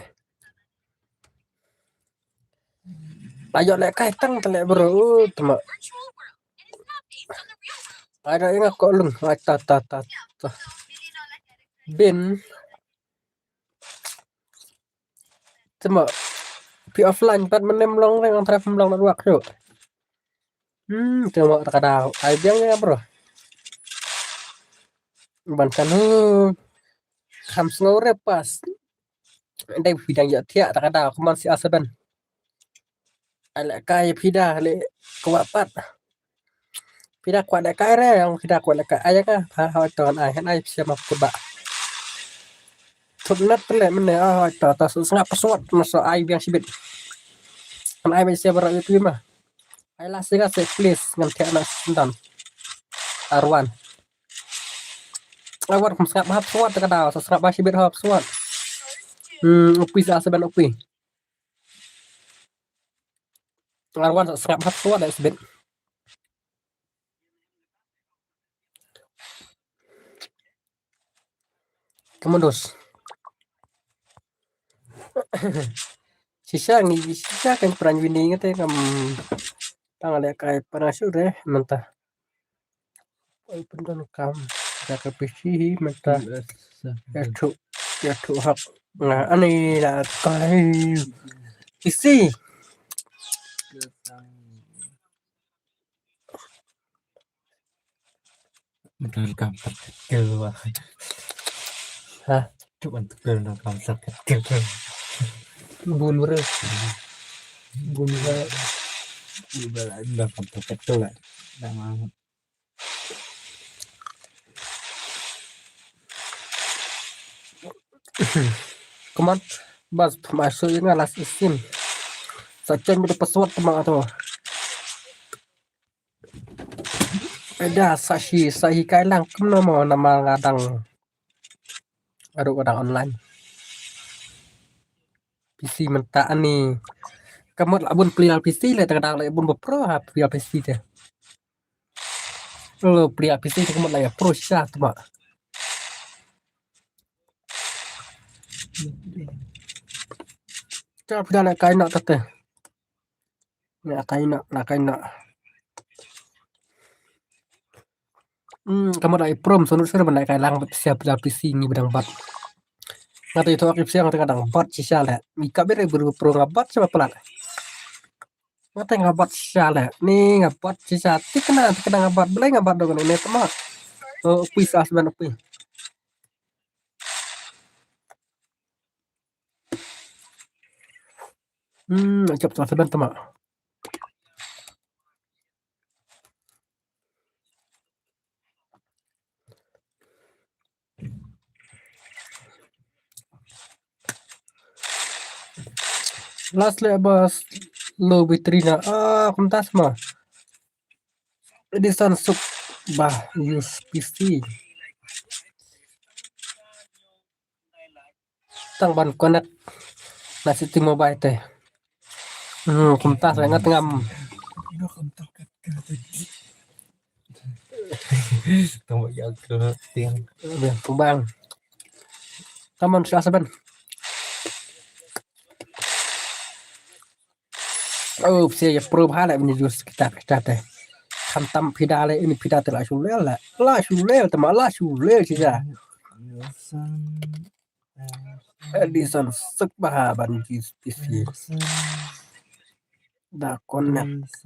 Ayo le kai tang tele bro tma. Ai da inga ko lung ai ta ta ta ta. Bin. Tma pi offline pat mene mlong reng ang trap mlong na ruak yo. Hmm, tengok tak ada ai biang ya bro. Ban kan hu. Kham sngew re pas. Dei phi dang ïa thiah tak ada kuman si asaben. Ai leh kai phi da leh kwah pat. Phi da kwah leh kai re yang phi da kwah leh kai ai ka ha ha ton ai han ai phi ma kut ba. Thut nat pele mene ah ta ta sngap password masa ai biang sibit. Kan ai biang sia barak itu mah. Ai la singa se please ngan thiah na sendan. Arwan. Arwan kum sngap hap suat ka daw, sngap ba sibit hap suat. Hmm, upi sa seban upi. Arwan sngap hap suat da sibit. Kemudos. Shisha ngi shisha kan pran wini ngate kam tang le kai pran sure menta. Oi pendon kam da ka pisi menta. Ya thu ya thu hak nga ani la kai pisi. Betul kam terkekel wah. Ha? Tu kan terkekel dah kam terkekel. Bun bro. Bun bro. Dah kam terkekel lah. Dah mau. Come on. Bas masuk je nga last isim. Sa chen bida password tama tu. Ada sa shi sa hi kai lang kum nama nama ngadang. Aduh kadang online. P C menta ani. Ka mut la bun player P C le, ta ka dang la bun ba pro ha player P C te. Lo player P C te ka mut la ïa pro shisha te ma. Ka phi da la kai na ta te. Na kai na, na kai na. Hmm, ka mut ai prom sonut sir ban ai kai lang bad siap da P C ngi ba dang bat. Nga te ito ki siang nga te nga dang bat shisha le. Mi ka bere bru pro nga bat shisha palat. Nga te nga bat shisha le. Ni nga bat shisha. Tikna, tikna nga bat. Belai nga bat dong ni te ma. Oh, pui sa seban pui. Hmm, jap sa seban te ma. Last le bas low battery na. Ah, kumta sma. Edison suk bah use P C. Tang ban connect na City Mobile te. Hmm, kumta sa ngat ngam. Tang ba ya ke tiang. Biang kubang. Taman sa seban. Oh, psi ya pro bha la ni jus kita kita te. Khamtam phi da le ini phi da te la shu lel la. La shu lel te ma la shu lel shisha. Edison suk bha ban jis P C. Da connect.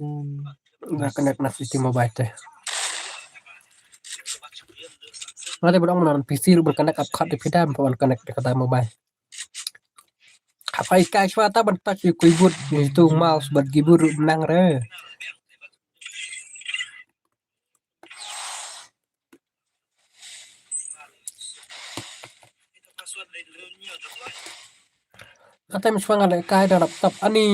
Da connect na City Mobile te. Nga te ba dang ban P C ruh ban connect ap khat te phi da ban connect te kata mobile. Hap ai kai shwa ta ban touch ïa u keyboard ïa u mouse bad keyboard ruh nang re. Nga te shwa nga leh kai da laptop ani.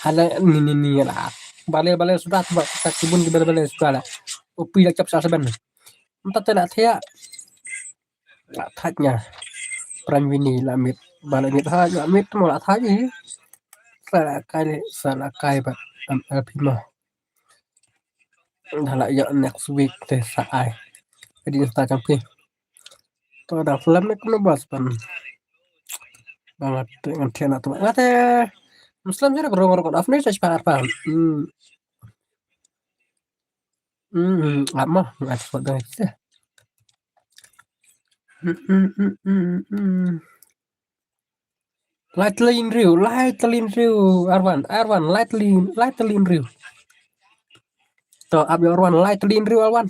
Hale ni ni ni la. Bale bale suda ba ta kibun ki bale bale suda la. Upi la chap sa seban. Mynta te la thia. La thaj nga. Pran wini la mit. Ba la mit ha la mit mo la thaj ni. Sa la kai le sa la kai ba am alpi mo. Da la ïa next week te sa ai. Edi Insta jong phi. To da film ne kumno bas pan. Ba nga te ngan thia na to. Nga te Muslim jere rong rong afne sa pa pa. Hmm. Hmm, ama ngat spot dang te. Hmm, hmm, hmm, hmm, hmm. Lai tylli hynriew, lai tylli hynriew, Arwan, Arwan, lai tylli, lai tylli hynriew. To, ap ïa Arwan, lai tylli hynriew, Arwan.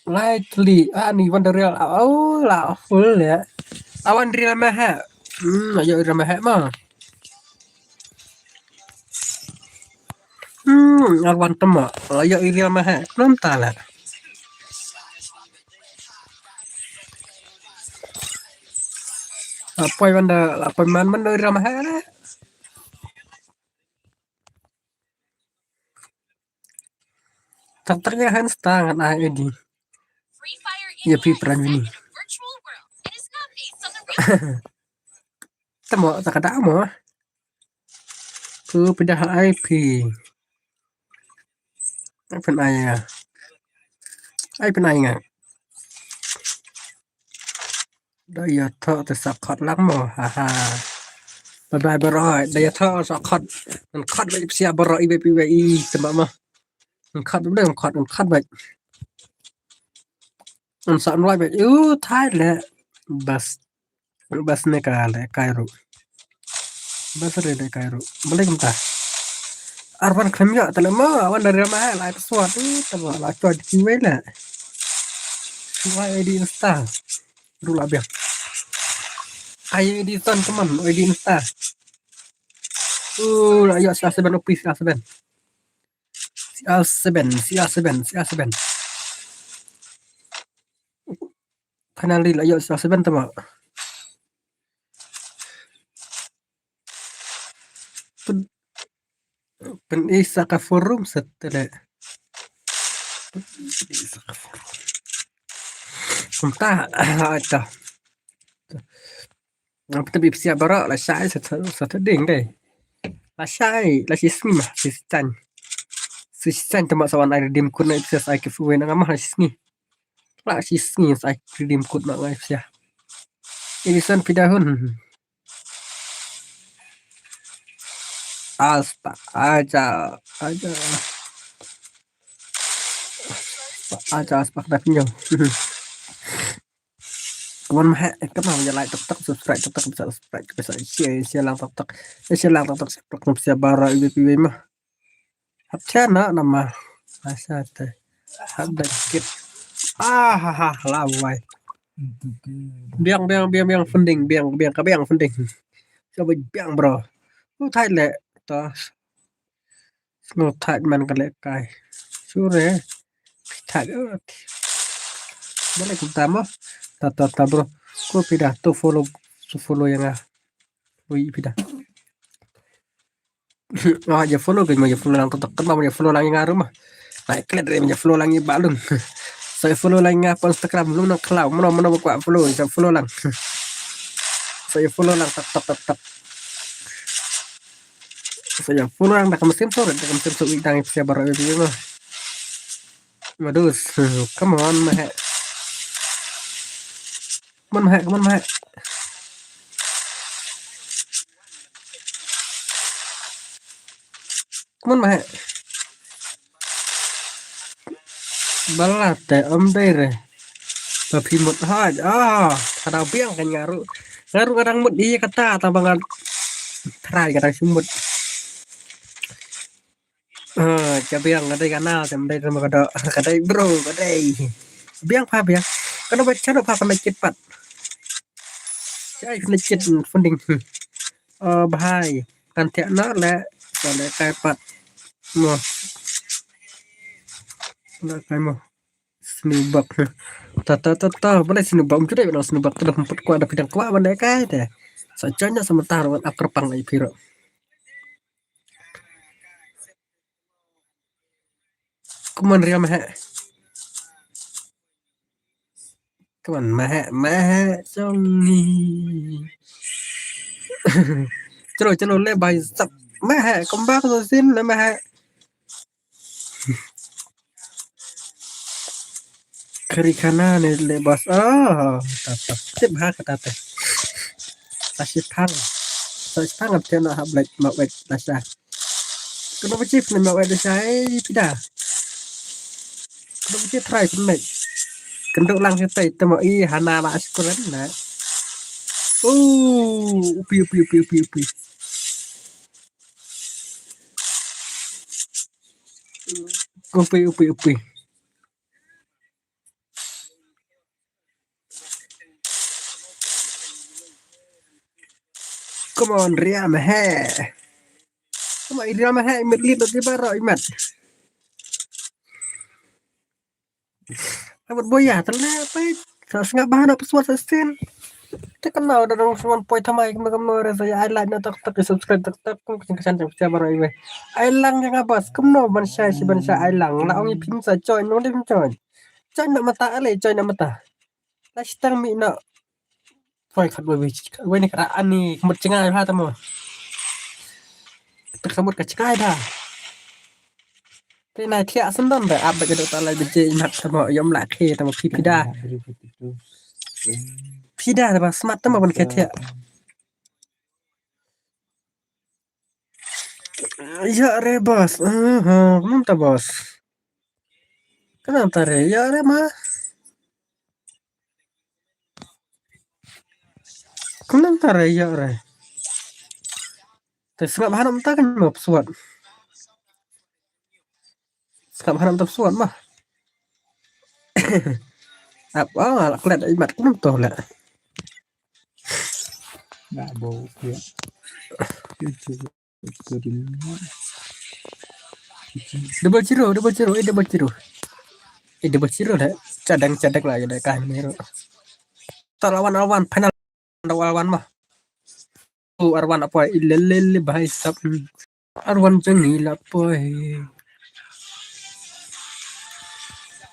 Lai tylli, ah, ni Wonder Real, ah, oh, la full ïa. Arwan Real ma ha. Hmm, ïa Real ma ha ma. Hmm, Arwan te ma, ïa Real ma ha. Nom ta la. Apoi banda, apoi man man ira maha na. Tak tak ya han sta ngan ai edi. Ya pi pran wini. Tamo tak ada mo. Ku pindah ai pi. Ai pynai nga. Ai pynai nga. Da ïathoh te sa khot lang mo. Ha ha. Bye bye bro. Da ïathoh sa khot. Ngan khot ba ipsia bro ibe ibe i tembak mo. Ngan khot ba ngan khot ngan khot ba. Ngan sa nroi ba. U thai le. Bas. Bas ne ka le kai ru. Bas re le kai ru. Bale kumta. Arwan khlem ïa tale ma wan dari ma lai password ni tama la choi di kiwei le. Wai edi Insta. Ru la biang. Ai edi ton teman edi Insta. Uh la ïa sia seben opis sia seben. Sia seben sia seben sia seben. Finally la ïoh sa seben tama. Pyn pyn isa ka forum setele. Kumta ata. Ngam tebi psia bara la shai sa sa ding deh. La shai, la shi sngi ma, shi stan. Shi stan te ma sa wan ai redeem code na ipsa sa ai giveaway na nga ma la shi sngi. La shi sngi sa ai redeem code na nga ipsa. Ini san pidahun. Asta, aja, aja. Aja, aspak dah pinjau. Kawan mah, eh, kawan mah, like tok tok, subscribe tok tok, bisa subscribe, bisa share, share lang tok tok, share lang tok tok, subscribe tok, bisa bara iwe iwe mah. Hap chana nama, asa te, hap dah kit. Ah, ha, ha, lawai. Biang, biang, biang, biang, funding, biang, biang, ka biang, funding. Coba biang, bro. Tu thai le, ta. Snow thai man ka le kai. Sure. Thai, eh. Balik kita mo. Ta, ta, ta, bro. Ko pida, tu follow, tu follow yang ah. Ui, pida. Oh, ja follow ke, ma ja follow lang tok tok, kan ma ja follow lang ïa nga ruh ma. Lai klet re ma ja follow lang ïa ba lung. Sa follow lang ïa nga pa Instagram lung nang khlaw, mano mano ba kwah follow, sa follow lang. Sa follow lang tok tok tok tok. Sa follow lang da kam sim so, da kam sim so wi dang ipsa baroh wi ma. Madus, come on ma he. Come on ma he, come on ma he. Come on ma he. Bala te om dei re. Ba phi mut haj. Ah, ka dang biang kan nga ruh. Nga ruh ka dang mut ïa kata ta ba ngan try ka dang shu mut. Ah, ka biang ka dei ka na, ka dei ka dei, ka dei bro, ka dei. Biang pha biang. Ka dei ba cha dei pha ka na chit pat. Chai ka na chit funding. Oh, bhai. Kan thiah na le, ka le kai pat. Mo. Le kai mo. Snowbug. Ta ta ta ta, ba le snowbug, um chu dei ba snowbug, ta da put kwah, da pidang kwah, ba le kai te. Sa chanya sa matar, wan ap kyrpang ai piro. Come on, Ria Mahek. Come on, Mahek, Mahek, Song ni. Chalo, chalo, le bhai sab. Mahek, come back to scene, le Mahek. Kari khana ne le boss. Oh, ta ta. Tip ha kata te. Ta shi thang. Ta shi thang ap te na ha black ma wet ta sha. Kano ba chip ne ma wet ta sha, eh, pida. Kano ba chip try pun me. Kendo lang shi tai te ma i hana la shi kuran na. Oh, upi, upi, upi, upi, upi. Upi, upi, upi. Come on, Ria Mahek. Come on, Ria Mahek, imat lit dot di baro, imat. Amat boya, tele apa? Sa sngap bahan apa suat sa stin. Te kynmaw da dang suan poi thamai kynmaw kynmaw re sa ai like na tak tak, subscribe tak tak, kum kacang kacang pecah baroh iwe. Ai lang ïa nga bas, kynmaw ban shai shi ban shai ai lang. La ong i phim sa join, nong de phim join. Join na mata ale, join na mata. La shi tang mi na. Poi khat wei wei, wei ni kra ani kmut chngai ha tamo. Tak samut ka chngai da. Te nai thiah sendon da ap ba ka dok ta lai beje imat tamo yom la khe tamo phi phi da. Phi da ba smat tamo ban khe thiah. Ya re boss. Aha, kumta boss. Kumta re, ya re ma. Kumta re, ya re. Te sngap hanam ta kan ma psuat. Sngap hanam ta psuat ma. Ap ah, la klet imat kumta la. Nggak bau ya. Double zero, double zero, eh, double zero. Eh, double zero dah. Cadang, cadang lah, ya, dah, kan, ni, ro. Tak lawan, lawan, final lawan, lawan mah. Oh, Arwan apa? Ilelele, bahai sab. Arwan jangi la poi.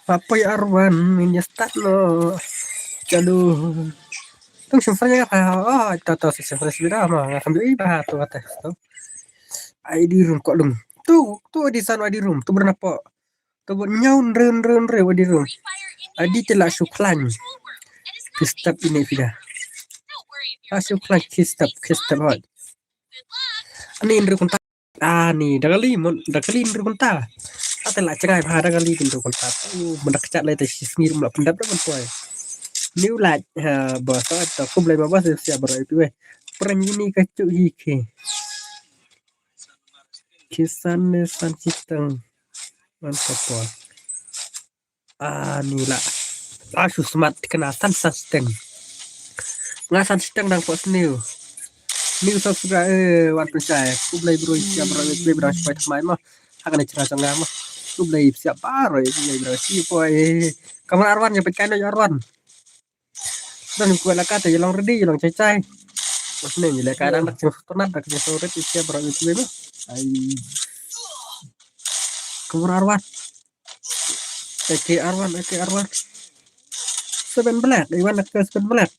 Apa ya Arwan? Ini start lo. Chalo. Tung sumfranya apa? Oh, itu, itu, sumfranya sudah mah. Alhamdulillah, itu, itu. ID room ko lung. Tu, tu ID san ID room. Tu berapa? Tu buat nyau ren ren ren ID room. ID te la shu khlaiñ. Ki step ini phi da. La shu khlaiñ ki step, ki step hot. Ani indru kunta. Ani da kali mon, da kali indru kunta. Ate la chengai bha da kali indru kunta. U mendak chat lai te si sngir mula pendap da kon poi. New light ha ba sa ta khublei ba ba sia barai tu eh. Pran ini ka chu hi ke. Kisan ne san kitang. Man ka poi. Ani la. Ashu smat kena san san steng. Nga san steng dang pos new. New subscribe eh wan pun chai. Khublei bro sia bro sia bro sia bro sia bro. Hakane chira changa ma. Khublei sia bro sia bro sia bro. Kamar Arwan ya pekan Arwan. Dan ku la kata ya long ready ya long chai chai. Mas ne ni la kadang dak ching tonat dak ching sore ti sia bro sia bro. Ai. Kamar Arwan. Eke Arwan, Eke Arwan. Seven Black, Iwan Eke Seven Black.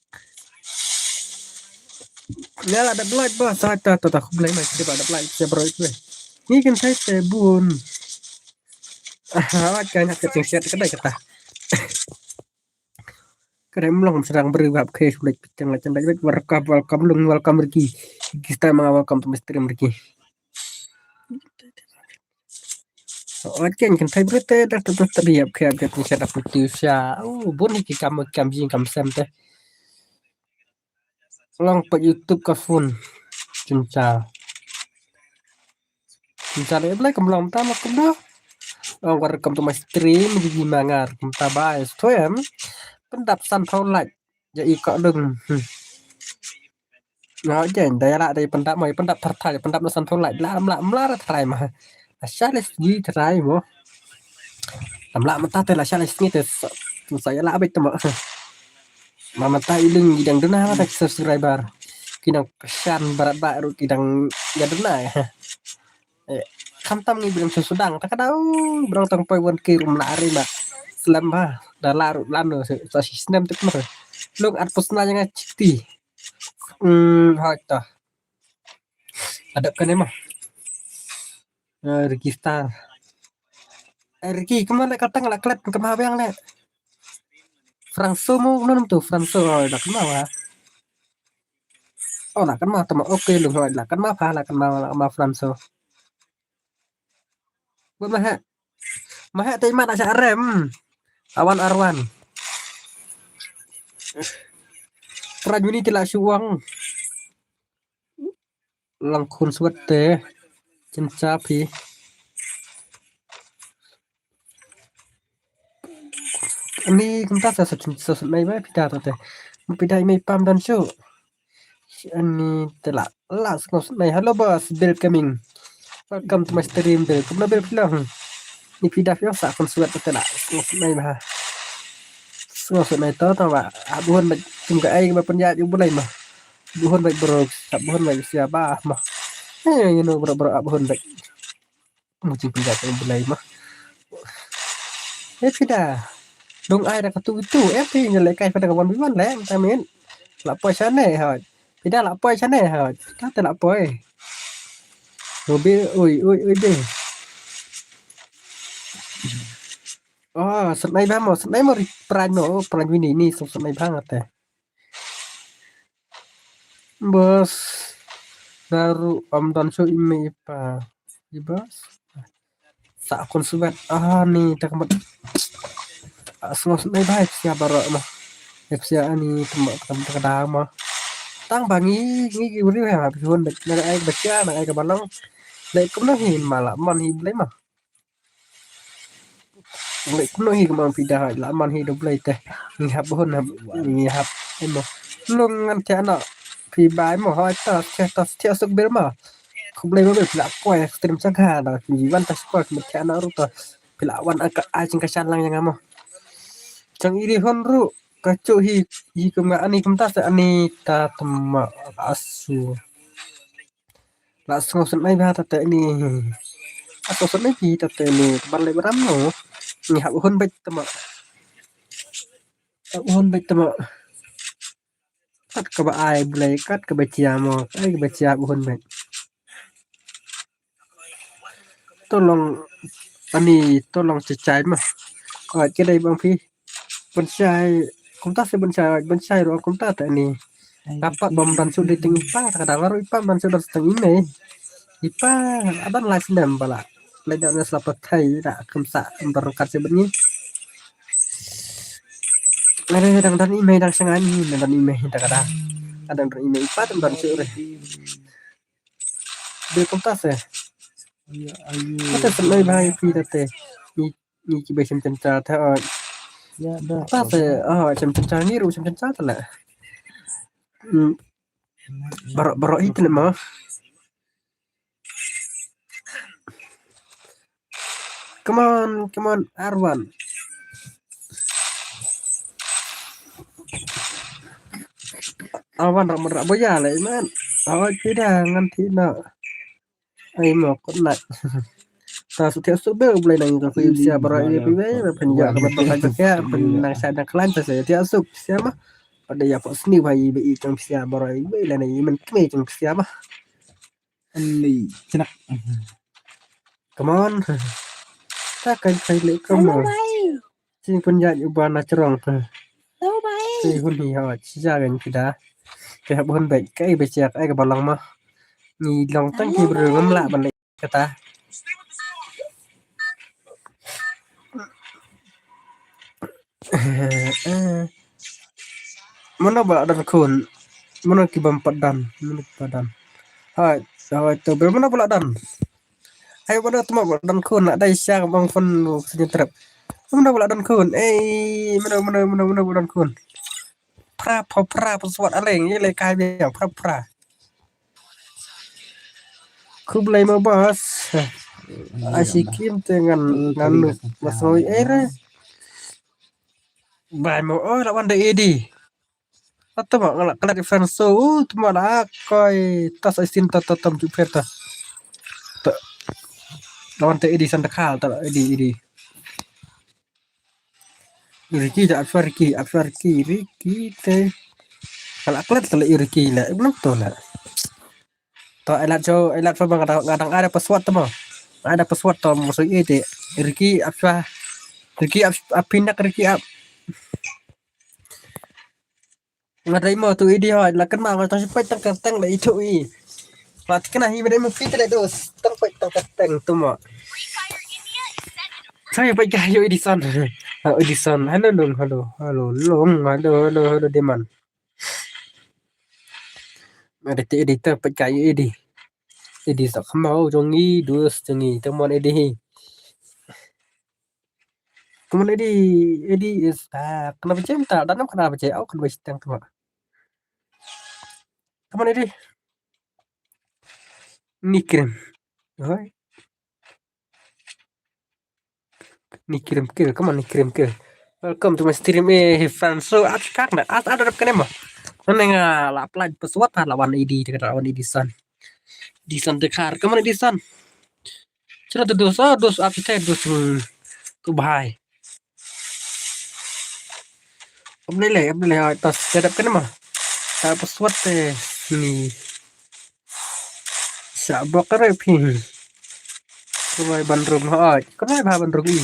Nya la da Black ba sa ta ta ta khublei mai ke ba da Black ke bro itu. Ni kan sai te bun. Ah, kan hak keting siat kedai kata. Kedai mlong serang beri bab ke sulit pitang la cendai welcome welcome lung welcome Ricky. Kita manga welcome to stream Ricky. Ot ken kan thai bret te dak dak dak biap ke biap ni sa dak putih sa. Oh, bun ni ki kam kam jing kam sem te. Long pa YouTube ka phone. Chuncha. Chuncha le blai kam long ta ma kum do. Long welcome to my stream di mangar kum ta bai. Stream. Pendap san thau like. Ja i ko lung. Hmm. Nga jen da la da pendap mai pendap thar thar pendap na san thon lai la mla mla ra thrai ma. La sha le gi thrai mo. Am la mata te la sha le sngi te sa ya la bit mo. Ma mata i lung gi dang duna mata ki subscriber. Ki nang shan barat ba ru ki dang ya duna ya. Eh, khamtam ngi bilang sudang ta ka dau bilang tang poi wan ki rum la ri ma. Slem ba da la ru lan no sa si snem te kmer. Lung at pusna janga chikti. Hmm, hoi ta. Adap kane ma. Eh, Ricky Star. Eh, Ricky, kemana le katang la klet kemana biang le. Franso mo nun tu Franso oh, dak kemana wa. Oh, la kan ma tama okay lung hoi la kan ma pha la kan ma la ma Franso. Buat ma ha. Ma ha te ma da sa rem. Awan Arwan. Prajuni ti la suwang. Lang khun swat te. Chin cha phi. Ani kumta sa sa sa sa nai ba pida ta te. Pida i mei pam dan shu. Ani te la la sngo sa nai. Hello boss, Bill coming. Welcome to my stream Bill. Kumna Bill pila. Ni pida phi sa kun swat te la sngo sa nai ba. Sngo sa nai to to ba. Abun ba kum ka ai ba pun ya ju bulai ma. Buhon bai bro, sa buhon bai sia ba ma. Eh, you know bro bro buhon bai. Mu jing pida ka bulai ma. Eh pida. Dong ai da ka tu tu. Eh pi nyale kai pada ka wan bi wan le. Tamin. La poi sane ha. Pida la poi sane ha. Pida te la poi. Mobil oi oi oi be. Oh, senai ba mo, senai mo ri pran no, pran wini ni so senai ba ngate. Bos. Daru am dan so ime ipa. Ibas. Sa kon subet. Ah ni tak mat. Asngo senai ba sia baro ma. Sia ani temak temak da ma. Tang bangi ngi ki uri ha bihun bek na ai bek ya na ai ka balong. Lek kum na hin mala man hi blai ma. Lek kum na hi kum pida la man hi do blai te. Ngi hap hun hap ngi hap emo. Lung ngan te ana phi bai mo ha ta te ta te suk bil ma. Khublei mo bil pila poi extreme chang ha da phi wan ta squad mo te ana ru ta. Pila wan ka ai ching ka shan lang yang mo. Chang iri hon ru ka chu hi hi kum nga ani kum ta se ani ta tama asu. La sngo sen ai ba ta te ni. Asu sen ai ki ta te ni ban le bram no. Ni hap hun bet tama. Hap hun bet tama. Kat ka ba ai bulai kat ka ba chia mo ai ka ba chia hap hun bet. To long ani to long chachai ma. Oi, kidei bang phi. Ban shai kumta se ban shai, ban shai ruh kumta te ani. Nga pat bym don shuh dei teng i pa, ta ka dang ruh i pa ban shuh don teng i mei. I pa, adan lai snem ba la. Lai da na slap thai da kam sa am don kat se ban ni. Lai da dang don i mei dang shangai ni, dang don i mei ta ka dang. Dang don i mei i pa dang don shuh re. Dei kumta se. Kata sen noi bha i pi da te. Ni ni ki bai shem chen cha ta. Oi. Kumta se, oh, shem chen cha ni ruh shem chen cha ta la. Hmm. Baroh, baroh i te ma. Come on, come on, Arwan. Arwan rak mut rak boya le man. Awa kida ngan ti na. Ai mo kot nak. Ta su thiah suk be u Blei nang ka phi sia baroh i be be phin ya ka ba ka ka phin nang sa nang klan ta se thiah suk sia ma. Pada ya pa sni ba i be i tang sia baroh i be le na i men kme tang sia ma. Ani chenak. Come on. Ta kai kai le come on. Sing pun ya u ba na chrong. Sing hun hi ha chi ja gan kida. Ke hab hun be kai be chiak ai ka ba long ma. Ni long tang ki bru ngam la ban le kata. Mano ba don khun? Mano ki bam pat don? Mano ki pat don? Hai, hai to ber mano ba la don? Hai mano tma ba don khun la dai sha bang phun sini trep. Mano ba la don khun? Eh, mano mano mano mano ba don khun? Pra pra pra pra swat aleng ye le kai biang pra pra. Khublei mo boss. Ai shi kim te ngan ngan nuk masoi ere. Bai mo oi la wan da edi. Atama ngala kala di fan so tuma la koi tas ai sin ta ta tam ju pher ta. La wan te edi san da khal ta edi edi. Ricky da apsa Ricky apsa Ricky Ricky te. Kala klet kala Ricky la ibnu to la. To elat jo elat fa bang ngadang ngadang ada password tama. Ada password to masuk ite. Ricky apsa Ricky ap apinak Ricky ap. Nga dei mo tu idi hoi la kan ma nga tang peit tang kerteng la itu i. Lat kena hi dei mo pit le dos tang peit tang kerteng tu mo. Tang peit ka yo Edison. Ha Edison. Hello long hello hello long hello hello hello deman. Nga dei te idi tang peit ka yo idi. Idi sa khmau jong i dos jong i tang mon idi hi. Come on, Eddie. Eddie is back. Kenapa cem tak? Dalam kenapa cem? Au kenapa cem tak? Come on, Eddie. Ni krim. Oi. Ni krim kill. Come on, ni krim kill. Welcome to my stream, eh, fans. So, at kak na, at at rap kenema. Nang la apply password la wan Eddie, la wan Eddie san. Eddie san de kar. Come on, Eddie san. Chira tu dos, ah, dos ap te dos tu bahai. Am lele, am lele, ah, tas sedap kan ma. Ta password te ni. Sa bok re phi. Kulai ban rum ha, kulai bha ban rum i.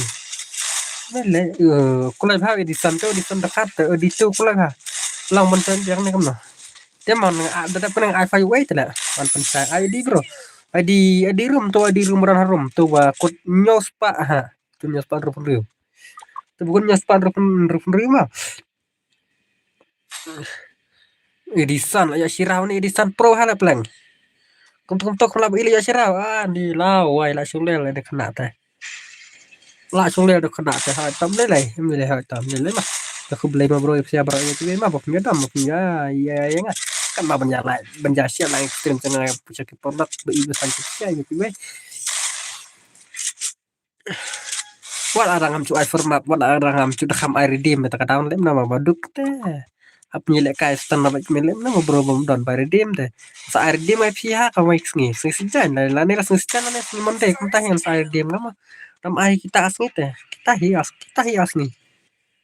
Lele, eh, kulai bha Edison tu, Edison dekat tu, Edison kulai bha. Lang ban sen yang ni kam na. Te man, ah, da dap kena ai fai wei te la. Man pen sa I D bro. I D, I D room tu, I D room ran harum tu ba kut nyos pa ha. Tu nyos pa rup riu. Tu bukan nyos pa rup rup riu ma. Edison la ya shirau ni Edison pro hala pleng. Kum kum tok la ili ya shirau. Ah, ni la wai la shulel ni kena te. La chung le do kena te ha tam le lai, em le ha tam le lai ma. Ka khublei ma bro, sia bro, ya kiwe ma bok nya dam bok nya ya ya nga. Kan ma ban ya lai, ban ya share lai stream channel ya pucha ki product ba i ba san ki share ya kiwe. Wala rang am chu ai format, wala rang am chu da kham ai redeem ta ka down le na ma ba duk te. Ap ni le kai stand up mi le na ma bro bom don ba redeem te. Sa ai redeem ai phi ha ka mai sngi, sngi si jan la ne la sngi si jan la ne sngi Monday kum ta hin sa ai redeem ngam. Ram ai kita asngi te. Kita hi as kita hi asngi.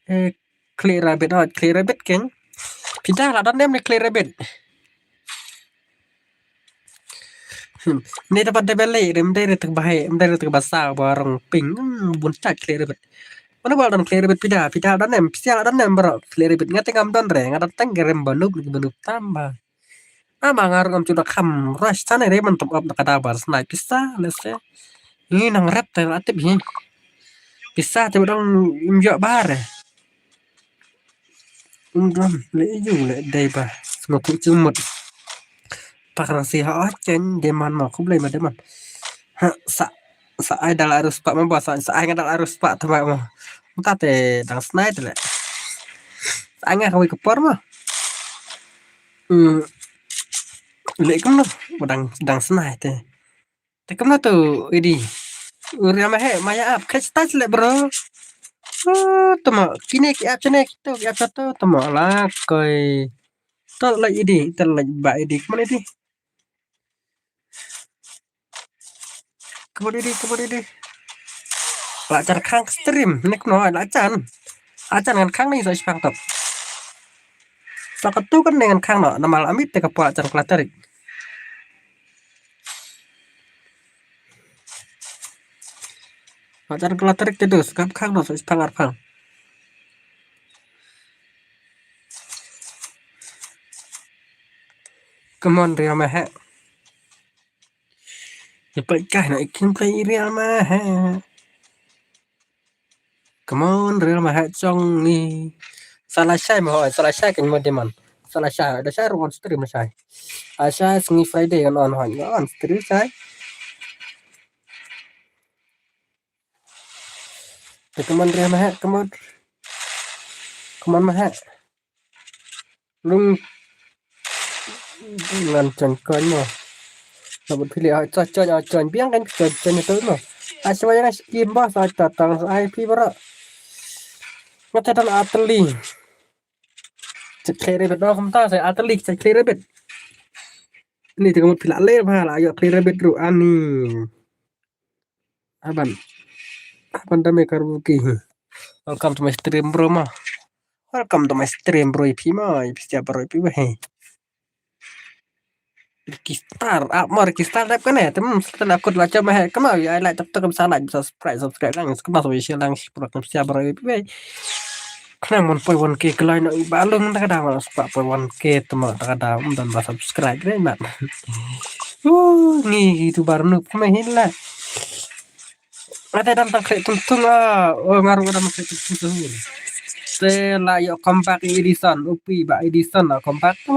Eh, Clay Rabbit, oh, Clay Rabbit keng. Pida la dan dem ni Clay Rabbit. Ni dapat da beli, rim dai ri tak bahai, rim dai ri tak basa, barong ping, hmm, bun tak klik ribet. Mana bal dan klik ribet pida, pida dan em, pisial dan em bro, klik ribet. Ngate ngam don re, ngam don tang rim banup, banup tamba. Ama ngar ngam chuda kham, rush tane re man tam up na kada bar, snai pisa, let's say. Ni nang rep te la tip hi. Pisa te dang im jo bar. Ym don, le yu le dei ba. Sngewthuh jingmut. Pak rang si ha, oh, chen demand ma, khublei ma demand. Ha, sa, sa ai dal arus pak ma ba, sa, sa ai nga dal arus pak te ba ma. Mynta te dang snai te le. Sa ai nga kawei ka por ma. Hmm. Le kumno, ba dang, dang snai te. Te kumno tu, idi. Uria ma he, maya ap, catch touch le bro. Oh, tama, kine ki ap chene, kito ki ap chato, tama, la koi. To la idi, to la ba idi, kumno idi. Kumno idi, kumno idi. La chan khang stream, nek no, la chan. La chan ngan khang ni so shipang top. Sa ka tu kan ngan khang no, namal amit te ka pwa chan kla tarik. Hajar kala tarik te dus, kap khang no, sa phang ar phang. Come on, Real Mahek. Ye pai kai no, I can play Real Mahek. Come on, Real Mahek chong ni. Sa la shai mo, sa la shai kan mo demand. Sa la shai, da shai on stream la shai. A shai sngi Friday kan on hon, on stream shai. Te come on, Real Mahek, come on. Come on, Mahek. Lung ngan chen coin mo. Na bot phili ai cha coin, ai coin biang kan cha coin tu mo. Ai sa yang skim ba sa ta tang ai phi bara. Ngata dan atli. Check clear bit no kumta sa atli check clear bit. Ni te ka mut phila le ba la yo clear bit ru ani. Aban. Aban dame karbuki. Welcome to my stream, bro, ma. Welcome to my stream, bro, ipi ma, ipi siap, bro, ipi weh. Ricky Star, ah, ma Ricky Star dap kane, tem, setelah aku la chama he, kama, ya, like, tek, tek, bisa like, bisa subscribe, subscribe lang, kama, so, share lang, share, bro, siap, bro, ipi weh. Khnang mon poi one K kloi noh i ba lung ta ka da ma spah poi one K te ma ta ka da um don ba subscribe re mat. Uh, ngi YouTuber noob kmai hin la. Ate dang tang khlek tung tung ah. Oh, nga ruh dang khlek tung tung sahur. Te la ïoh comeback i Edison, upi ba Edison la comeback tu.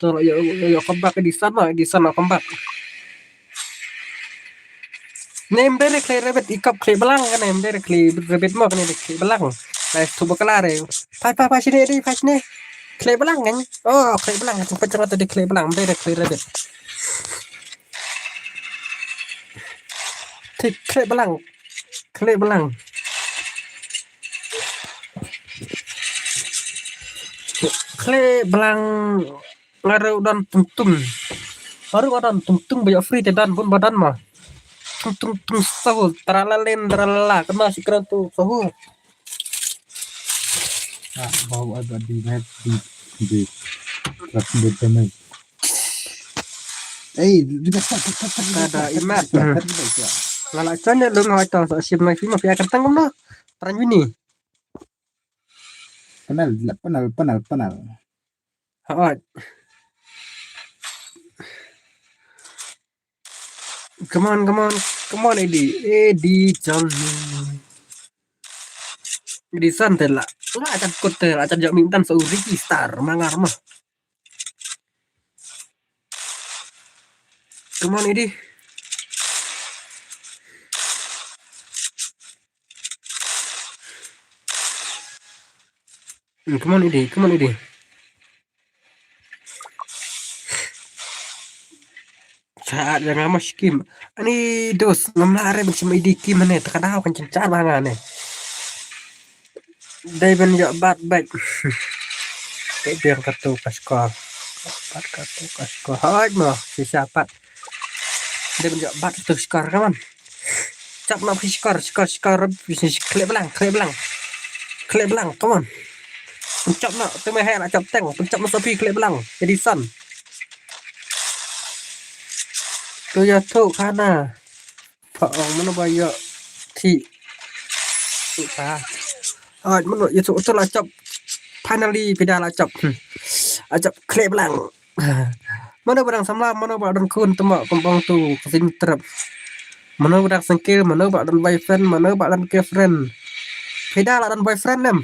To ïoh, ïoh, ïoh comeback Edison mo, Edison ïoh comeback. Ym dei re khlek rabbit, i kop khlek blang kane, ym dei re khlek rabbit mo, kane dei khlek blang. Nice to bakla re. Phai, phai, phai shane, phai shane. Khlek blang kan? Oh, khlek blang, jingpet jong nga te dei khlek blang, ym dei re khlek rabbit. Te khlek blang. Khlek blang. Khlek blang. Nga ruh don tung tung. Nga ruh nga don tung tung ba ïoh free te don bun ba don ma. Tung tung tung sahur. Tralalen tralala. Kena shi kren tu sahur. Ah, bau ai ba di net di di. Rak bud kami. Eh, di dah tak tak tak tak. Kada imat. Nga la chon ïa lung hoi tang sa shim nang shim ma phi ïa kyrteng kumno. Pran Winnie. Panel, panel, panel, panel. Hooid. Come on, come on, come on, Eddie. Eddie Johnny. Eddie Son te la. La jan kut te la jan jok mintan sa u Ricky Star mangar ma. Come on, Eddie. Hmm, come on, Eddie. Come on, Eddie. Saat yang ama skim. Ani dos, ngam lah re benci ma Eddie kim ne, tak ada kan cencar bang ne. Dei ban ïoh bat bad. Te biang katu ka skor. Bat katu ka skor. Hooid mo, shisha pat. Dei ban ïoh bat katu skor, come on. Chop noh phi skor, skor, skor, khlek blang, khlek blang. Khlek blang, come on. Chop noh, tu me he la chop teng, chop noh sa phi khlek blang. Edison. Ïathuh khana. Pha ong mano ba ïoh thik. Thik pha. Oi, mano ïathuh, to la chop. Finally phi da la chop. Hmm. La chop khleh blang. Mano ba dang samla, mano ba don khun, tama kum ong tu ka sing trep. Mano ba dang singkil, mano ba don boyfriend, mano ba don girlfriend. Phi da la don boyfriend em?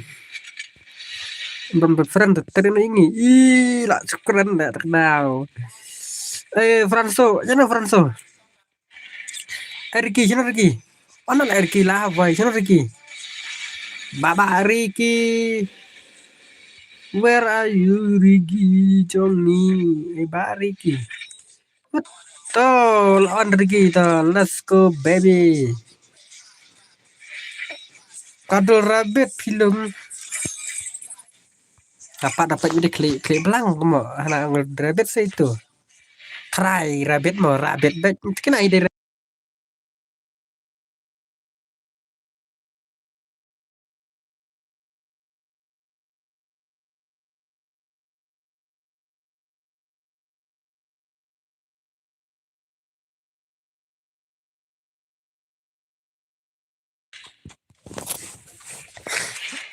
Don boyfriend te teri ni ngi. Ih, la chukren da tak dau. Eh, Franso, jana Franso. Eh, Ricky, jana Ricky. Ana la Ricky la, boy, jana Ricky. Baba Ricky. Where are you, Ricky? Johnny. Eh, ba Ricky. To, la on Ricky to. Let's go, baby. Kadul rabbit film. Dapat dapat ide klik klik belang mo. Hana rabbit sa itu. Try rabbit mo, rabbit bet. Kena ide.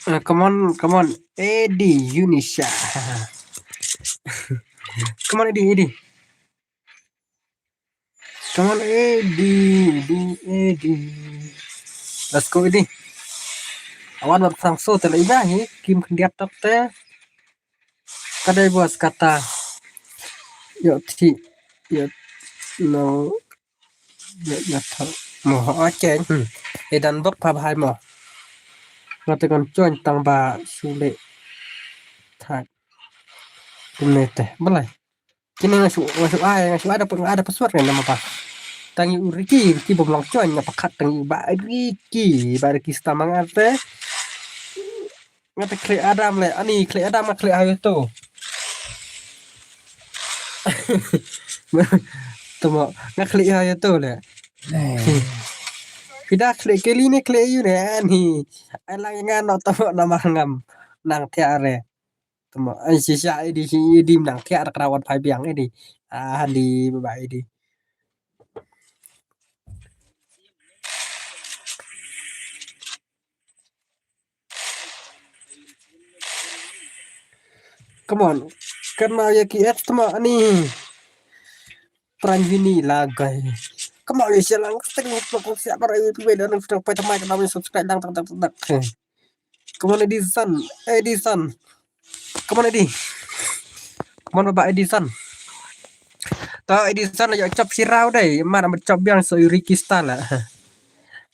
Uh, come on, come on, Eddie, Unisha. Come on, Eddie, Eddie. Come on, Eddie, Eddie, Eddie. Let's go, Eddie. Awan wat Franso te la ina hi, kim khyndiat tok te. Kadai bos kata. Yo ti, yo no. Yo yo ta. Mo ho chen. Hmm. E dan bok pa bhai mo. Ngate kon chon tang ba sule. Thak. Kumne te. Balai. Kine nga shu nga shu ai nga shu ada pun ada password kan nama pa. Tang yu Ricky Ricky bom long chon nga pakat tang yu ba Ricky ba Ricky stamang ate. Nga te klik Adam le ani klik Adam nga klik ayo tu. Tama nga klik ayo tu le. Pida klik keli ne klik yu ne ani. Alang nga no tama nama ngam nang tiare. Tama ai shisha idi shi idi nang tiare krawat phai biang idi. Ah di bye bye idi. Come on. Kan ma ya ki et tama ani. Pranjini lagai. Come on ya shalang sting ko ko siap para yu pi dan sting pa tama tama subscribe dang dang dang dang. Come on Edison, Edison. Come on Eddie. Come on baba Edison. To Edison la chop sirau dai, mar am chop biang so Ricky style la.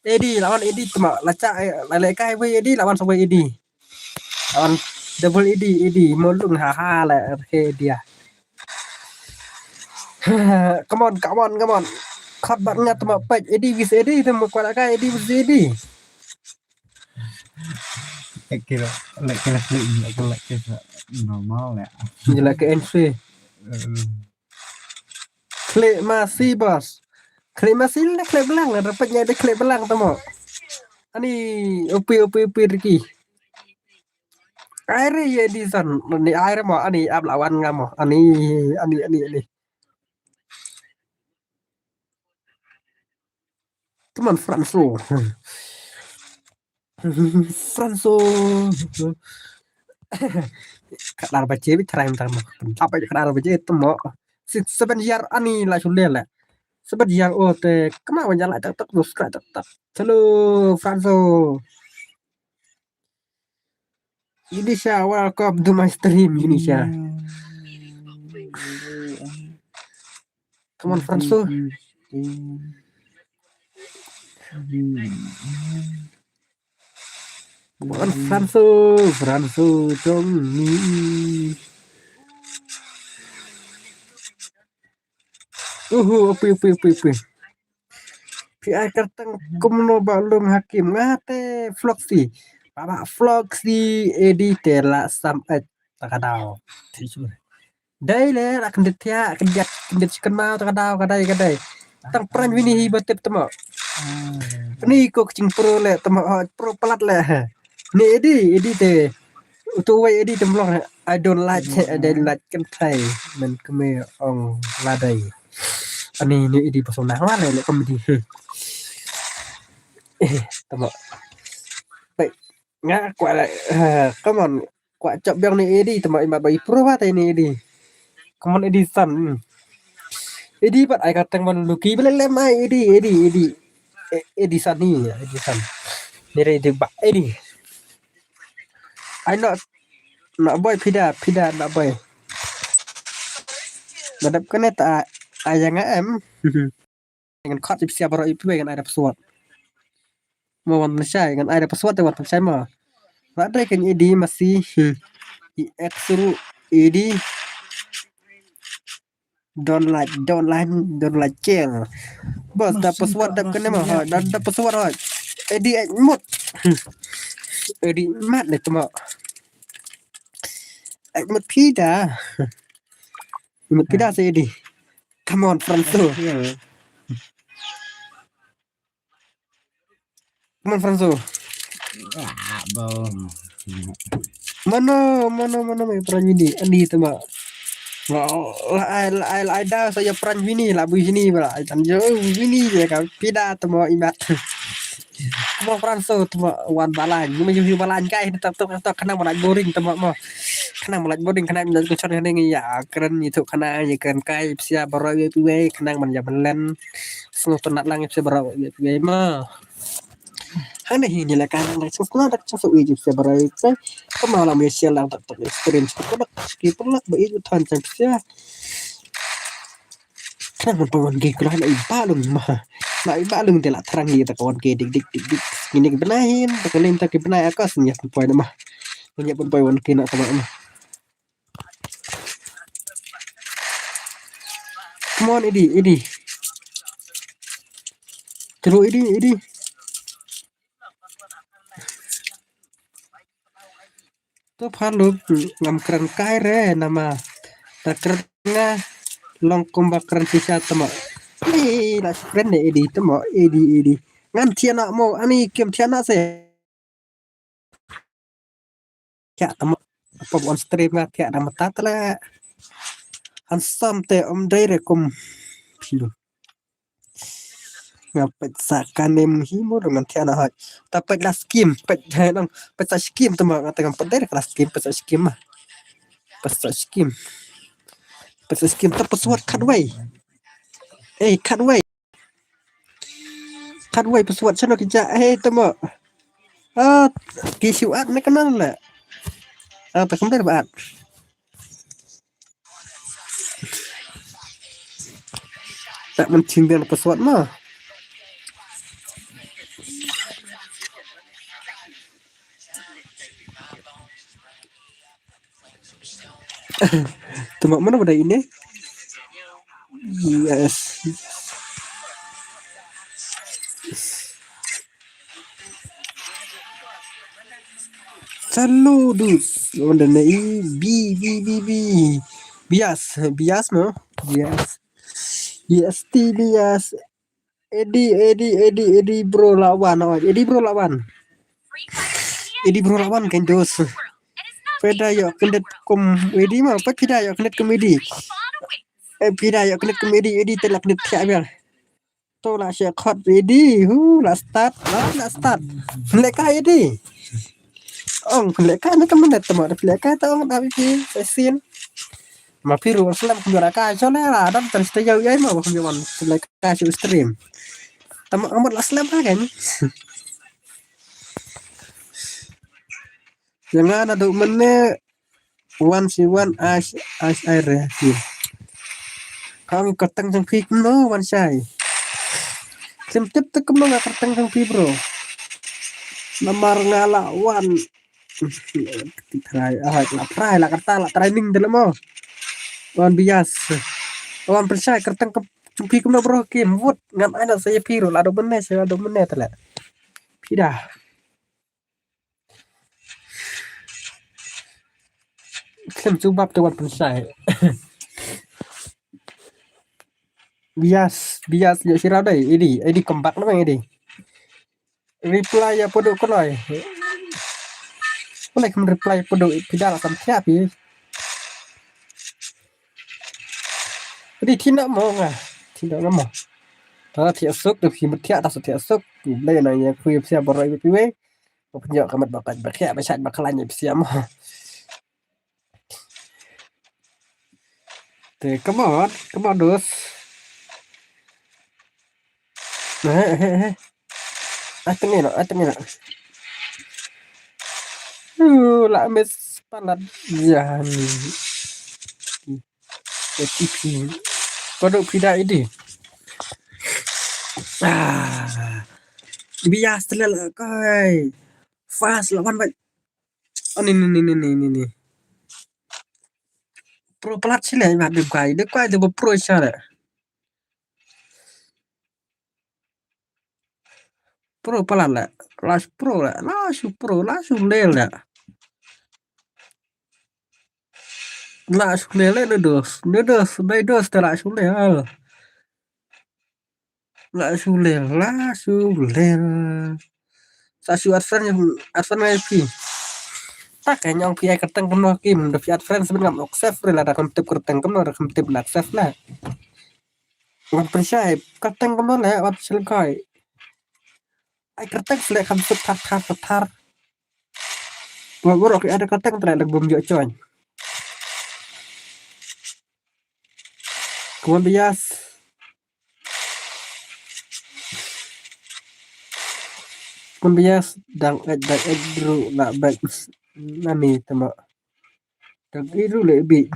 Eddie lawan Eddie tama la cha la le kai wei Eddie lawan so wei Eddie. Lawan double Eddie Eddie molung ha ha la he dia. Come on, come on, come on. Khot bat ngat tama pek Eddie wis Eddie tama kwala kai Eddie wis Eddie. Like kira like kira klik like kira like kira normal ya. Ni like entry. Klik masi bos. Klik masi le klik belang repet nya de klik belang tamo. Ani upi upi upi Ricky. Aire ye di san ni aire mo ani ap lawan ngamo ani ani ani ani. Teman Franso. Franso. Kadar baje bi try tang mo. Apa kadar baje tamo. Six seven year ani la chule la. Seven year o te kena wanya la tak tak subscribe tak tak. Hello Franso. Unisha, welcome to my stream, Unisha. Come on, Franso. Come on, Franso, Franso, jong ni. Uhu, upi, upi, upi, upi. Pi ai kyrteng kumno ba lung hakim nga te Floxy. Baba Floxy Eddie te la sam et ta ka daw. Dei le la kendit thia kendit kendit chicken mau ta ka daw ka dei ka dei. Tang pran wini hi ba tip tamo. Ni ko kching pro le tamo pro palat le. Ni Eddie Eddie te. Utu wei Eddie te mlong I don't like I don't like kan thai men kme ong la dei. Ani ni AD pasal na wale le comedy. Eh, tama. Baik. Nga kwah la, eh, come on. Kwah chop biang ni AD, tama imat ba i pro ba te ni AD. Come on AD san. Hmm. AD pat ai ka teng man lucky bele lem ai AD, AD, AD. Eh, AD san ni, AD san. Ni re AD ba AD. Ai no, no boy pida, pida no boy. Madap kane ta ai yang em. Ngan khot ip sia baroh ip ngan ai da password. Mo wan pynshai ngan ai da password te wan pynshai mo. Rat dai kan AD masi. Hmm. I X ru AD. Don't like, don't like, don't like care. Bos da password da kane mo. Da, da password ho. AD ai mut. Hmm. AD mat le tama. Ai mut pida. Mut pida se AD. Come on Franso. Come on Franso. Ah, bo. Mano, mano, mano me pran wini ani tama. La ai, la ai, la ai da sa ya pran wini la bui wini bala. Ai tan jo wini je ka pida tama imat. Mo Franso tama wan balan. Ni ma ju balan kai tak tak tak kana mo la boring tama mo. Kana mo la boring kana mi la ko chon ne ya kren ni tu kana ya kren kai sia baroh ya piwe kana man ya belen. Snu tu nat lang sia baroh ya piwe ma. Hana hi ni la kana la snu tu nat tak snu wi ju sia baroh ya piwe. Kama la mo sia lang tak tak experience ko dak ski pulak ba itu tan chan sia. Khnang ban poi wan ki khlaiñ na i Bah Lung ma. Na i Bah Lung te la thrang ïa ta ka wan ki dik dik dik dik. Ngin ïa ki bnai hin ta ka lem ta ki bnai akas ngin ïa poi na ma. Ngin ïa poi wan ki na ka ma ma. Come on Eddie, Eddie. Through Eddie, Eddie. To pha lup ngam kren kai re nama. Ta kren nga long kumba kren shisha tama. Ei la kren ne Eddie tama Eddie Eddie. Ngan thiah na mo ani kim thiah na se. Thiah tama. Apa on stream nga thiah nama ta tala. Handsome te om dai re kum. Phi lup. Nga peit sa kanem hi mo dong ngan thiah na hoi. Ta peit la skim, peit hai nang, peit sa skim tu ma nga tengah peit dei la skim, peit sa skim ma. Peit sa skim. Peit sa skim ta password khatwei. Eh, khatwei. Khatwei password shano ki ja, eh, tu ma. Ah, ki shu at ne kanan le. Ah, ta kam dei ba at. Tak menting dia lepas suat mah. Tengok mana pada ini? Yes. Saludos. Onda na i bi bi bi bi. Bias, bias mo. Bias. Yes, ti bias. Eddie, Eddie, Eddie, Eddie bro lawan. Eddie bro lawan. Eddie bro lawan kan dos. Peda yo kendet kum Eddie ma, peda yo kendet kum Eddie. Eh, peda yo kendet kum Eddie, Eddie telak kendet thiah biar. To la sha khot ready. Hu la start, la la start. Leka ready. Ong leka ni kam net tama leka ta ong da pi sa sin. Ma pi ru slam kum la ka chole la dam tan sta yau yai ma kum yawan leka shu stream. Tama amat la slam ka kan. Jangan ada mene Wan shi wan ash ash ai re hi. Ka ong kyrteng jong phi kumno wan shai. Sim tip te kumno nga kyrteng jong phi bro. Namar nga la wan. Trai ah la trai la kata la training de mo. Wan bias. Wan pynshai kyrteng jong phi kumno bro kim wut ngan ai na sa phi ro la do mene sa do mene tele. Phi dah. Khlem jubab te wan pynshai. Bias, bias ïa shira dei, Eddie, Eddie come back na bang Eddie. Reply ïa Pudu Kloi. Boleh kem reply Pudu pidal kam siap ïa. Eddie thina mo nga. Ti da ngam mo. Ta thiah suk da phi mut thiah ta sa thiah suk. Blei na ïa khuid psiah baroh iwei pa iwei. Ba pynïoh ka met ba kat ba khiah ba shait ba khlaiñ ïa psiah mo. Te come on, come on dos. He he he. Ai teng ina, ai teng ina. Uh, la mes palat ïa ni. Ïa T P. Kodok phi da idi. Ah. Bias telal kai. Fast la wan bai. Oh ni ni ni ni ni ni. Pro palat sile ma dep kai, dep kai dep pro sile. Pro palat la, la pro la, la su pro, la su lel la. La su lel la dos, ne dos, ne dos te la su lel. La su lel, la su lel. Sa su arsan, arsan ngai phi. Ta ka nyong phi ai kyrteng kumno ki, mun da phi add friend sben ngam accept re la da kam tip kyrteng kumno da kam tip na accept la. Wan pynshai kyrteng kumno la wan pynshai kai. Ai kyrteng selek kam tip thar thar thar thar. Wa wa ki ada kyrteng tra lek bum jo join. Come on bias. Come on bias dang ek dang ek dru la bek nani tama. Dang iru le bi.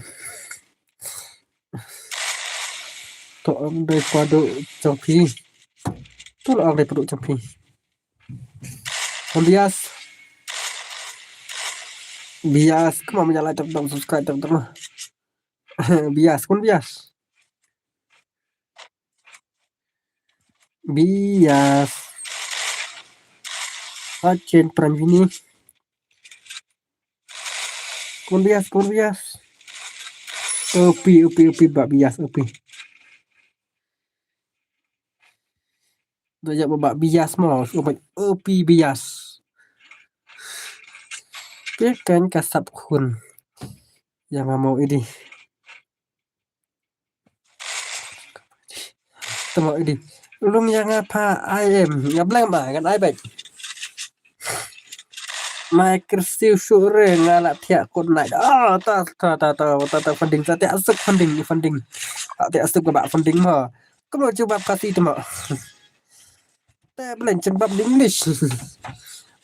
To ang dai padu jong phi. To la ang dai padu jong phi. Come on bias. Bias, come on, like, subscribe, subscribe. Bias, come on bias. Bias. Achen pram ini. Come on bias, come on bias. Opi, opi, opi, ba bias, opi. Da ya ba bias mo, opi, opi bias. Ke kan ka sap khun. Yang amo idi. Tama idi. Lung yang apa I am. Nga blank ba ngan ai back. Mai kersiu sure nga la thiah kut nai. Ah, ta ta ta ta ta ta funding ta thiah suk funding funding. Ta thiah suk ba funding mo. Kumno jubab Khasi tama. Te blank jubab English.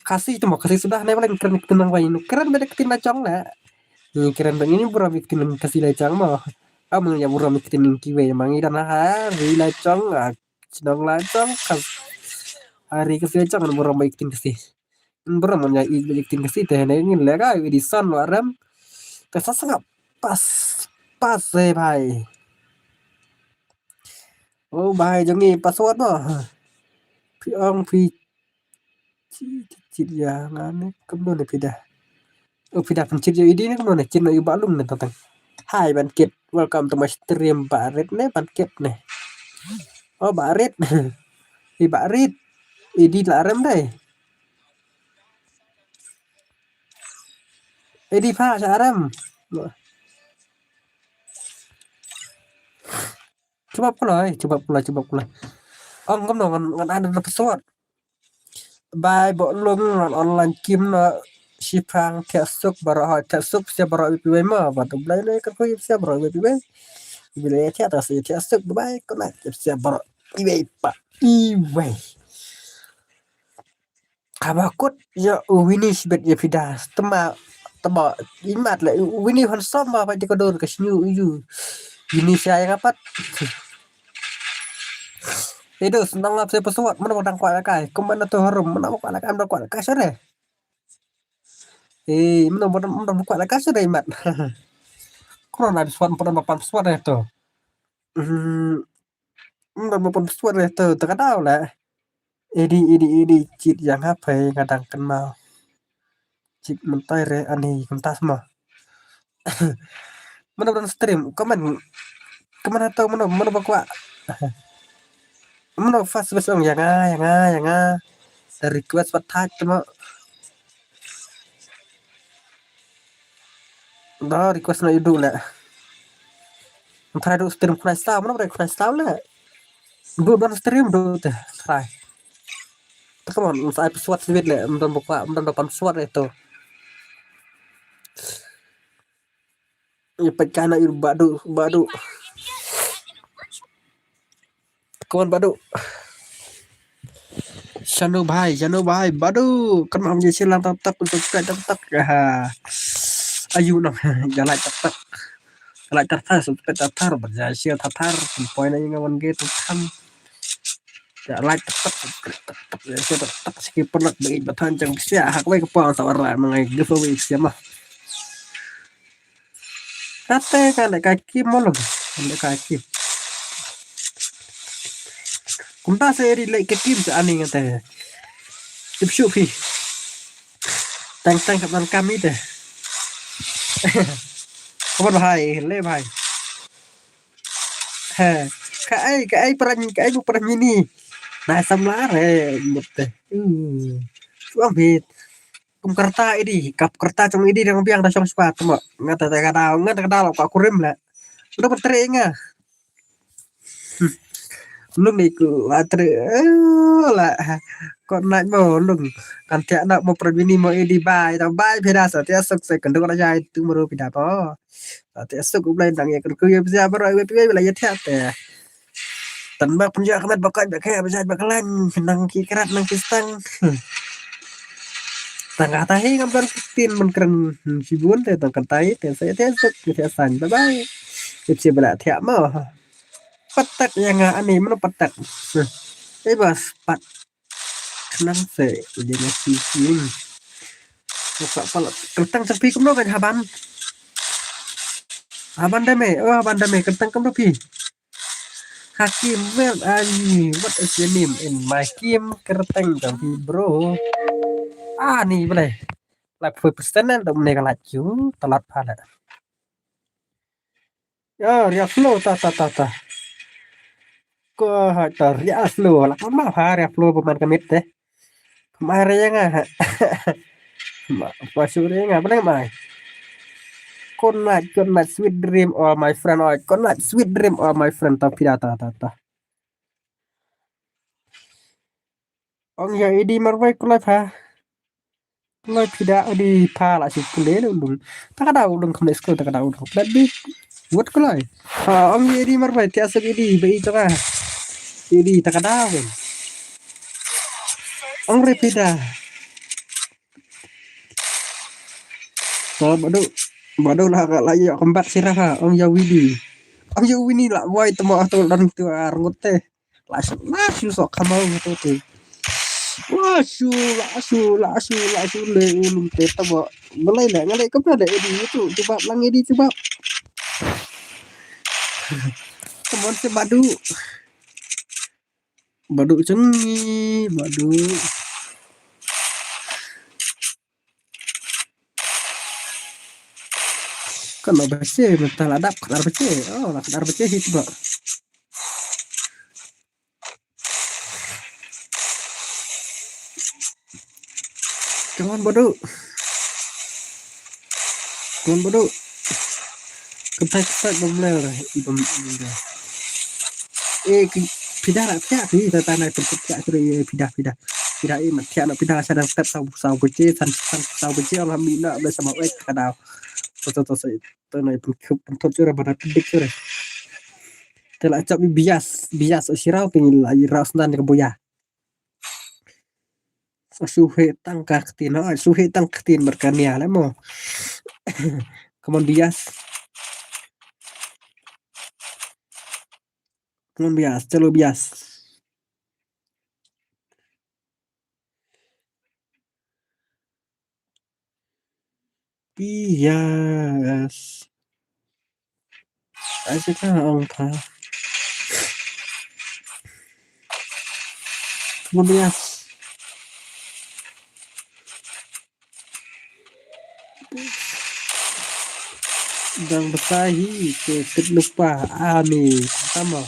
Khasi tama Khasi sudah ne blank kren kren wai kren beda ktin la jong la. Ni kren blank ini burom iktin Khasi la jong mo. Am ya burom iktin kiwei mangi dan ha ri la jong. Chnong la jong Khasi. Hari Khasi la jong burom iktin Khasi. Bro man ya i ba iktin Khasi te ne ngin le ka i di san wa rem. Ka sa sngap pas pas se bhai. Oh bhai jong i password mo. Phi ong phi chit ya nga ne kumno ne phi da. Oh phi da phin chit ya i di ne kumno ne chit no i ba lung ne tang. Hi ban kit, welcome to my stream ba rit ne ban kit ne. Oh ba rit. I ba rit. I di la rem dai. Edi pha sa aram. Chubab kula, eh, chubab kula, chubab kula. Ong kumno ngan ngan ada na password. Bye bo lung ngan online kim na shipang thiah suk baroh thiah suk sia baroh ipi wei ma ba tu blai ne ka koi sia baroh ipi wei. Bila thiah ta sia thiah suk bye kona sia baroh iwei pa iwei. Haba kut ïa u Winnie shibit ïa phi da. Tama tama imat le u Winnie handsome ba ba ka dur ka sñiu u yu. Winnie sha ïa nga pat. Edo sendang ngap se password mana ba dang kwah lakai. Kumba na to harum mana ba kwah lakai mana kwah lakai sore. Eh mana ba dang kwah lakai sore imat. Corona password pernah ba pan password eh to. Hmm. Mra mo pon password re to ta ka dau le. Edi edi edi chit yang ha phai nga dang kynmaw. Chit myntai re ani kumta sma. Mano ban stream comment comment ha to mano mano ba kwah. Mano first best ong yang nga yang nga yang nga. Da request ba thaj tama. Da request na idu le. Ntra du stream khnai staw, mano ba khnai staw le. Bud ban stream do te. Try. Te come on, sa ai password sweet le, mdon bukwa, mdon do password itu. Ipat kana ir badu, badu. Come on, badu. Shanu bhai, Shanu bhai, badu. Kan mam je silang tak tak, subscribe tak tak. Ha. Ayu nang, jalan tak tak. Like tak tak, subscribe tak tak, berjaya share tak tak. Point aja ngawan ge tak tak. Ya, like tak tak, subscribe tak tak. Ya, share tak tak, skip pernah bagi batan jang sia. Hak wei kepang tawar lah, mengai giveaway sia mah. Kata kan lek kaki malu. Lek kaki. Kumta saya ri lek kaki sa ani kata. Tip shu phi. Tang tang kat kami teh. Kawan bahai, le bahai. He, ka ai, ka ai peran, ka ai bu peran mini. Na samlar he, mut teh. Hmm. Suang bit. Kum kerta idi, kap kerta cung idi dang biang da shong spa temo. Ngat ta ka dau, ngat ka dau ka kurim la. Lu patre nga. Lung ni ku atre, eh, la. Ko nai mo lung. Kan tiak nak mo peran mini mo idi bai, tau bai phi da sa tiak suk se kenduk na jai tu meru phi da po. Sa tiak suk u blai dang ya ku ya pisa baru ya pisa la ya tiak te. Tan bak pynjah ka met ba koit ba khe ba jait ba khlaiñ, nang ki krat nang ki stang. Tang kata hi ngam don ki ktien ban kren, hmm, shibun te tang kata hi te sa te suk te sa sañ. Bye bye. Ip si bala thiah mo. Patak ya nga ani mano patak. Ei bas pat. Khnang se ujin ya si kim. Buka pala kentang champi kumno kan haban. Haban dame, oh haban dame kentang kumno pi. Hakim, where are you? What is your name? In my game, kerteng jong phi, bro. Ah, ni boleh. Like five percent dan dum ne ka like you, telat pala. Ya, ria flow ta ta ta ta. Ko ha ta ria flow la kan ma ha ria flow pemain kemit deh. Mai re nga. Ma, pa sure nga, boleh mai. Good night, good night, sweet dream, all my friend. Oh, good night, sweet dream, all my friend. Ta pida ta ta ta. Ong ya idi marwai kulai pha. Kulai pida idi pha la si pule le ulung. Ta ka da ulung kemle sko ta ka da ulung. Let me. What kulai? Ha, ong ya idi marwai tia sek idi be i toka. Idi ta ka da ulung. Ong re pida. So badu badu la ka la yo kembat sirah ha. Ong ya widi. Ong ya wini la wai temo tu dan tu arngut teh. Lashu, lashu sok kamau tu tu. Lashu, lashu, lashu, lashu le ulung te tabo. Belai le ngalai ke pada edi tu, coba lang edi coba. Come on se badu. Badu cengi, badu. Kan lo bace, mentah ladap, kadar bace. Oh, lah kadar bace sih coba. Come on, badu. Come on, badu. Kemtai kemtai bom lel. Ibom lel. Eh, ki, pida lah pida pida tanai pun pida sudah eh pida pida. Pida eh mat pida nak pida sadang step sau sau bece san san sau bece Allah mina bela sama wek kadau. Toto toto sai tanai pun pun tot sudah pada pedik sudah. Telah cap bias bias sirau tinggal lagi ras dan ke boya. Suhe tang ka ktien, ha, suhe tang ktien bad ka nia le mo. Come on bias. Come on bias, chalo bias. Bias. Ai se ka ong ka. Bias. Dang batai hi te tit lupa ani tama.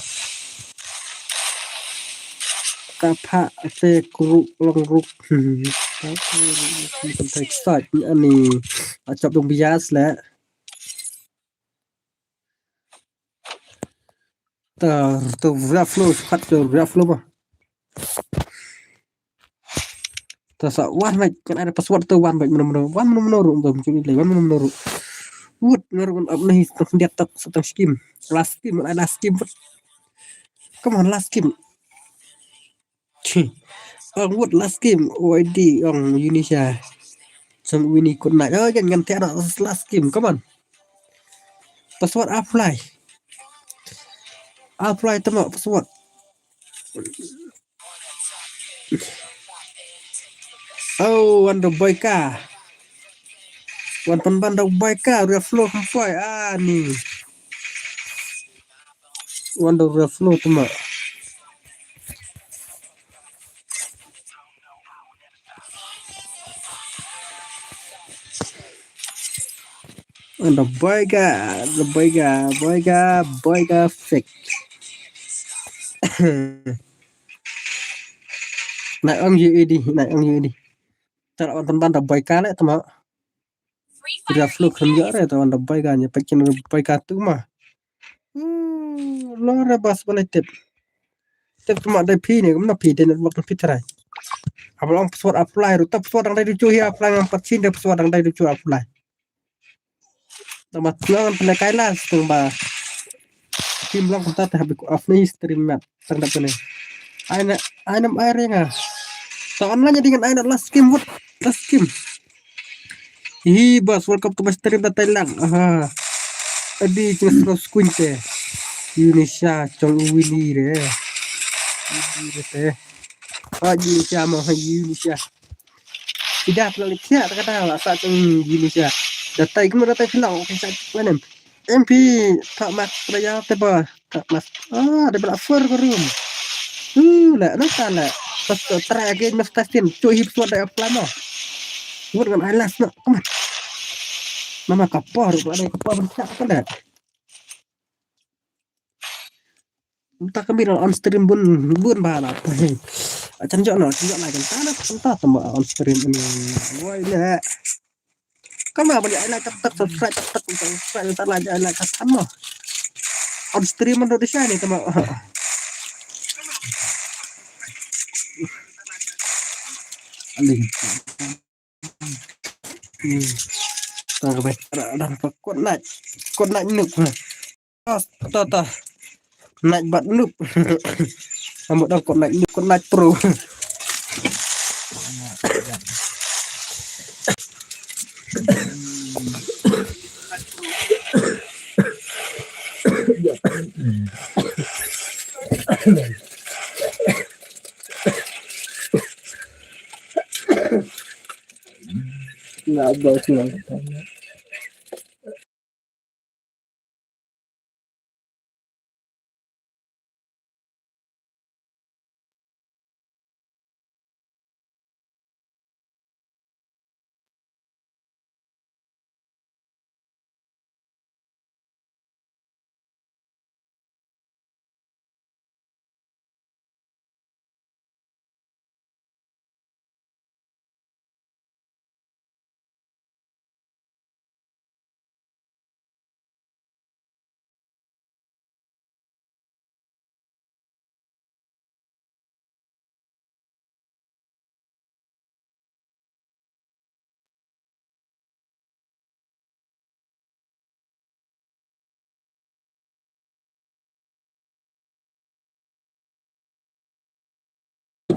Ka pha te kru long ruk. Kan tai sat ani. Achap dong bias le. Ta, ta Riot Flow, spat ta Riot Flow ba. Ta sa wan mai, kan ada password ta wan mai, mano mano, wan mano mano ruh, wan mano mano ruh, wan mano mano ruh. Wut, mano ruh, ap nahi, tang dia tak, tang skim. Last skim, mana last skim, wut. Come on, last skim. Chi. Ong wut last skim, O I D, ong Unisha. Song Winnie kut na, oh, jangan tiada last skim, come on. Password apply. Apply tama password. Oh, wan da Boyka. Wan pynban da Boyka, Riot Flow khampai. Ah, ni. Wan da Riot Flow tama. Wan da Boyka, da Boyka, Boyka, Boyka fake. Na ong U I D, na ong U I D. Tara wan pynban da Boyka le tama. Riot Flow khlem ïoh re, tara wan da Boyka, nya peit kin Boyka tu ma. Hmm, long re bas balai tip. Tip tama dei phi ne, kumno phi dei network phi trai. Haba long password apply ruh, ta password dang dei tu chu hi apply ngam pat shin dei password dang dei tu chu apply. Tang ba tang pynleh kai la tang ba. Kim long kumta te haba ku off ni stream mat tang da pynleh. Ai na, ai nam ai renga. Ta online ïa ding ai na last game, what? Last game. Hi bas, World Cup tu ba stream da Thailand. Aha. Adi jing slow screen te. Unisha chong Winnie re. Winnie re te. Ah, Unisha mo, hai Unisha. Ida pla li khia ta kata la sa chung Unisha. Da tai kum da tai pla, okay, sa manem. M P Thomas Praja te ba. Thomas. Ah, da bla for ko room. Uh, la, na ta la. Pas try again, mas testing. Chu hip suat da apply mo. Wut ngan ai last no. Come on. Mama ka por, ko da ka por ban sa ka da. Ta ka mi on stream bun, bun ba la. Achan jo no, achan jo la kan ta na, kan ta tama on stream ini. Woi le. Kama bali ai like tak tak, subscribe tak tak, subscribe tak like, ai like tak tak mo. On stream man do disa ni tama. Aling. Hmm. Tang ka bai. Ada, ada, kot night. Kot night nuk. Ah, ta, ta. Night bat nuk. Ambo dang kot night nuk, kot night pro. Nggak bos nggak.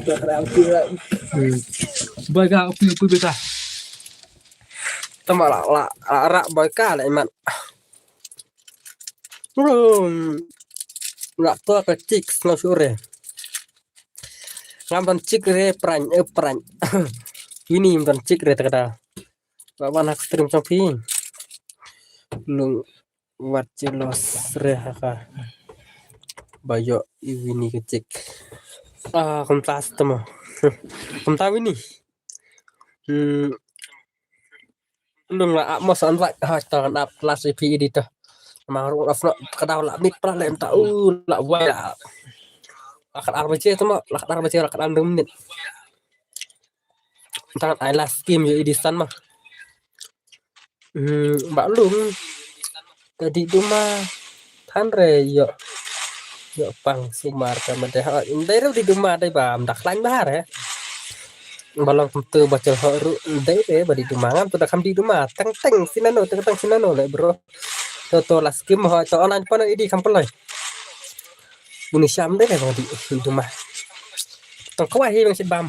Hmm. Bai ka upi upi beta. Tama la la la rak bai ka la iman. Hmm. La to ka chik sno sure. Ngam ban chik re prank, eh, prank. Ini ban chik re ta ka da. Ba ban hak stream chong phi. Lung wat jealous re ha ka. Ba ïoh i Winnie ka chik. Ah, kumta tama. Kumta Winnie. Hmm. Lung la ap mo san vat ha ta kan ap last P E D ta. Ma ru la fna ka daw la mit pra lem ta u la wai la. La ka ar baje tama, la ka ar baje, la ka ar dum nit. Tang ai last game ïa i Disan ma. Hmm, ba lum. Ka di duma than re ïa. Ïoh pang sumar ka mate ha. Ndai ruh di duma dei ba mdak lain bahar eh. Ba long kumtu ba chel ho ruh ndai dei ba di duma ngam tu da kham di duma. Teng teng sinano teng teng sinano le bro. To to la skim ho to online pano idi kham pelai. Ini sham dei ba di duma. Tong kwai hi bang sit bam.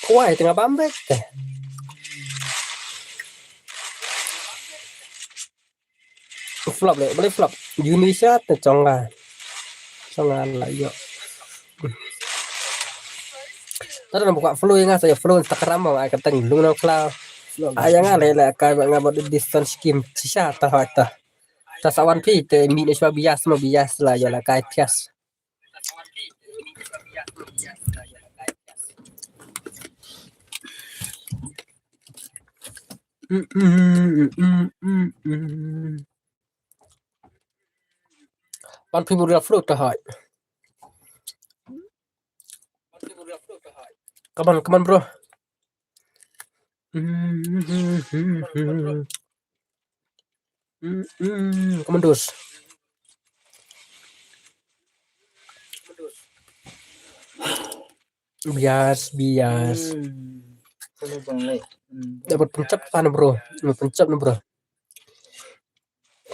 Kwai tengah bam bek te. Flop le, boleh flop. Indonesia te chonga. Chonga la yo. Tara na buka follow nga sa follow Instagram mo ai kateng lung no kla. Ai nga le la kai nga bot distance scheme chisha ta ha ta. Ta sawan pi te mi ne shwa bias mo bias la yo la kai tias. One people will float to high. Come on, come on, bro. Mm, mm, mm, mm. Mm, mm, come on, dos. Bias, bias. Hmm. Kalau bang lai. Hmm. Dapat pencap sana, bro. Dapat pencap nih, bro.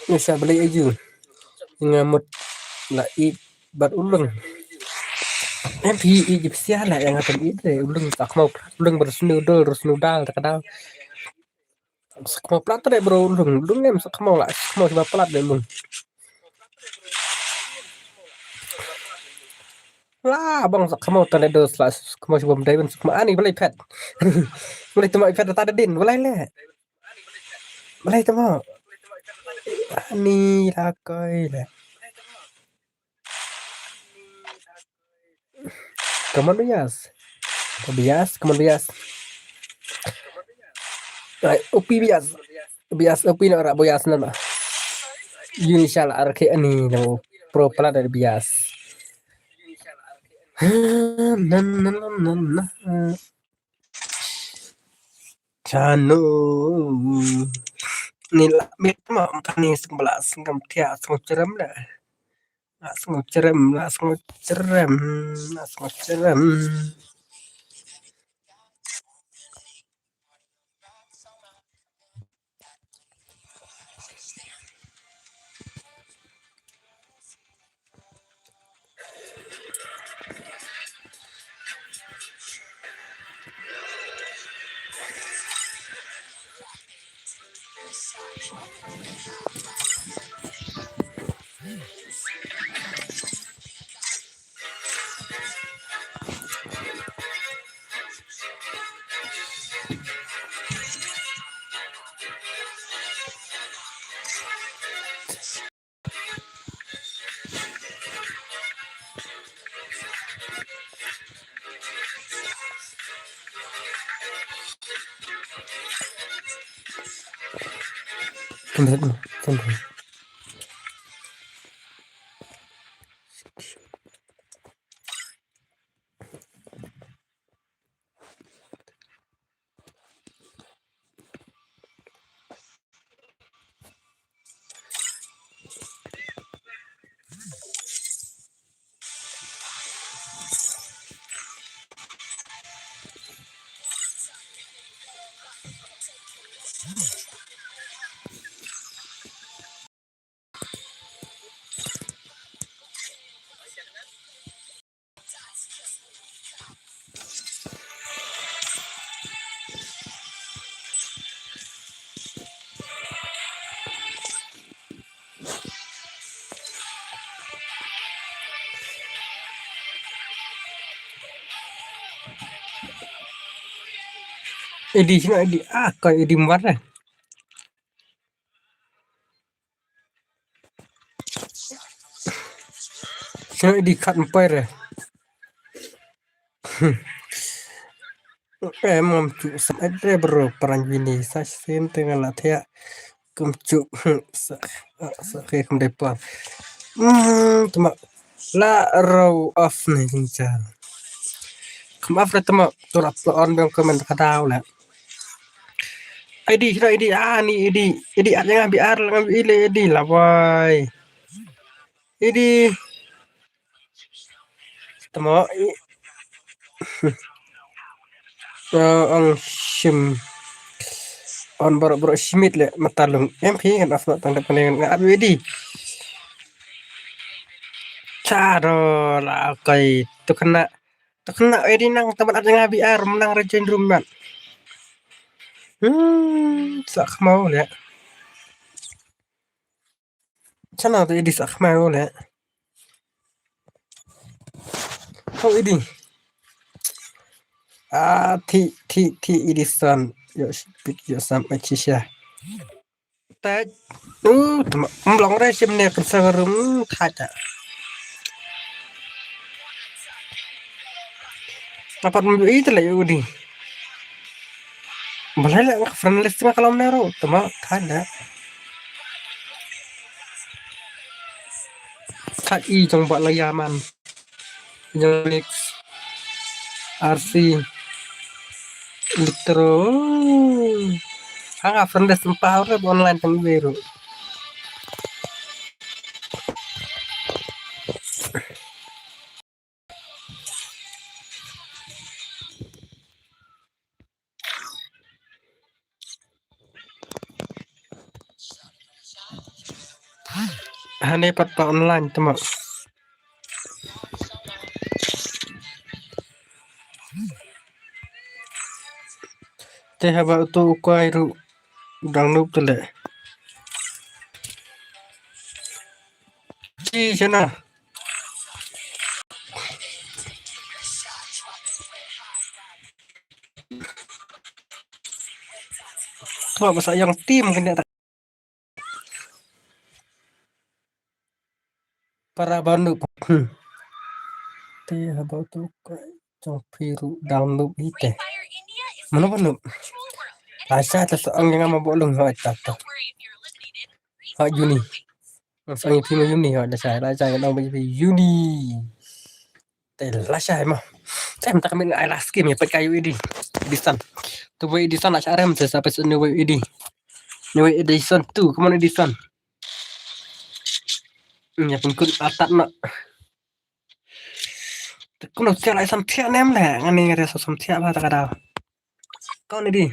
Ni sa beli aja. Ngamut la i bat ulung. Em pi i jip sia la yang akan i deh ulung tak mau ulung bersnudul, bersnudal tak kadal. Sakmo plat deh bro ulung, ulung em sakmo la, sakmo siba plat deh ulung. La bang sakmo tale dos la, sakmo siba mdai ben sakmo ani balai pet. Balai tuma pet ta din, balai le. Balai tuma. Ani la koi le. Come on, Bias. Bias, come on, Bias. Ai, upi Bias. Bias, upi na ora Bias na na. Yun shala arke ani na pro pala dari Bias. Na, na, na, na, na. Chano. Ni la mit ma, tani sing bala sing kam tia sing cerem la. La sing cerem, la sing cerem, la sing cerem. Edi sino edi ah ko edi mbar eh. Sino edi kat mper eh. Em ngam chu sa et re bro parang bini sa sen te nga la thia kum chu sa sa ke kum de pa. Hmm tuma la ro off ne jing cha. Kum off re tuma tu rap on bang comment ka dau la. Edi, sino Edi, ah, ni Edi. Edi, at nga bi ar, nga bi ile Edi, labai. Edi. Tamo, i. Eh, ang shim. On bro, bro, shimit le, matalung. Em, phi, kan asma tang depan dengan nga abi Edi. Chado, la, kai. Tu kena, tu kena, Edi nang, teman at nga bi ar, menang rejoin room mat. Hmm, sak mau le. Chana tu Edi sak mai le. Kau Edi. Ah, ti, ti, ti Edi san. Yo, speak yo sam achisha. Tat. Uh, tama. Mlong re sim ne kan sa rum thata. Apat mu i tele Edi. Balai la friend list nga kalom ne ro, tama thada. Thad i jong ba la yaman. Jong mix. R C. Litro. Hanga friend list empat orang online tang beru. Hane pat pa online tama. Te haba uto u kwai ru dang nup tele. Chi chena. Kau masa yang tim kena tak. Para banu. Hmm. Te haba tu ka jong phi ru dang nup hi te. Mano banu? Asa ta sa ang yang ma bolong ha ta ta. Ha Juni. Sang pi ma Juni ha da sa da sa yang ba Juni. Te la shai ma. Te mynta ka mih ai last game ïa peit ka ïa u Edi. Edi san. Tu wei Edi san la shai rem te sa peit ne wei Edi. Ne wei Edi san tu, come on Edi san. Nya pynkut atat na. Te kumno sia la sam thiah nem le. Ngani ngari sa sam thiah ba ta ka daw. Kau ni di.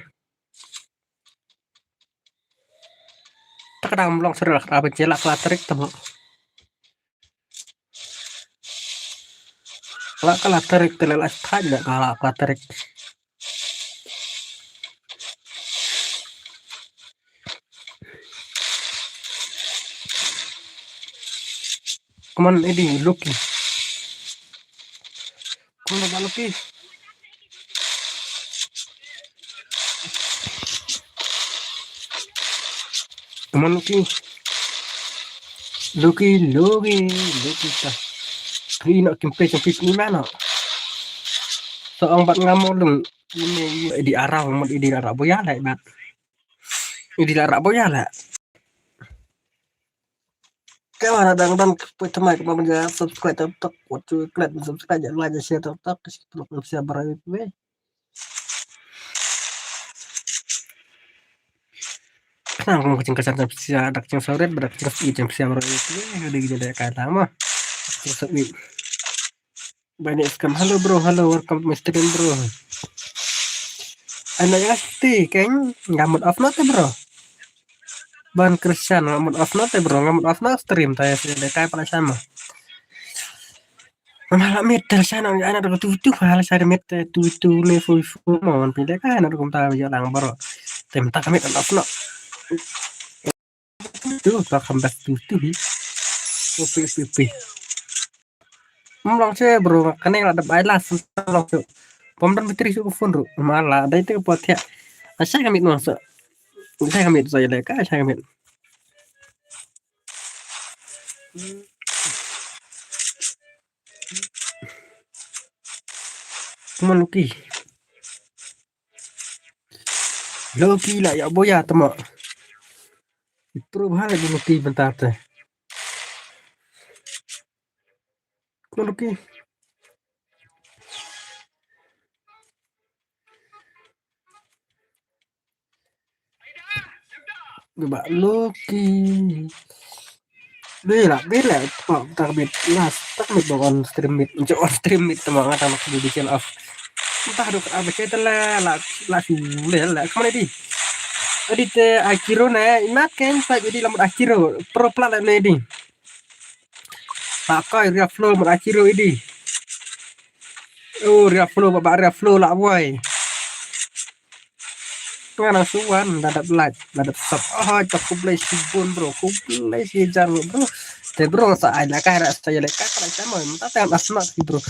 Ta ka daw mlong sir la ka daw ba je la ka la tarik tamo. La ka la tarik te la la thaj la ka la ka la tarik. Come on, Edi, Loki. Come on, Loki. Come on, Loki. Loki, Loki, Loki ta. Ri no kim pe chang pit ni mano. So ang bat ngamo lung. Ini di arah, di arah boya lai bat. Di arah boya lai. Ka wan dang dang poi thymmai kumba mynta subscribe tam tok, wat ju klet subscribe, ïa like, ïa share tam tok, ka share tam tok, share baroh ïa phi. Khnang kum ka jingkyrshan jong phi sha dak jingsaw rit bad dak jingsngewsih jong phi sha baroh ïa phi. Ka dei ka jingdei ka lang mo. Jingsngewsih. Bani scam. Hello bro, hello, welcome to my stream bro. Ana ya sti keng ngamut off not bro. Ban Christian ngamut off not bro, ngamut off not stream ta ya sini dei kai pala sama. Mama la mit ter sana ana da tu tu mala sa mit tu tu ne fu fu mo man pinde kai na da kum ta ya lang bro. Tem ta kamit off not. Tu ta kam bas tu tu hi. Upi upi upi. Mlong che bro, kane la dep ai la sem long che. Pom don battery su phone ru. Ma la dai te pot ya. Asa kami no sa. Asa kami sa ya le ka asa kami. Come on Loki. Loki la ya boya tama. Pro bha la Loki bentar te. Come on Loki. Ba Lucky. Bila bila tak bit las tak bit on stream mid, on stream mid tama nga tang di channel off. Entah dok apa cerita la la la sule la kemana di. Adi te Akiro ne imat ken tak jadi lamut Akiro pro plat ne di. Pak koi Ria Flow mut Akiro idi. Oh Ria Flow ba Ria Flow la boy. Nga nang suan da dap like da dap sub. Oh ta khublei shibun bro, khublei shihajar bro. Te bro sa ai la kai ra sa ya le kai ra sa mo ta ta as not bro.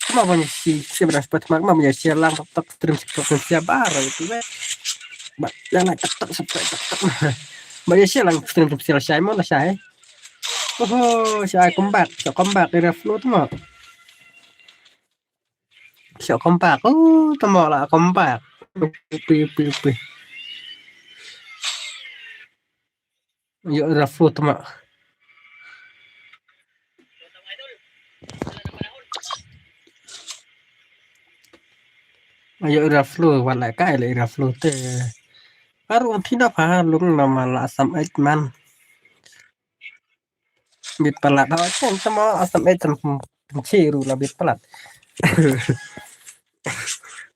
Kuma ban shi shi bra spat mak ma ya shi lang tak tak stream TikTok sia bar itu be. Ba ya like tak tak subscribe tak tak. Ba ya shi lang stream sia shai mo la shai. Oh shai comeback, shai comeback Ria Flow tu mo. Shai comeback. Oh tu mo la comeback. Pi pi pi. Yo Ria Flow tu mo. Ayo Ria Flow wala kai le Ria Flow te. Aru thina pha lung nama la sam ait man. Bit palat ha chen sama asam ait tan chi ru la bit palat.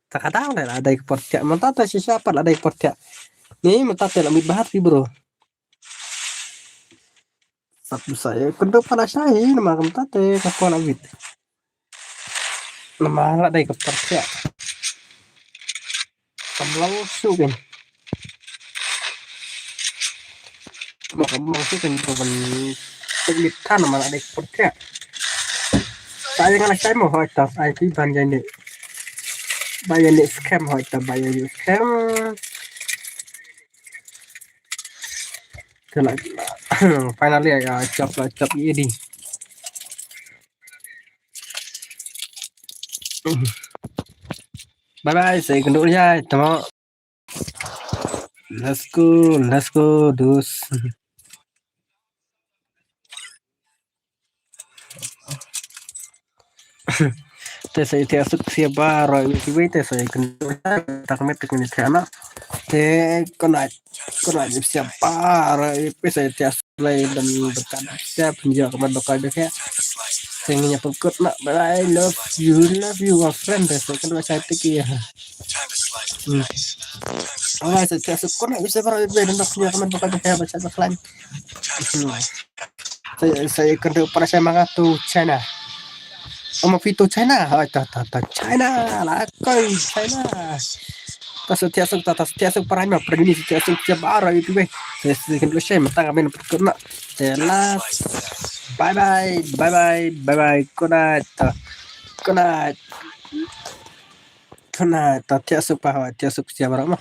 Ta ka dau le la dai por tiak mata ta shisha pat la dai por tiak. Ni mata te la mit bahat fi bro. Sap sa e kundu pala shahi nama kam ta te ka pon abit. Nama la dai ka partia. Kam lau su bin. Mo kam lau su bin ko ban. Tek mit tan nama la dai ka partia. Ta yang la shai mo hoi ta ai ti ban jai ni. Ba ya ni scam hoi ta ba ya ni scam. Te la finally ya chop la chop ye di. Bye bye, sa ïakynduh ïa tamo. Let's go, let's go, dudes. Te sa ïa suk sia baroh ïa kiwei te sa ïakynduh ïa tak met te kini te ana. Te kona kona ïa sia baroh ïa pisa ïa Lai dan berkat siap njo kaman bakal deh ya. Sing nya pengkut nak bye bye, love you, love you our friend deh. Saya kan dua cantik ya. Hmm. Alright, saya tiap sukun nak bisa baru ibe dan dak njo kaman bakal deh ya baca baklan. Hmm. Saya saya kena pada saya mangatu China. Ama phi to China. Hai ta ta ta China la koi China. Ta sa tiak suk ta ta tiak suk parai ma parai ni tiak suk tiak bara itu be. Saya sih kan saya matang amen perkut nak. Jelas. Bye bye bye bye bye bye. Good night. Good night. Good night. Ta tiak suk pa tiak suk tiak bara ma.